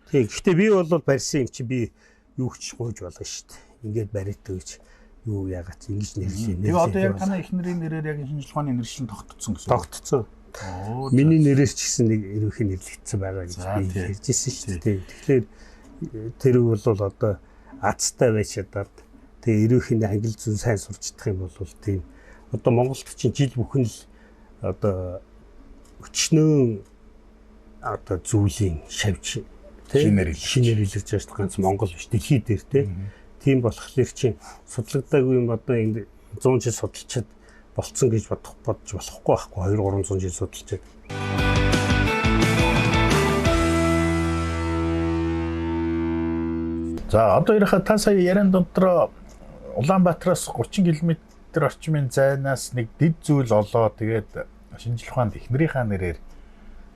S2: Тийм. Гэхдээ би бол барьсан юм чи би юу ч гуйж болно шүү дээ. Ингээд бариад гэж юу яагаад ингэж нэрлэе.
S1: Тэгээ одоо яг танай эхнэрийн нэрээр яг шинжлэх ухааны нэршил тогтцсон гэсэн.
S2: Тогтцсон. Миний нэрээс ч гэсэн нэг эрвээхэй нэрлэгдсэн байгаа гэж би ярьж ирсэн шүү дээ. Тэгэхээр тэр бол одоо азтай байж чадаад тэгээ эрвээхний англи зүйн сайн сурч чадах юм бол тийм одоо Монголд чинь жил бүхэн л одоо өчнөө одоо зүйлийн шавж
S1: шинээр
S2: илэрч байгаа шүү дээ. Ганц Монгол биш дэлхий дээр тийм болохоор чинь судлагдаагүй юм одоо энэ 100 жил судалчаад болцсон гэж бодож болохгүй байхгүй 2 300 жил судалчаад.
S1: За одоо ярихаа та сая яриан дундроо Улаанбаатараас 30 км орчмын зайнаас нэг дэд зүйл олоо тэгээд шинжлэх ухаанд эхнэрийнхаа нэрээр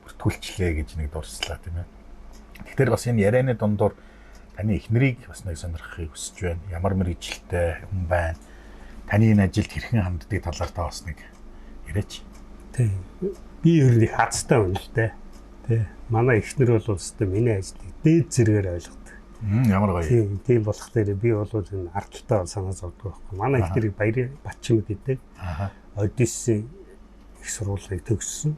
S1: бүртгүүлчлээ гэж нэг дурслаа тийм ээ. Тэгэхээр бас энэ ярианы дундуур таны эхнэрийг бас нэг сонирхохыг хүсэж байна. Ямар мэргэжилтэй хүн байна? Таны энэ ажилд хэрхэн ханддаг талаар та бас нэг яриач.
S2: Тийм. Би ер нь их азтай байна л дээ. Тэ. Манай эхнэр бол өстой миний ажлыг дээд зэрэгээр ойлгодог.
S1: Ямар гоё.
S2: Тийм, тийм болохоор би бол энэ ардталтай санаа зовдөг байхгүй. Манай эхнэрийг Баяр Батчимэг гэдэг.
S1: Аа.
S2: Одиссын их сургуулийг төгссөн.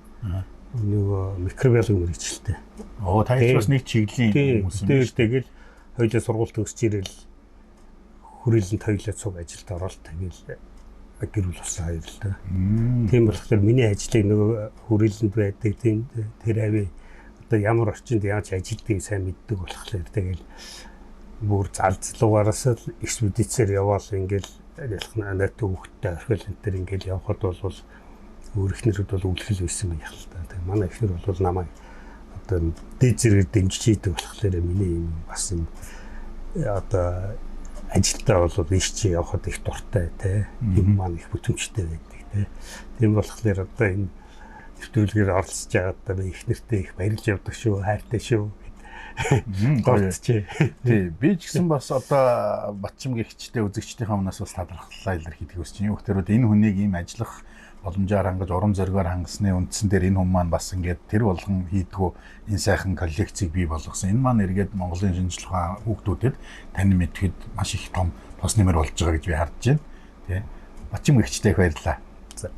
S2: Нөгөө микробиологи мэргэжилтэй.
S1: Оо, та бас нэг чиглэлийн хүмүүс юм.
S2: Тийм, тэгэл хоёулаа сургууль төгсөж ирэл хүрээлэн хоёулаа цуг ажилд ороод тэгэл гэр бүл болсон хоёр л дээ. Тийм болохоор миний ажлыг нөгөө хүрээлэнд байдаг тийм тэр авийн одоо ямар орчинд яаж ажилдгийг сайн мэддэг болохоор тэгэл бүр залзлуугараас л экспедицээр яваал ингээл ялах анат хүүхдтэй орхиол энэ төр ингээл явхад бол өөр эхнэрүүд бол үлгэл байсан байх л та. Тэгээ манай эхнэр бол намайг одоо дээд зэрэгээр дэмжиж идэг болохоор миний юм бас юм одоо ажилдаа бол иш чи явхад их дуртай те. Юм маань их бүтэмжтэй байдаг те. Тийм болохоор одоо энэ нэвтрүүлгээр оролцож байгаадаа би их нэртэй их баярлж явдаг шүү, хайртай шүү. Голцчээ.
S1: Тий, би ч гэсэн бас одоо Батчим гэгчтэй үзэгчдийнхээ өмнөөс бас талархлаа илэрхийлэх хүсэж байна. Юу гэхээр энэ хүнийг ийм ажиллах боломжоор хангаж, урам зоригоор хангасны үндсэн дээр энэ хүн маань бас ингээд тэр болгон хийдгүү энэ сайхан коллекцийг бий болгосон. Энэ маань эргээд Монголын шинжлэх ухаан хүүхдүүдэд танин мэдхэд маш их том тос нэмэр болж байгаа гэж би харж байна. Тий. Батчим гэгчтэй их баярлалаа.
S2: За.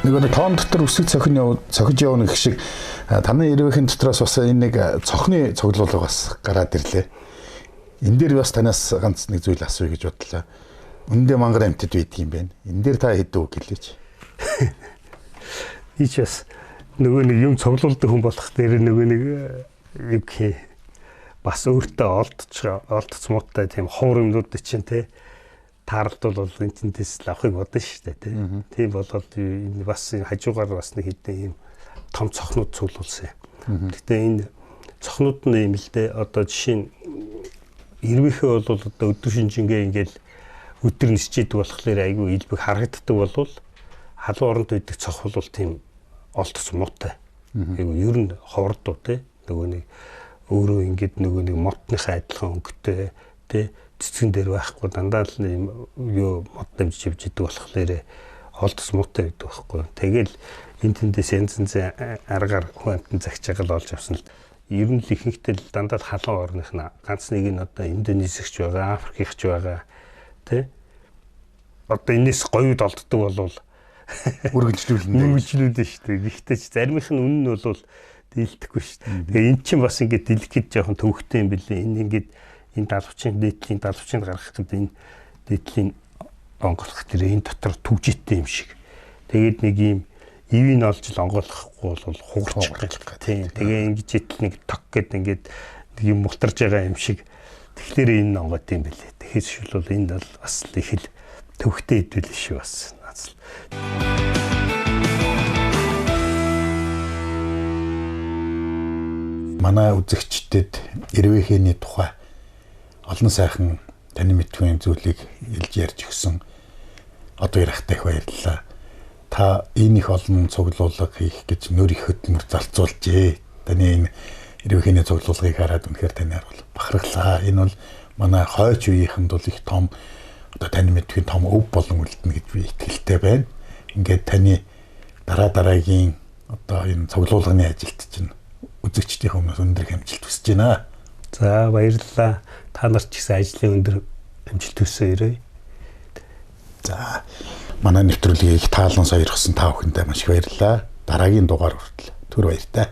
S1: Нөгөө тоон дотор өсөж цохиж явна гэх шиг таны эрвээхэн дотроос бас энэ нэг цохны цуглуулга бас гараад ирлээ. Энэ дээр бас танаас ганц нэг зүйл асууя гэж бодлоо. Үндэ мангар амьтад байдаг юм байна. Энэ дээр та хэд үг хэлээч.
S2: Би ч бас нөгөө нэг юм цуглуулдаг хүн болох дээр нөгөө нэг юм гэх бас өөртөө олдцмуутай тийм ховор юмнууд чинь те таарлт бол энэ тэндээс л авахыг бодно шүү дээ тий. Тийм болоод энэ бас хажуугаар бас нэг хэдэн юм том цохнууд цуглуулсан юм. Гэхдээ энэ цохнууд нь юм л дээ. Одоо жишээ нь эрвээхэй бол одоо өдөр шинжингээ ингээл өдөр нисчээдэг болохоор айгүй илбэг харагддаг болвол халуун оронд байдаг цох бол тийм олдоц муутай. Айгүй ер нь ховордуу тий. Нөгөө нэг өөрөө ингээд нөгөө нэг модныхаа адилхан өнгөтэй тий. Цэцгэн дээр байхгүй дандаа л юм юу мод дамжиж явж идэг болохоор олдос муутай байдаг байхгүй. Тэгэл энэ тэндээс янз янзын аргаар хүн амьтан загч байгаа л олж авсан л. Ер нь л ихэнхдээ л дандаа л халуун орных нь ганц нэг нь одоо Индонезигч байгаа, Африкч байгаа тий. Одоо энэс гоёуд олддог болвол
S1: үргэлжлүүлнэ.
S2: Үргэлжлүүлнэ шүү дээ. Гэхдээ ч заримх нь үнэн нь бол дийлдэхгүй шүү дээ. Тэгээ эн чинь бас ингээд дэлгэхэд жоохон төвөгтэй юм билээ. Энэ ингээд энэ далавчийн дээдлийн далавчинд гаргах гэдэг энэ дээдлийн онгойлгох тэр энэ дотор түгжээтэй юм шиг. Тэгээд нэг юм ивийг олж л онгойлгохгүй бол хугарч гэх. Тийм. Тэгээ ингэж итл нэг ток гэд ингээд нэг юм мултарж байгаа юм шиг. Тэгэхээр энэ онгойт юм билээ. Тэгэхээр шил бол энд бол бас их л төвхтэй хэдвэл шүү бас. Наацл.
S1: Манай үзэгчдэд эрвээхээний тухай олон сайхан таны мэдхүйн зүйлийг илж ярьж өгсөн одоо ярихтай их баярлалаа. Та энэ их олон цуглуулга хийх гэж нөр их хөдөлмөр зарцуулжээ. Таны энэ эрвээхээний цуглуулгыг хараад үнэхээр танаар бол бахархлаа. Энэ бол манай хойч үеийнхэнд бол их том одоо таны мэдхүйн том өв болон үлдэнэ гэж би итгэлтэй байна. Ингээд таны дараа дараагийн одоо энэ цуглуулганы ажилт чинь үзэгчдийн өмнөөс өндөр хэмжилт хүсэж байна.
S2: За баярлалаа. Та нар ч гэсэн ажлын өндөр амжилт хүссэн ирээ.
S1: За манай нэвтрүүлгийг таалан сойрхсон та бүхэндээ маш их баярлалаа. Дараагийн дугаар хүртэл түр баяртай.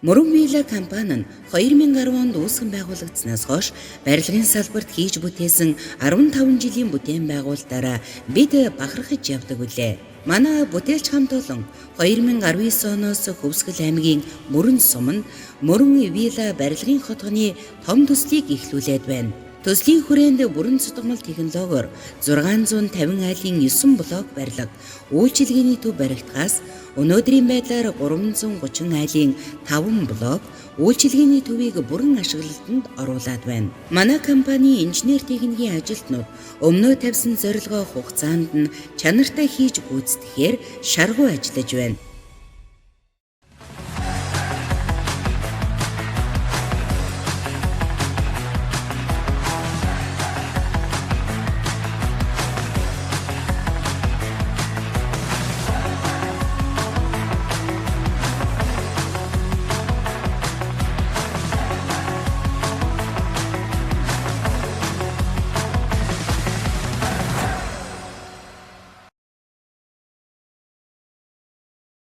S3: Мөрөн Вилла компани нь 2010 онд үүсгэн байгуулагдсанаас хойш барилгын салбарт хийж бүтээсэн 15 жилийн бүтээн байгуулалтаараа бид бахархаж явдаг үлээ. Манай бүтээлч хамт олон 2019 оноос Хөвсгөл аймгийн Мөрөн суманд Мөрөн Вилла барилгын хотгоны том төслийг эхлүүлээд байна. Төслийн хүрээнд бүрэн цутгамал технологиор 650 айлын 9 блок барилга, үйлчилгээний төв баригдахаас өнөөдрийн байдлаар 330 айлын 5 блок үйлчилгээний төвийг бүрэн ашиглалтанд оруулаад байна. Манай компани инженер техникийн ажилтнууд өмнөө тавьсан зорилгоо хугацаанд нь чанартай хийж гүйцэтгэхээр шаргуу ажиллаж байна.